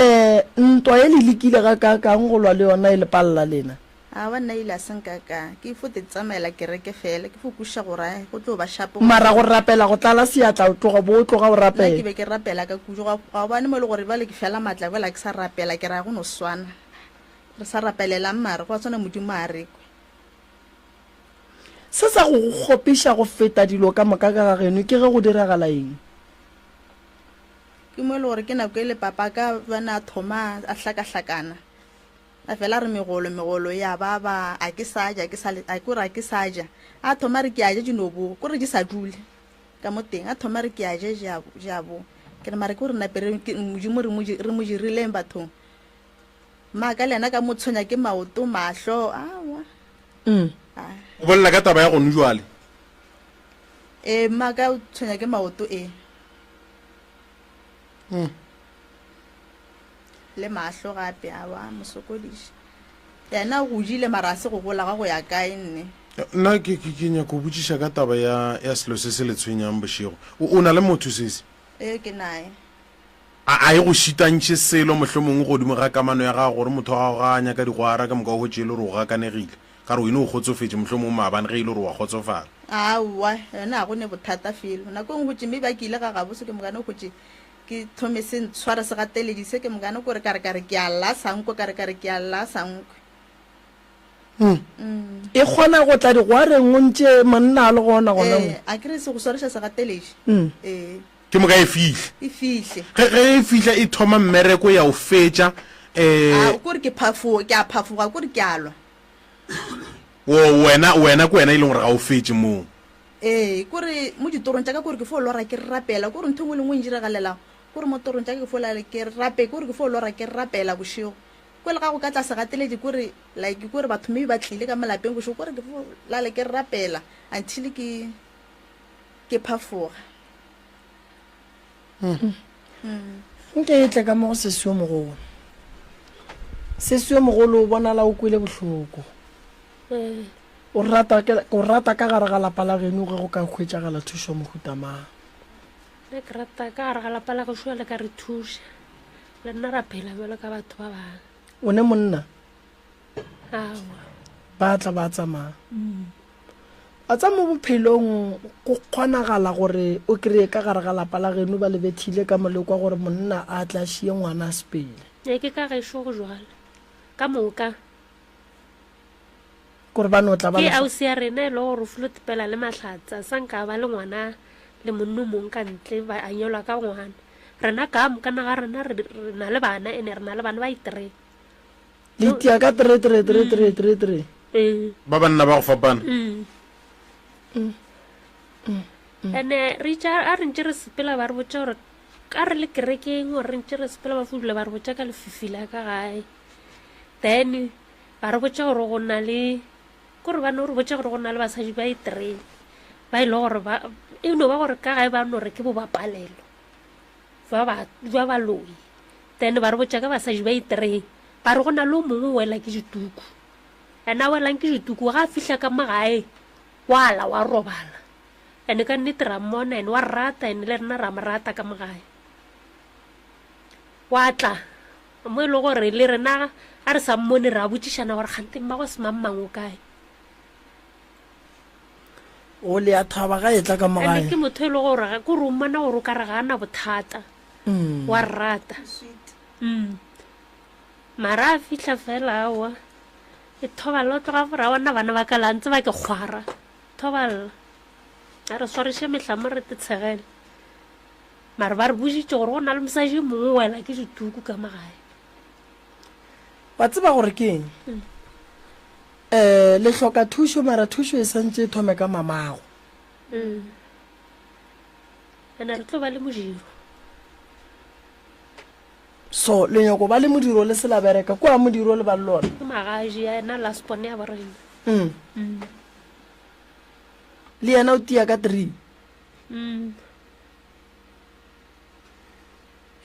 um ntwa ye le lekile gakaakang go lwa le yona e le palela lena? Aowa nna ile a se nkakaa. Ke fo te tsamaela kereke fela. Ke fo kwešiša gore ai go tlo ba shapo go Mara go rapela go tlala seatla o tloga bo o tloga o Nna ke rapela. be ke rapela ka kudu ga gobane mo e le gore bjale ke fela matla bjale ga ke sa rapela ke ra go no swana. Re sa rapelelang mara gwa swana Modimo a re kwe. Se sa go go kgopiša go feta dilo ka moka ka ga geno ke ge go diragala eng? Ke mo e le gore ke nako e le papa ka bjana a thoma a hlakahlakana. A fela a re megolo, megolo e a baba, a ke sa ja, ke sa le, a ke gore a ke sa ja. A thoma a re ke a ja di no bo, kore di sa dule ka mo teng. A thoma a re ke a ja, ja, ja bo. Ke re mara ke gore nape re, ke, Modimo re mo, re mo dirileng bathong. Maka le yena ka mo tshwenya ke maoto, mahlo, aowa. O bolela ka taba ya gonu jwale. Ee, mmaka o tshwenya ke maoto ee. Mm. Le mahlo gape awa mosokodiši. Yena o godile mara a se go gola ga go ya kae nne. Nna ke ke ke nyako botšiša ka taba ya ya selo se se le tshwenyang bošego. O o na le motho sesi? Ee ke nae. A a e go šitantšhe selo mohlomongwe godimo ga kamano ya gago gore motho wa gago ga a nyaka digwara ka moka o hwetše e le gore o gakanegile. Ka re wena o kgotsofetše mohlomongwe maabane ge e le gore wa kgotsofala. Aowa yona ga go ne bothata felo. Nako e nngwe hwetše maybe a ke ile ga gabo so ke mokane hwetše ke thome se ntshware segateledi se ke mokane kore ka re ka re ke a lla sa nkwe ka re ka re ke a lla sa nkwe. Mm. E kgona go tla digwareng o ntše monna a le gona gona mo. Ee, a ke re se go swariša segateledi. Mm. Ee. Ke moka e fihle. E fihle. Ge ge e fihla e thoma mmereko ya o fetša eh. A kore ke phafoga, ke a phafoga kore ke a lwa. O wena wena ke wena e leng gore ga o fetše moo. Ee, kore mo ditorong tša ka kore ke fo lora ke rapela, kore ntho e nngwe le nngwe e ndiragalelang, kore mo torong tša ka ke fo lala ke rape, kore ke fo lora ke rapela bošego. Ko le ga go ka tla segateledi kore like kore batho maybe ba tlile ka mo lapeng bošego, kore ke fo lala ke rapela until ke ke phafoga. Nke e tle ka mo go sesi yo mogolo. Sesi yo mogolo o bonala o kwele bohloko. O rata ke o rata ka gare ga lapa la geno ge go ka hwetšagala thušo mohuta mang? Nna ke rata ka gare ga lapa la gešo le ka re thuša. Le nna ra phela bjalo ka batho ba bangwe. O ne monna? Aowa. Ba tla ba tsamaya. A tsa mo bophelong go kgonagala gore o kry-e ka gare ga lapa la geno ba le bethile ka molekwa gore monna a tle a šie ngwana a sepele? Ee, ke ka gešo go jwalo. Ka moka. Kore ba no tla ba Ke ausi ya rena e le gore o filo tepela le mahlatsa, sa nka ba le ngwana le monno mong ka ntle ba a nyelwa ka ngwana. Rena ka moka na ga rena re re na le bana ene re na le bana ba itree. Le itia ka tree tree tree tree tree tree. Ee. Ba banna ba go fapana. Mm. Ene re itše a re ntše re sepela ba re botša gore ka re le kerekeng gore re ntše re sepela ba fo dula ba re botša ka lefifi la ka gae. Then ba re botša gore go na le kore ba no re botša gore go na le basadi ba e tree ba e le gore ba e no ba gore ka gae ba no re ke bobapalelo jwa ba jwa baloi. Then ba re botša ka basadi ba e tree ba re go na le o mongwe o wela ke dituku ene a welang ke dituku ga a fihla ka mo gae wa la wa robala ene ka nnete ra mmona ene wa rata ene le rena ra mo rata ka mo gae wa tla mo e le gore le rena a re sa mmone re a botšišana gore kgante mmago semangmang o kae. O le a thaba ga e tla ka mo gae. Ene ke motho e le gore ke gore o mmona gore o ka re ga a na bothata. Mm. Wa rata. Mm. Mara a fihla fela aowa. E thoballa o tloga fora bona bana ba ka la ntse ba ke kgwara. Thoballa. A re swariše mehlamo re te tshegele. Mara ba re boditše gore go na le mosadi yo mongwe o wela ke dituku ka mo gae. Wa tseba gore ke eng? Um le hloka thušo, mara thušo e santše e thome ka mamago. Mm. Ene re tlo ba le modiro. So le nyako ba le modiro le se la bereka kua modiro le ba le lona. Ke magaji ya ena last born ya borena. Mm. Mm. Le yena o tia ka 3. Mm.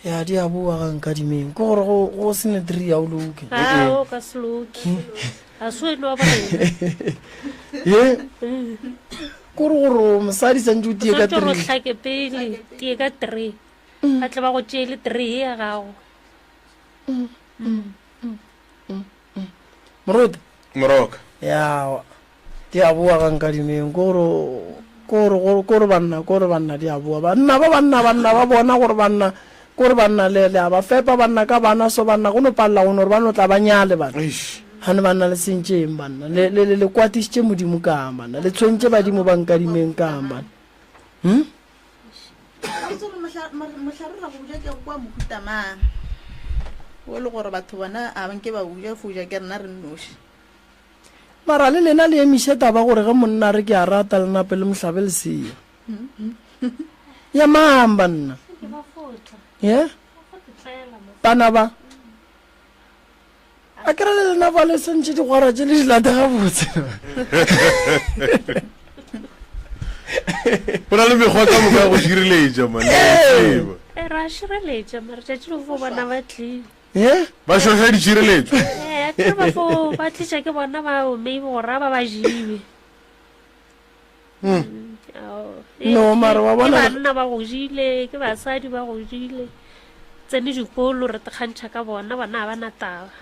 Ya di a boa ga nkadimeng. Ke gore go go se ne 3 ya o loke. Ah, o ka se loke. A se wena wa borena. Ye. Kore gore mosadi santse o tie ka 3. O 3. hlake pele, tie ka 3. Ba tle ba go tšeele 3 ya gago. Moruti. Moroka. Ya Di a boa ga Nkadimeng, ke gore, ke gore, ke gore banna, ke gore banna di a boa. Banna ba banna, banna ba bona gore banna, ke gore banna le, le a ba fepa banna ka bana, so banna go no palela go no re ba no tla ba nyale banna. Eish. Gane banna le sentše eng banna? Le, le, le, le kwatišitše Modimo kang banna? Le tshwentše badimo ba Nkadimeng kang banna? Hm? Gabotse gore mohla, mohlare ra go ja ke kwa mohuta mang? O le gore batho bona a nke ba o ja, fo ja ke rena re nnoši. Mara le lena le emiše taba gore ge monna a re ke a rata le nape le mo hlabe lesea. Ya mang banna? Ye? Bana ba. A kere le lena ba le sentše digwara tše le di late gabotse. Go na le mekgwa ka moka ya go šireletša man. Ee. Eh, ra šireletša mara tšatši le fo bona ba tlile. Eh? Ba šoša ditšireletšo. Eh, akere ba fo ba tliša ke bona ba maybe gore a ba ba jiwe. Hmm. No, mara wa bona. Ke banna ba go jile, ke basadi ba go jile. Tsene dikolo re kgantšha ka bona, bona ga ba na taba.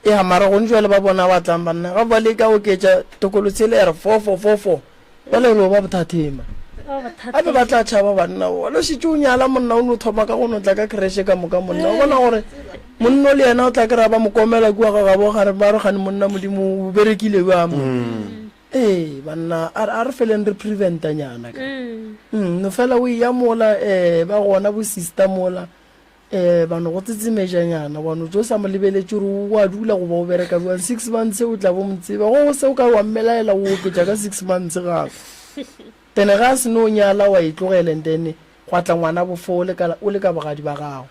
Ya mara gone jwale ba bona ba tlang banna ga ba leka oketša tokolo tshele ya re fofo fofo ba le ba bothathema gape ba tla tšhaba banna o lo šetše o nyala monna o no thoma ka go no tla ka creche ka moka monna o bona gore monno le yena o tla kry-a ba mo komela kua ga gabo gare ba re gane monna modimo o berekile bjang mm. ee banna a re feleng re preventa nyana ka mm. mm, no fela o eya mola um ba gona bo sister mola um ba no go tsetsemejanyana wa no tso sa mo lebeletše gore o a dula goba o bereka bjang six months o tla bo mo tseba go se o ka wa mmelaela o oketša ka six months gape then ga a se no nyala wa e tlogela and then gwa tla ngwana bofo o le ka bogadi ba gago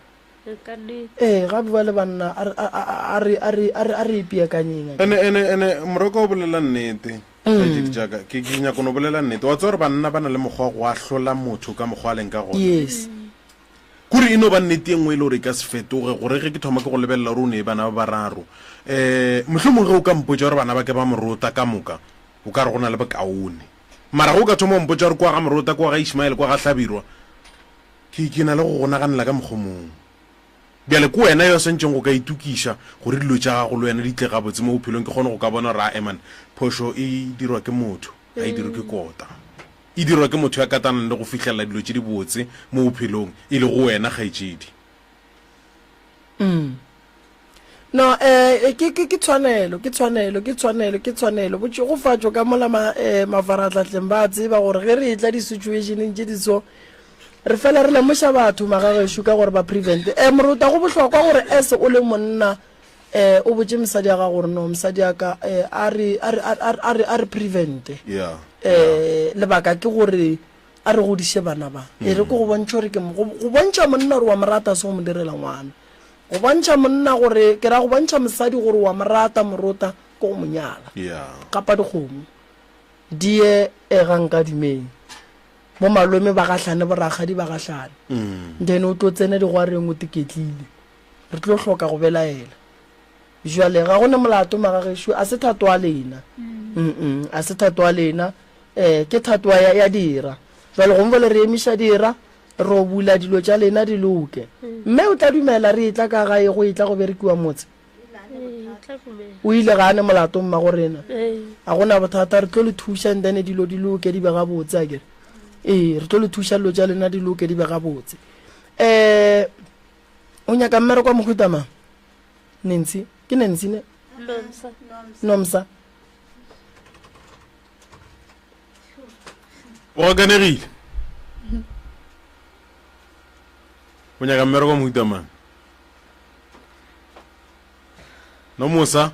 ee gape ba le banna a re ipeakanyeng ene ene ene moroko o bolela nnete kgaetšedi jaaka ke ke nyako no bolela nnete wa tseba gore banna ba na le mokgwa go ahlola motho ka mokgwa a leng ka gona yes Kore e no ba nnete ye nngwe e le gore e ka se fetoge, gore ge ke thoma ke go lebelela gore o ne bana ba bararo, um mohlomongwe ge o ka mpotša gore bana ba ke ba Morota ka moka, o ka re go na le bokaone. Mara ge o ka thoma go mpotša gore kwa ga Morota, kwa ga Ishmael, kwa ga Hlabirwa, ke, ke na le go go naganela ka mokgwa o mongwe. Bjale ke wena yo a swantšeng go ka itokiša gore dilo tša gago le wena di tle gabotse mo bophelong, ke kgone go ka bona gore ae man, phošo e dirwa ke motho, ga e dirwe ke kota. E dirwa ke motho ya katanang le go fihlelela dilo tše dibotse mo bophelong, e lego wena, kgaetšedi. Mm. No, eh, ke, ke, ke tshwanelo, ke tshwanelo, ke tshwanelo, ke tshwanelo. Botšhegofatšo ka mola ma, eh, mafarahlahleng ba a tseba gore ge re etla di-situationeng tše di so, re fela re lemoša batho magagešo ka gore ba prevent. Eh, morota go bohlokwa gore as o le monna, eh, o botše mosadi ya gago gore no, mosadi ya ka, eh, a re, a re, a re, a re, a re prevente. Yeah. Eh, lebaka ke gore a re godiše bana ba. E re ke go bontšha gore ke mo, go, go bontšha monna gore wa mo rata se go mo direla ngwana. Go bontšha monna gore, ke ra go bontšha mosadi gore wa mo rata morota ke go mo nyala. Yeah. Kapa dikgomo di ye e ga nka dumeng. Bo malome ba gahlane, bo rakgadi ba gahlane. Then o tlo tsena digwareng o tiketlile. Re tlo hloka go belaela. Bjale, ga go ne molato, magagešo, a se thato a lena. Mm-mm, a se thato a lena. Eh, ke thato ya, ya dira. Bjale, gongwe bjale re emiša dira, ro bula dilo tša lena di loke. Mme o tla dumela re etla ka gae go etla go berekiwa motse? O ile ga a ne molato mmago rena. A go na bothata, re tlo le thuša and then dilo di loke di be gabotse, akere? Ee, re tlo le thuša dilo tša lena di loke di be gabotse. Eh, O nyaka mmereko wa mohuta mang? Nancy. Ke Nancy ne? Nomsa. Nomsa. O gakanegile. O nyaka mmereko wa mohuta mang? Nomusa.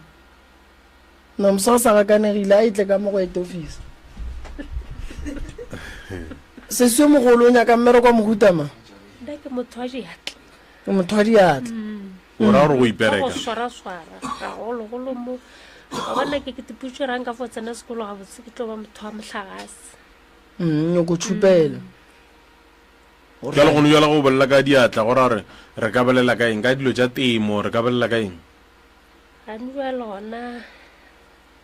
Nomsa o sa gakanegile a etle ka mo go head office. Sesi yo mogolo o nyaka mmereko wa mohuta mang? Nna ke motho wa diatla. Ke motho wa diatla. O ra gore go ipereka. Go swara swara gagologolo mo. Wa bona ke ke tiputše ra nka fo tsena sekolo gabotse ke tlo ba motho wa mohlagase. Mm, nyoko tšhupela. Bjale gone bjale go bolela ka diatla go ra gore re ka bolela ka eng? Ka dilo tša temo re ka bolela ka eng? Gane bjale gona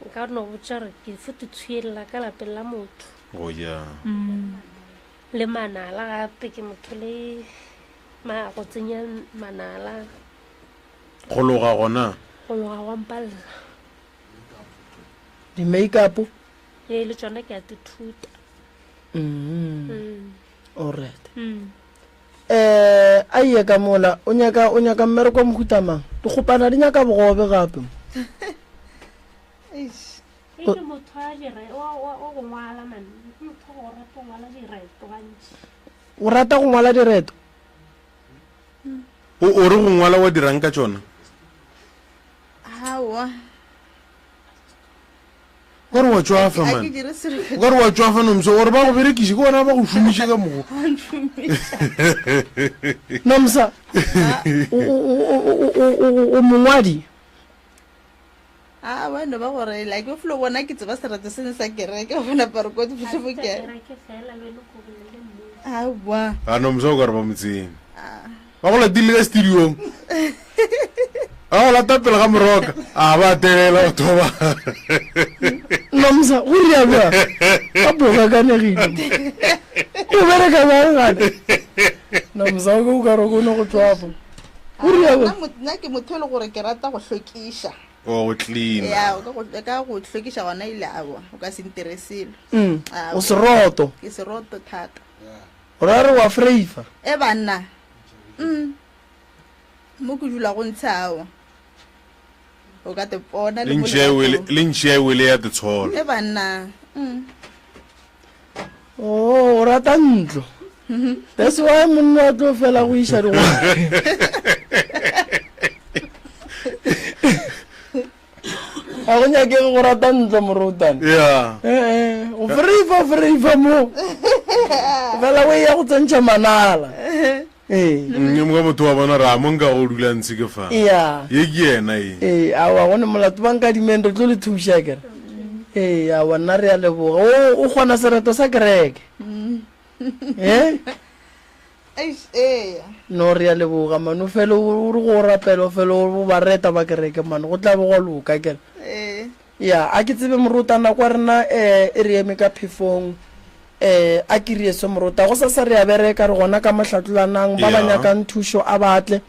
nka no botša gore ke fo tshwelela ka lapeng la motho. Go ja. Le manala gape ke motho le ma go tsenya manala. Go loga gona? Go loga gwa mpalela. Di-makeup? Ee, le tšona ke a di thuta. Mm. Mm. Alright. Mm. Eh, a ye ka mola, o nyaka o nyaka mmereko wa mohuta mang? Dikgopana di nyaka bogobe gape. Eish. E ke motho wa dire wa wa wa go ngwala man. Ke motho wa go rata go ngwala direto gantši. O rata go ngwala direto? O o re go ngwala wa dirang ka tšona? Aowa. O ka re wa tšwafa A man. ke dire selo O ka re wa tšwafa Nomsa, gore ba go berekiše ke bona ba go šomiše ka mogo. Ba ntšhomiša. Nomsa, o o o o o o o mongwadi? A ba no ba gore like o flo bona ke tseba sereto sene sa kereke ba bona ba re ko fihle mo ke. Aowa. A no msa o ka re ba mo tsene. Ba go latile ka studiong. Ba go lata pele ga moroka. A ba telela batho ba. Nomsa go ria bjang? Ka boga kanegile. O bereka bjang gane? Nomsa o ka re o no go tswafa. Go ria bjang? Nna ke motho e le gore ke rata go hlwekiša. O go cleaner. Ya, o ka go ka go hlwekiša gona ile aowa, o ka se ntere selo. Mm. O seroto. Ke seroto thata. O ra re wa freifa? E banna. Mm. Mo ke dula go ntshe aowa. O ka te pona le mo Le ntšhi ya e wele ya te tshola. E banna. Mm. Oh, o rata ntlo. That's why monna wa tlo fela go iša digwari. Ga go nyakege go rata ntlo morutane. Yeah. Eh, eh, o freifa freifa mo. Fela o ya go tsentšha manala. Ee. Mme mo ka motho wa bona ra mo nka go dula ntse ke fa. Ea. Ye ke yena ye. Ee, aowa go ne molato ba nkadimeng re tlo le thuša kere. Ee, aowa nna re a leboga. O o kgona sereto sa kereke. Eh? Eish, ee. No re a leboga man, o fele o re go rapela o fele o ba reta ba kereke man, go tla be gwa loka kere. Ee. Ya, a ke tsebe morota, nako ya rena e e re eme ka phefong. E, a ke re eso morota, gosasa re a bereka, re gona ka mohlatlolanang, ba ba Ya. nyakang thušo a ba tle.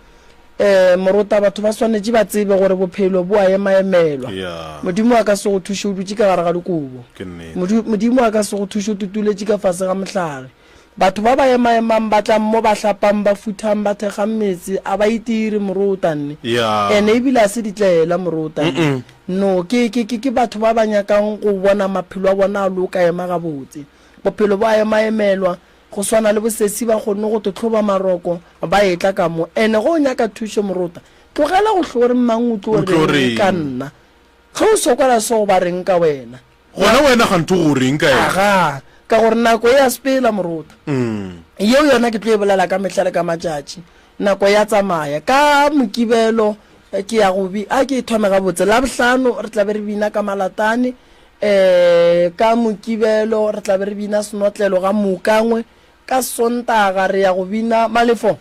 E, morota, batho ba swanetše ba tsebe gore bophelo bo a emaemelwa. Ya. Modimo a ka se go thuše o dutše ka gare ga dikobo. Ke nnete. Modu, Modimo a ka se go thuše o tutuletše ka fase ga mohlare. Batho ba ba emaemang ba tlang mo ba hlapang, ba futhang, ba thekgang metse, a ba itire, morota nne. Ya. Ene ebile a se ditlaela, morota nne. No, ke, ke, ke, ke batho ba ba nyakang go bona maphelo a bona a loka, ema gabotse. Bophelo bo a emaemelwa, go swana le bosesi ba kgonne go tohloba maroko, ba etla ka mo. Ene ge o nyaka thušo, morota, tlogela go hlo re mang o tlo O tlo reng ka reng? nna. Ge o sokola so ba reng ka wena? Gona wena gantho go reng ka yena? Aga, ka gore nako e a sepela, morota. Yeo yona ke tlo e bolela ka mehla le ka matšatši. Nako ya tsamaya. Ka Mokibelo ke ya go bi, a ke e thome gabotse. Labohlano re tla be re bina ka Malatane. Um ka Mokibelo re tla be re bina Senotlelo ga Mookangwe. Ka Sontaga re ya go bina Malefo.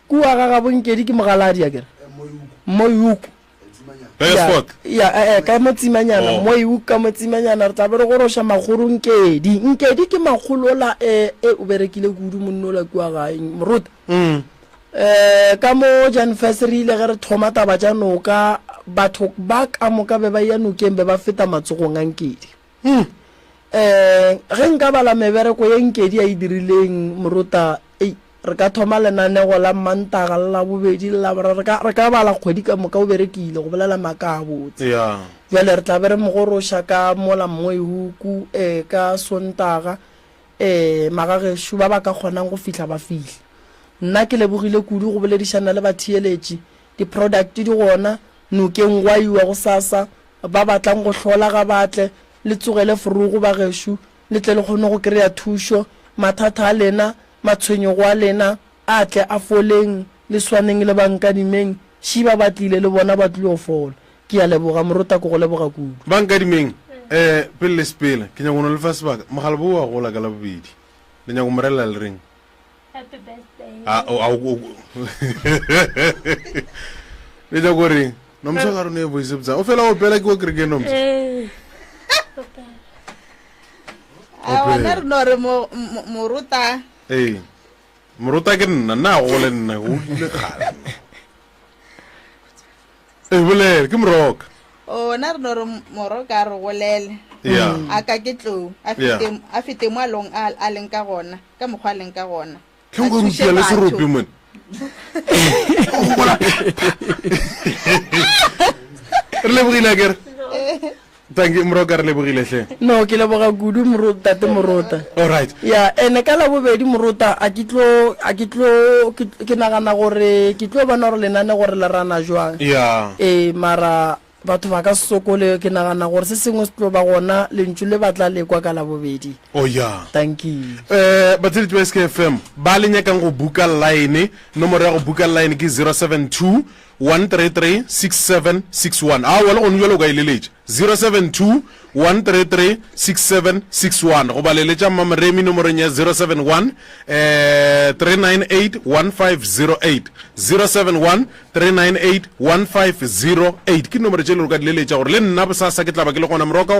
Kua ga gabo Nkedi ke Mogaladi akere? Moyuku. Ka Ya, eh, eh, ka mo tsimanyana, Oh. moyuku ka mo tsimanyana, re tla be re goroša makgolo Nkedi. Nkedi ke makgolo ola, eh, eh, o berekile kudu monna ola kua gae, moruta. Mm. Eh, ka mo Jan First re ile ge re thoma taba tša noka, batho ba ka moka be ba eya nokeng be ba feta matsogong a Nkedi. Mm. Eh, ge nka bala mebereko ye Nkedi a e dirileng, moruta, ei, re ka thoma lenanego la Mmantaga le Labobedi le Laboraro, re ka, re ka bala kgwedi ka moka o berekile, go bolela maaka a botse. Yeah. Bjale re tla be re mo goroša ka mola Mmoihuku, eh, ka Sontaga, eh, magagešo ba ba ka kgonang go fihla ba fihle. Nna ke lebogile kudu go boledišana le batheeletši. Di-product di gona, nokeng gwa iwa gosasa, ba batlang go hlola ga ba tle, le tsogele forogo bagešo, le tle le kgone go kry-a thušo, mathata a lena, matshwenyego a lena a tle a foleng, le swaneng le ba nkadimeng, ši ba ba tlile le bona ba tlilo fola. Ke a leboga, Morota, ke go leboga kudu. Ba nkadimeng, eh, pele le sepela, ke nyaka go no le fa sebaka. Mogala bo wa gola ka Labobedi. Le nyaka go mo relela le reng? Happy birthday. A, o, a, o, o, le nyaka go reng? Nomsa ga re no e voice botsa. O fela o opela ke wa kerekeng Nomsa. Eh. Opela. A wena re no re mo- mo- morota Ee. Morota ke nna, nna a gole nna, o ile kgale. Ee, bolele, ke moroka. o na re no re moroka a re golele Yeah. a ka ke tlou a Yeah. fete a fete mo a long a a leng ka gona ka mokgwa a leng ka gona Ke a go thuše rutia le batho. serope mone. Re lebogile akere? Thank you Moroka re lebogile hle. No, ke leboga kudu moro, tate Morota. All right. Ya, ene ka Labobedi Morota a ke tlo a ke tlo ke, ke nagana gore ke tlo bona gore lenane gore le rana jwang. Ya. Ee, mara batho ba ka se sokole, ke nagana gore se sengwe se tlo ba gona, lentšu le ba tla le kwa ka Labobedi. Oh ya. Dankie. Eh, batheeletši ba SKFM ba le nyakang go buka line, nomoro ya go buka line ke 072. 133 6761. Aowa, le gone bjale o ka e leletša. 072 133 6761 goba leletša Mmamoremi nomorong ya 071 eh, 398 1508. 071 398 1508 ke dinomoro tše le gore o ka di leletša gore le nna bosasa ke tla ba ke le gona. Moroka.